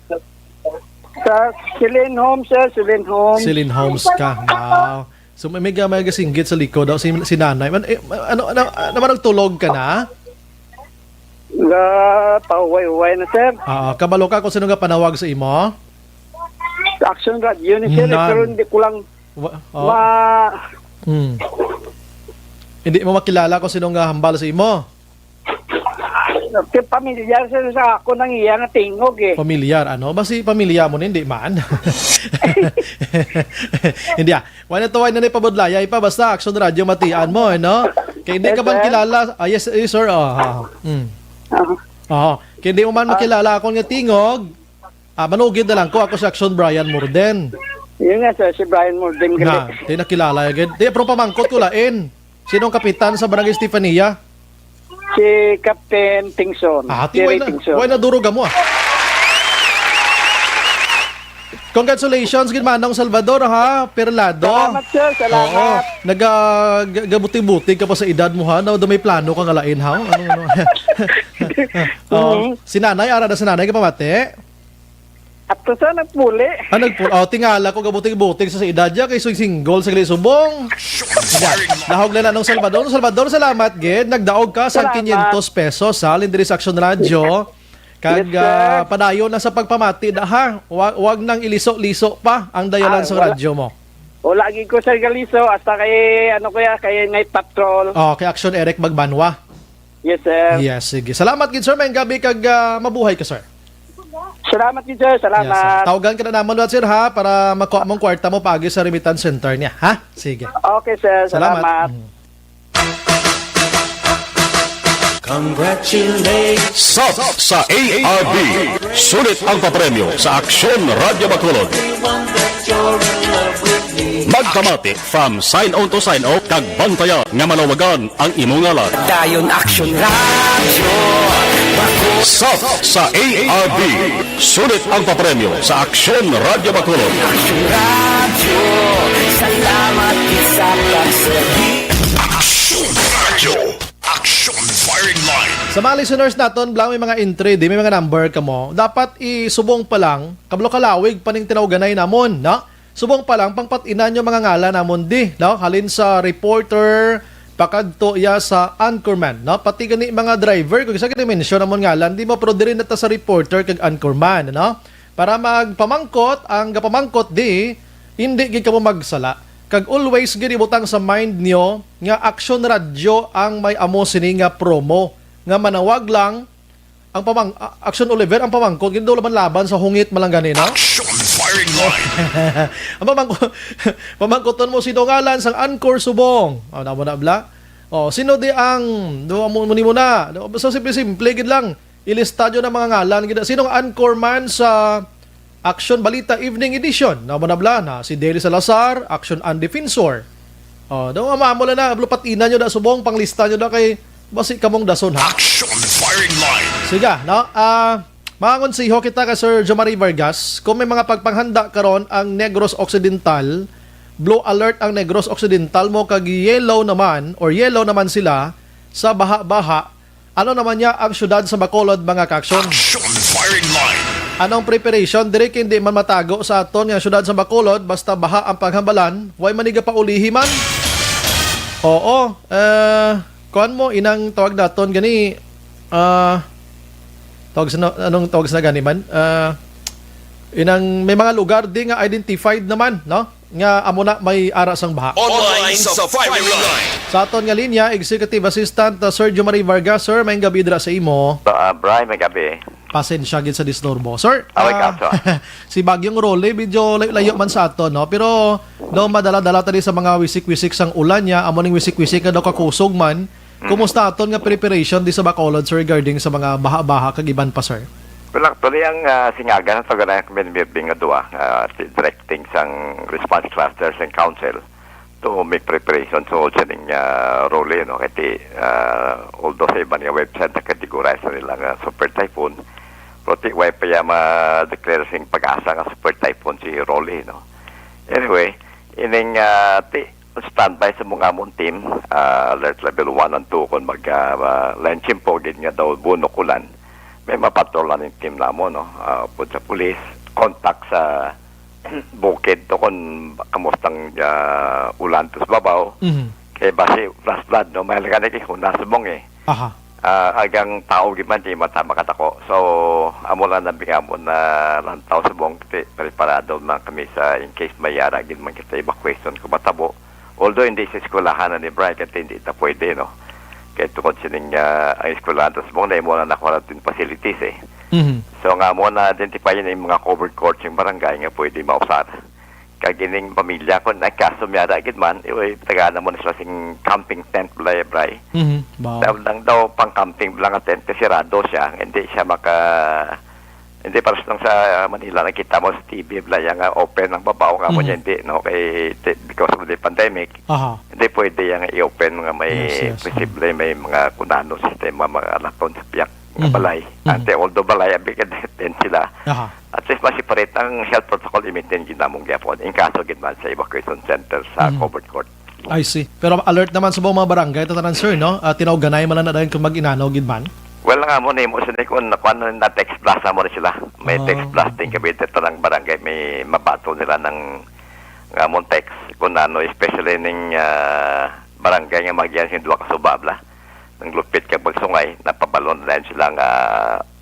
Sa Silin Homes, sir. Silin Homes. Silin Homes ka. Wow. So, may, may, ga- may gasinggit sa likod daw si, si nanay. Man, eh, ano, ano, ano, man, nagtulog ka na? Nga, pahuway-huway na, sir. Ah, kabalo ka kung sino nga panawag sa imo? Sa Action Radio ni, sir, Nan. Pero hindi ko lang Wa- oh. ma... Hmm. Hindi mo makilala kung sino nga hambal sa imo? Kay pamilyar, sir, sa ako nang iya nga tingog, eh. Pamilyar, ano? Basi pamilya mo, hindi man. Hindi, ah. Wala na to, wala na ipabudlayay pa. Basta Action Radio, matian mo, eh, no? Kay hindi Yes, ka man sir. kilala. Ah, yes, yes, sir. Oh, ha. Mm. Ah. Oh, kay hindi mo man Ah. makilala akon nga tingog. Ah, manugid na lang ko. Ako si Action Brian Morden. Yun nga, sir, si Brian Morden. Na, Galit. Di nakilala agad. Di, pero pamangkot ko lain. Sinong kapitan sa Barangay Stefania? Si Captain Tingson. Ah, ti, Jerry wala, Tingson. Wala duro gamo, ah. Congratulations, gid, Manong Salvador, ha? Perlado. Salamat, sir. Salamat. Oo. Naga-, ga-, gabuting-buting ka pa sa edad mo, ha? Na, may plano ka nga lain, ha? Ano, ano? Oo. Mhm. Si nanay, ara na si nanay, kapamati? Ato sa nagpuli. Ah, nagpul-, oh, tingala ko gabuting-buting sa, sa edad niya, kay sing-, single sa gali subong. Action firing line. Nahog na Nanong Salvador. Salvador, salamat, gid. Nagdaog ka sa Salamat. quinientos pesos, ha? Lindri sa Action Radio. Kag, Yes, sir. ah, padayon na sa pagpamati da, ha? Wa-, wag nang iliso-liso pa ang dayalan Ah, sa wala. radyo mo. Wala gid ko, sir, galiso. Hasta kay, ano ko ya, kay Night Patrol. Oh, kay Action Eric Magbanwa. Yes, sir. Yes, sige. Salamat gid, sir. May gabi kag, ah, mabuhay ka, sir. Salamat gid, sir. Salamat. Yes, sir. Tawagan ka na naman, sir, ha? Para makuha mong kwarta mo paagi sa remittance center niya, ha? Sige. Okay, sir. Salamat. Salamat. Mm. Congratulations. Sap sa A R B. Sulit ang papremyo sa Aksyon Radyo Bacolod. Magpamati from sign on to sign off kag bantayan nga malawagan ang imo ngalan. Dayon Aksyon Radyo. Sap sa A R B. Sulit ang papremyo sa Aksyon Radyo Bacolod. Aksyon Radyo. Salamat sa pagserbi. Aksyon Radyo. Action Firing Line. Sa mga listeners naton, bala may mga entry, di may mga number kamo, dapat isubong pa lang, kabalo kalawig pa ning tinawganay namon, no? Subong pa lang, pangpat-inan yung mga ngalan namon di, no? Halin sa reporter, pakadto ya sa anchorman, no? Pati gani mga driver, kung isa gani mention namon ngalan, di mo, pero diri na ta sa reporter kag anchorman, no? Para magpamangkot, ang gapamangkot di, hindi gid kamo magsala. Kag always gid ibutang sa mind nyo nga Action Radyo ang may amo sini nga promo, nga manawag lang ang pamang-, a-, Action Oliver, ang pamangkot, gid daw laban-laban sa hungit man lang gani, no? Action Firing Line. Ang pamangkot, pamangkoton mo, sino ngalan sang anchor subong? Oh, namo na bla. Oh, sino di ang, do mo, muni mo na. Do, basta simple-simple gid lang. Ilista nyo na mga ngalan gid. Sino ang anchorman sa Action Balita Evening Edition? Namo na bla na si Deli Salazar, Action Ann Defensor. Oh, do, amo, amo lang na, lupatina nyo da subong, panglista nyo da kay basi kamong dason, ha? Action Firing Line. Sige, no? Ah, mangonsiho kita kay Sir Jomari Vargas, kung may mga pagpanghanda karon ang Negros Occidental, blue alert ang Negros Occidental mo kag yellow naman or yellow naman sila sa baha-baha. Ano naman niya ang syudad sa Bacolod, mga ka-action? Action Firing Line. Anong preparation? Diri kay hindi man matago sa aton nga syudad sa Bacolod, basta baha ang paghambalan, way maniga paulihi man. Oo, eh, kuan mo, inang tawag naton gani, ah, tawag sa na-, anong tawag sa gani man? Ah, inang may mga lugar di nga identified naman, no? nga amo na may ara sang baha. Online sa firing line. Sa aton nga linya, Executive Assistant, uh, Sergio Marie Vargas. Sir, may gabi dira sa imo. Ah, Bri, may gabi. Pasensya gid sa disturbo. Sir, Away ka, ah, sir. Si Bagyong Rolly, medyo layo-layo man sa aton, no? Pero daw madala-dala tani sa mga wisik-wisik sang ulan niya, amo ning wisik-wisik nga daw kakusog man. Mm. Kumusta aton nga preparation di sa Bacolod, sir, regarding sa mga baha-baha kag iban pa, sir? Well, actually, ang, ah, singagan sa taga kami ni Mirbing nga duwa, ah, si directing sang response cluster sang council to make preparation sa sining, ah, Rolly, no? Kay ti, ah, although sa iban nga website nakategorize na nila nga super typhoon, pero ti, way pa ya ma-declare sing pag-asa nga super typhoon si Rolly, no? Anyway, ining, ah, ti, standby sa mga amon team, ah, alert level one and two, kung mag, ah, ah, line tiyempo gid nga daw bunok ulan, may mapatrol ang team namo, no? Ah, pud sa pulis, contact sa bukid to kung kamustang, ah, ulan to sa babaw. Mhm. Kay basi flash flood, no? May laga na kay huna subong, eh. Aha. Ah, agang tao gid man, di mata makatako. So, amo lang nabingamon na lang tao subong, ti, preparado man kami sa in case may yara gid man kita evacuation kung matabo. Although hindi sa eskwelahan na ni Bri, kay hindi ta pwede, no? Kay tungod sining, ah, ang eskwelahan, tas mo na imo na na quarantine facilities, eh. Mhm. So, nga mo na-identify yun yung mga covered courts yung barangay nga pwede mausar. Kag ining pamilya, kung nagkaso miyara gid man, iway, tagaan na mo na sila sing camping tent, Bri, Bri. Mhm. Wow. Daw lang daw pang camping lang ang tent, kasi sirado siya, hindi siya maka, hindi para lang sa Manila, nakita mo sa T V, bla, yang, ah, open ang babaw, nga mo Mhm. niya, hindi, no? Kay, ti-, because of the pandemic, Aha. hindi pwede yang i-open nga may Yes, yes. posible, may mga kunano sistema, mga laton sa piyak nga Mhm. balay. Mhm. Ante, although balay, abi ka din sila. Aha. At least, mas separate ang health protocol, i-maintain gid namong gyapon. In kaso gid man sa evacuation center sa Mhm. covered court. I see. Pero alert naman sa mga barangay, tatanan, sir, no? Ah, tinawganay man lang na dayon kung mag-inano gid man. Well, nga mo ni mo, sini kung nakuan na text blast na mo ni sila. May Ah. text blast din kami, ito lang barangay, may mabato nila ng, nga mo text, kung ano, especially ning, ah, barangay nga magian sing duha ka suba, bla. Nang lupit ka magsungay, napabalon na sila nga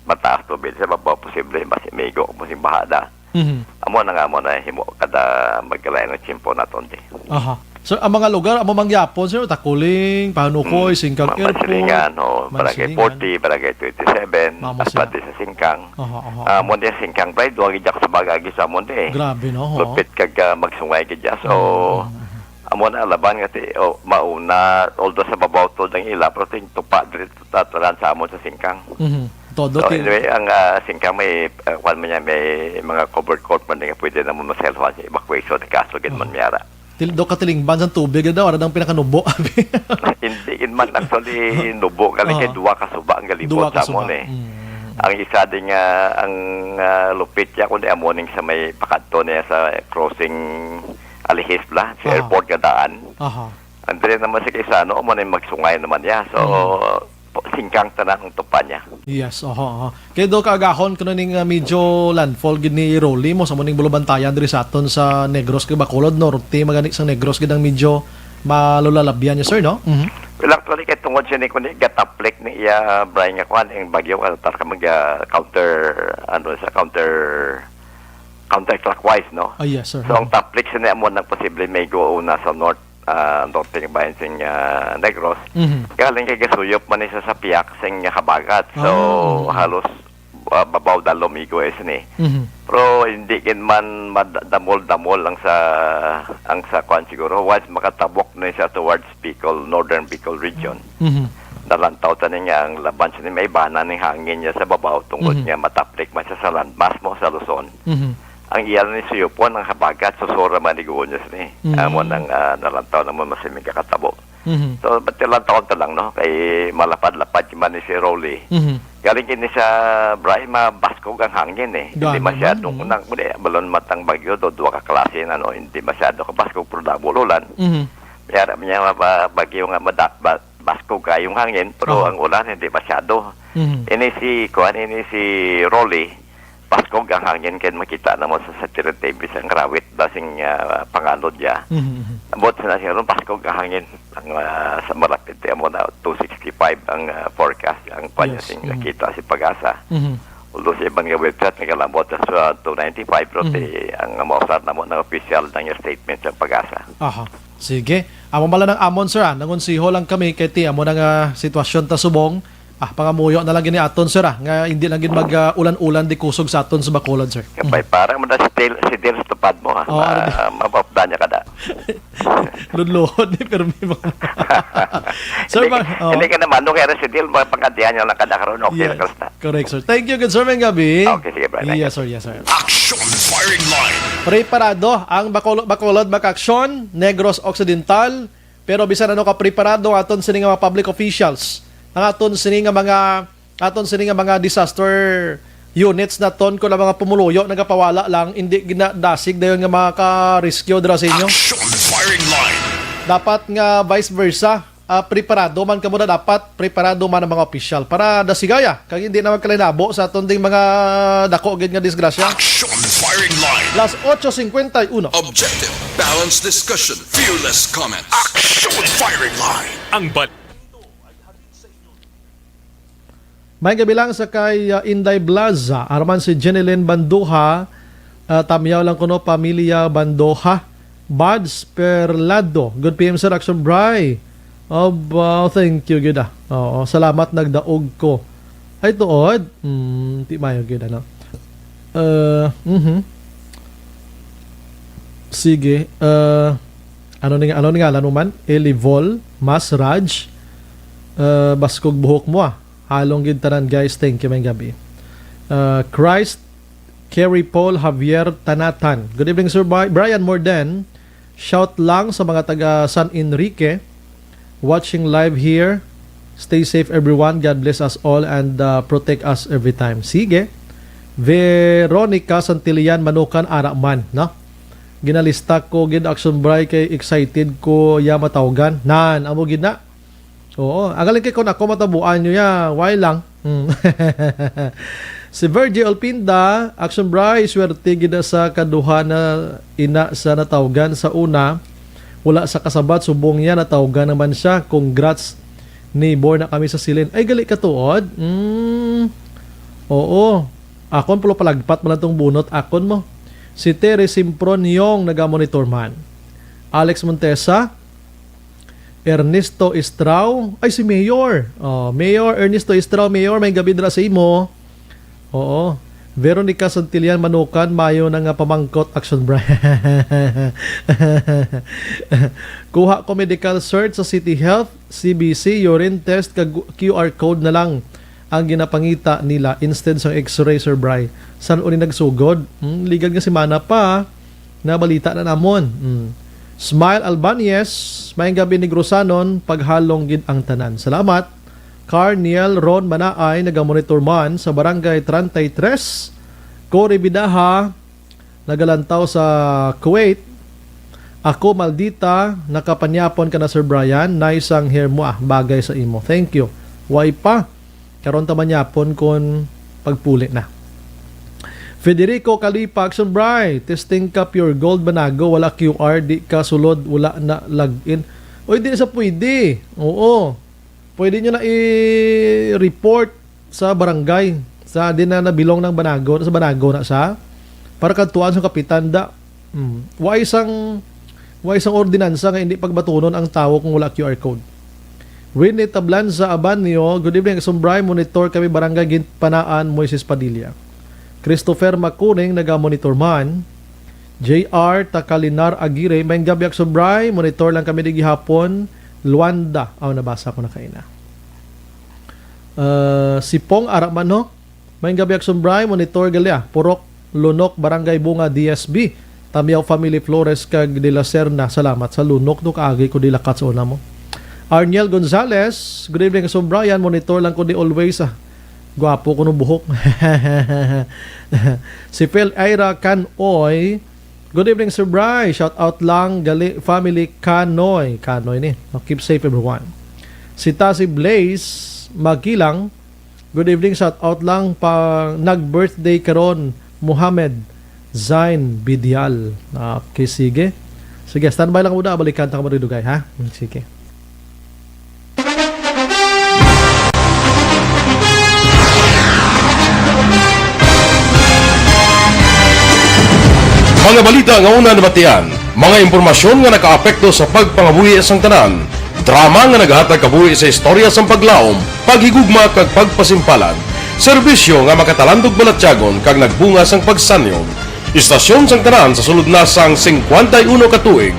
mataas tubig sa babaw, posible, mas imigo, mo sing bahada. Mhm. Amo na nga mo na himo kada magkalain ng tiyempo naton, di. Aha. Sir, ang mga lugar, amo mangyapon, sir, Takuling, Panukoy, Mm. Singkang Ma-, Airport, Mansilingan, oh, Barangay Mansilingan. forty, Barangay twenty-seven, Mamo hasta siya. di sa Singkang. Aha, aha, Ah, aha. mo di Singkang, Bri, duwa gid ako sa bagay, sa mo di. Grabe, no? Ho. Lupit kag, ah, magsungay gid dyan. So, Mm, mm, mm. amo na laban nga ti, oh, mauna, although sa babaw to ang ila, pero ting tupa, diri to tatalan sa amo sa Singkang. Mhm. Todo So, ti- anyway, ang, ah, Singkang may, ah, kwan man niya, may mga covered court man nga pwede na mo maselfan sa evacuation, kaso gid man Oo. miyara. Til-, do katilingban sa tubig daw, ara ang pinakanubo, abi. Hindi gid man actually nubo, kali kay Oo. duwa ka suba ang galibot Duwa ka sa suba. amon, eh. Mm. Ang isa din nga, ang, ah, lupit niya, kundi amo ning sa may pakadto niya sa crossing Alihis, bla, sa Aha. airport nga daan. Aha. Andre naman si Quezano, amo na yung magsungay naman niya. So, Mm. po-, Singkang tanan ang tupa niya. Yes, oho, oho. Kay do kaagahon kuno ning, ah, medyo landfall gid ni Rolly mo sa muning bulubantayan diri sa aton sa Negros kag Bacolod Norte, magani sa Negros gid ang medyo malulalabyan niya, sir, no? Mhm. Well, actually, kay tungod siya ni kundi gataplik ni iya, Brian, nga kuan, ang bagyo, ano, tar ka mag, ah, counter, ano, sa counter, counterclockwise, no? Ah, yes, sir. So, ang Mhm. taplik siya ni amo nang posible may go una sa north, ah, norte nga bahin sing, ah, Negros. Mhm. Galing kay gasuyop man ni sa, sa piyak sing habagat. So, Ah, mhm. halos, ah, babaw dalom igo is ni. Mhm. Pero hindi gid man mad-, damol-damol ang sa, ang sa kwan siguro. Once makatabok na siya towards Bicol, Northern Bicol region. Mhm. Nalantaw ta ni nga ang laban sa ni may bana ning hangin niya sa babaw tungod Mhm. nga mataplik man siya sa landmass mo sa Luzon. Mhm. Ang iya ni suyupon ang habagat, susura man iguon niya sini. Mhm. Amo nang, ah, nalantaw naman mas may kakatabo. Mhm. So, but lantaw ta lang, no? Kay malapad-lapad man ni si Rolly. Mhm. Galing kini sa Bray, mabaskog ang hangin, eh. Hindi Gani masyado man, mm. unang, muli, balon matang bagyo, do, duwa ka klase na, no? Hindi masyado kabaskog, pero double ulan. Mhm. May ara niya, maba-, bagyo nga mada-, ba-, baskog kayong hangin, pero Oh. ang ulan hindi masyado. Mhm. Ini si, kuan, ini si Rolly, baskog ang hangin, kaya makita na mo sa, sa T V, sa rawit, basing, ah, panganod niya. Mhm, mhm. Ambot sa nasi, ron, baskog ang hangin, ang, ah, sa malapit, eh, amo na two sixty-five ang, ah, forecast, ang kuan niya Yes, sing mhm. nakita si Pag-asa. Mhm. Although sa iban nga website, nagkalambot na sa two ninety-five, pero Mhm. ti, ang mausar na mo ng official ng statement sa PAGASA. Aha. Sige. Amo bala nang amon, sir, ah. Nangunsiho lang kami kay ti amo na nga sitwasyon ta subong. Ah, pangamuyo na lang gini aton, sir, ah, nga hindi lang gid mag, ah, ulan-ulan di kusog sa aton sa Bacolod, sir. Kapay, Mhm. para mo na si Del, si Del sa tupad mo, ha? Oo, Ma-, ano di? Mapapda niya ka na. Lunluhod ni Fermi, mga Sir, Hindi, ba-, oh. hindi ka naman, no, kaya si Del, mapagkantihan niya lang ka na karon, okay Yes. lang ka na. Correct, sir. Thank you, good sir, may gabi. Okay, sige, bro. Thank Yes, you. sir. Yes, sir. Action Firing Line. Preparado ang Bacolo-, Bacolod, Bacaksyon, Negros Occidental, pero bisan ano ka preparado ang aton sini nga mga public officials, ang aton sini nga mga, aton sini nga mga disaster units naton, kung ang mga pumuluyo nagapawala lang, hindi ginadasig dayon nga maka-rescue dira sa inyo. Action Firing Line. Dapat nga vice versa, ah, preparado man kamo na dapat, preparado man ang mga opisyal para dasigaya kag hindi na magkalinabo sa aton ding mga dako gid nga disgrasya. Action Firing Line. Las ocho cincuenta y uno. Objective, balanced discussion, fearless comments. Action Firing Line. Ang bal- May gabi lang sa kay, ah, Inday Blaza, araman si Jenilyn Bandoha, ah, tamyaw lang kuno pamilya Bandoha, Buds Perlado. Good P M, sir, Action Bry. Aba, thank you gid, ah. Oo, salamat, nagdaog ko. Ay, tuod? Hmm, di mayo gid, ano? Uh, mhm. Sige, uh, ano ni, ano ni ngalan mo man? Elivol, Mas Raj, uh, baskog buhok mo, ah. Halong gid tanan, guys. Thank you, may gabi. Uh, Christ, Kerry Paul Javier Tanatan. Good evening, Sir Bri-, Brian Morden. Shout lang sa mga taga San Enrique. Watching live here. Stay safe, everyone. God bless us all and, uh, protect us every time. Sige. Veronica Santillan Manukan, ara man, no? Ginalista ko gid, Action Bry, kay excited ko ya matawgan. Nan, amo gid na. Oo, agaling kay kung ako matabuan nyo ya, why lang? Hmm. Si Virgie Olpinda, Action Bry, swerte gid sa kaduha na ina sa natawgan sa una. Wala sa kasabat, subong niya, natawgan naman siya. Congrats, neighbor na kami sa silin. Ay, gali ka tuod? Mm. Oo. Akon pulo palagpat man lang tong bunot. Akon mo. Si Terry Simpron Yong nagamonitor man. Alex Montesa, Ernesto Estrao. Ay, si Mayor. Oh, Mayor Ernesto Estrao, Mayor, may gabi dira sa imo. Oo. Veronica Santillan Manukan, mayo na nga pamangkot, Action Bry. Kuha ko medical search sa City Health, C B C, urine test, kag Q R code na lang ang ginapangita nila instead sa X-ray, Sir Bry. San-o ni nagsugod? Hmm, ligad nga semana pa, nabalita na namon. Hmm. Smile Albanez, maayong gabi, Negrosanon, paghalong gid ang tanan. Salamat. Carniel Ron Manaay, nagamonitor man sa Barangay treinta y tres. Cory Bidaha, nagalantaw sa Kuwait. Ako, Maldita, nakapanyapon ka na, Sir Brian. Nice ang hair mo, ah. Bagay sa imo. Thank you. Way pa. Karon ta manyapon kon pagpuli na. Federico Calipa, Action Bry, testing ka Pure Gold Banago, wala Q R, di ka sulod, wala na login. Oy, di sa pwede. Oo. Pwede nyo na i-report sa barangay, sa di na nabilong ng Banago, sa Banago na sa, para kadtuan sa kapitan da. Hmm. Wa isang, wa isang ordinansa nga hindi pagbatunon ang tawo kung wala Q R code. Winnie Tablanza Abanio, good evening, Action Bry, monitor kami, Barangay Ginpanaan, Moises Padilla. Christopher Macuning, naga-monitor man. J R Takalinar Aguirre, may gabi, Action Bry, monitor lang kami di gihapon. Luanda, aw, nabasa ko na kaina. Ah, si Pong Araman, no? May gabi, Action Bry, monitor gali, ah. Purok Lunok, Barangay Bunga, D S B. Tamiao family, Flores kag De La Serna. Salamat sa Lunok, no, kaagi ko di lakat sa una mo. Arniel Gonzalez, good evening, Action Brian. Monitor lang ko di always, ah. Gwapo ko no buhok. Si Phil Ira Canoy, good evening, Sir Bry. Shout out lang gali family Canoy. Canoy ni. Oh, keep safe, everyone. Si Tasi Blaze Magilang, good evening, shout out lang pa nag-birthday karon, Mohammed Zain Bidial. Okay, sige. Sige, standby lang muna. Balikan ta ka mo rin, Dugay, ha? Hmm, sige. Mga balita nga una nabatian, mga impormasyon nga nakaapekto sa pagpangabuhi sang tanan, drama nga nagahatag kabuhi sa istorya sang paglaom, paghigugma kag pagpasimpalan, serbisyo nga makatalandog balatyagon kag nagbunga sang pagsanyog. Istasyon sang tanan sa sulod na sang singkwenta y uno ka tuig,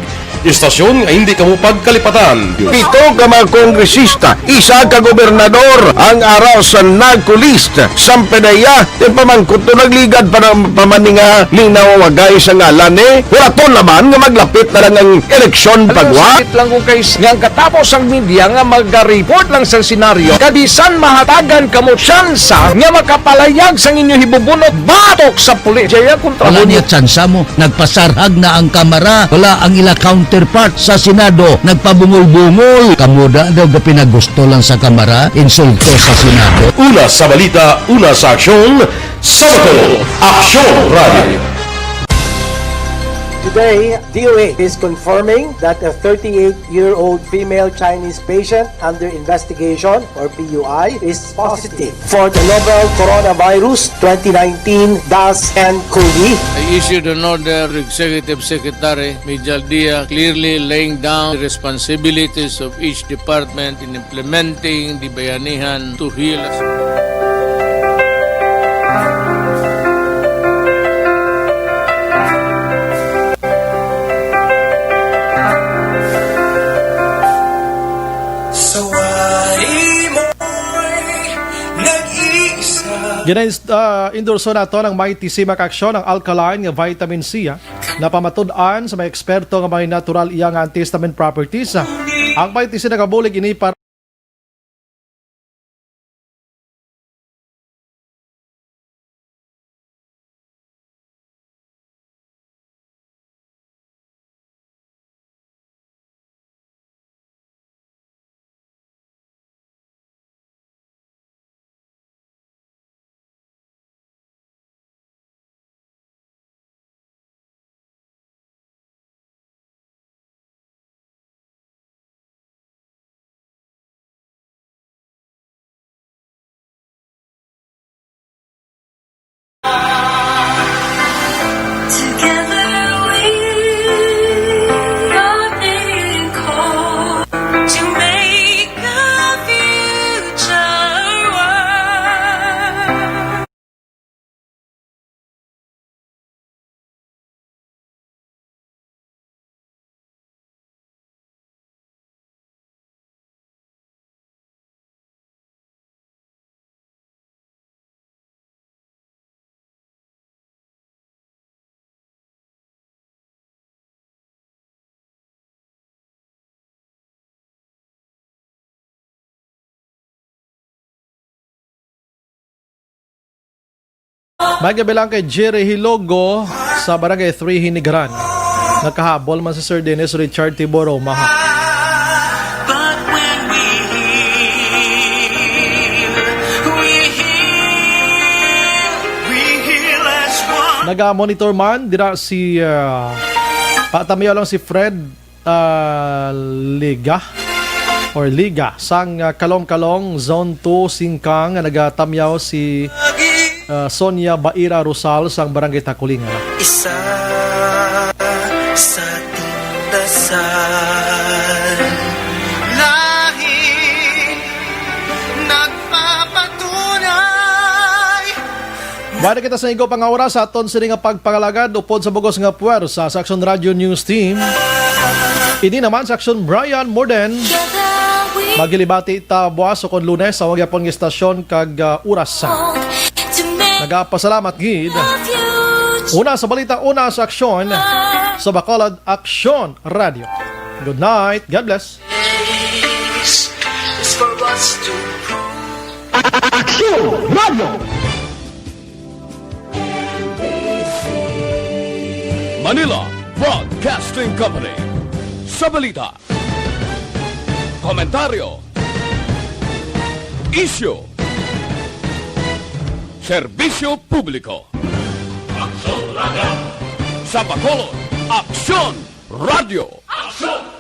istasyon nga hindi kamo pagkalipatan. Pito ka mga kongresista, isa ka gobernador ang ara sa narco list. Sampanaya, ti pamangkot to nagligad pa na pa man ni nga linaw wagay sa ngalan ni. Huraton naman nga maglapit na lang ang eleksyon. Alam mo, pagwa. Sakit lang kung kay s-, nga ang katapos ang media nga maga-report lang sa senaryo, kabisan mahatagan kamo tsansa nga makapalayag sang inyo hibubunot batok sa pulis. Jaya kontra. Wala mo niya tsansa mo. Nagpasarhag na ang Kamara. Wala ang ila counterpart sa Senado. Nagpabungol-bungol. Kamo da daw gapinagusto lang sa Kamara, insulto sa Senado. Una sa balita, una sa aksyon, Sabado, Aksyon Radio. Today, D O H is confirming that a thirty-eight-year-old female Chinese patient under investigation, or P U I, is positive for the novel coronavirus twenty nineteen dash N cov. I issued an order to Executive Secretary Mijal Dia, clearly laying down the responsibilities of each department in implementing the Bayanihan to Heal. Sa wari mo'y nag-iisa. Gina-, ah, endorso nato ng Mighty C Mac Action, ang alkaline nga vitamin C, ah, na pamatud-an sa mga eksperto nga may natural iya nga antihistamine properties. Ang Mighty C nagabulig ini para Together we are being called to make a future world. May gabi lang kay Jerry Hilogo sa Barangay three Hinigaran. Nakahabol man si Sir Dennis Richard Tiboro, maha. But when we heal, we heal, we heal as one. Naga-monitor man dira si, ah, patamyaw lang si Fred ah, Liga or Liga sang, ah, Kalong-Kalong Zone two Singkang nga nagatamyaw si, ah, Sonia Baira Rosal sang Barangay Takulingan. Isa sa ating dasal, lahi nagpapatunay. Balik kita sa igo pa nga oras sa aton sini nga pagpangalagad upod sa bugos nga puwersa sa Aksyon Radio News Team. Ini naman sa Aksyon Brian Morden. Maghilibati ta buwas o kon Lunes sa wag yapon nga istasyon kag, ah, oras. Nagapasalamat gid. Una sa balita, una sa aksyon sa Bacolod Aksyon Radio. Good night. God bless. Aksyon Radio. Manila Broadcasting Company. Sa balita, komentaryo, isyu, serbisyo publiko. Aksyon Radio. Sa Bacolod, Aksyon Radio. Aksyon!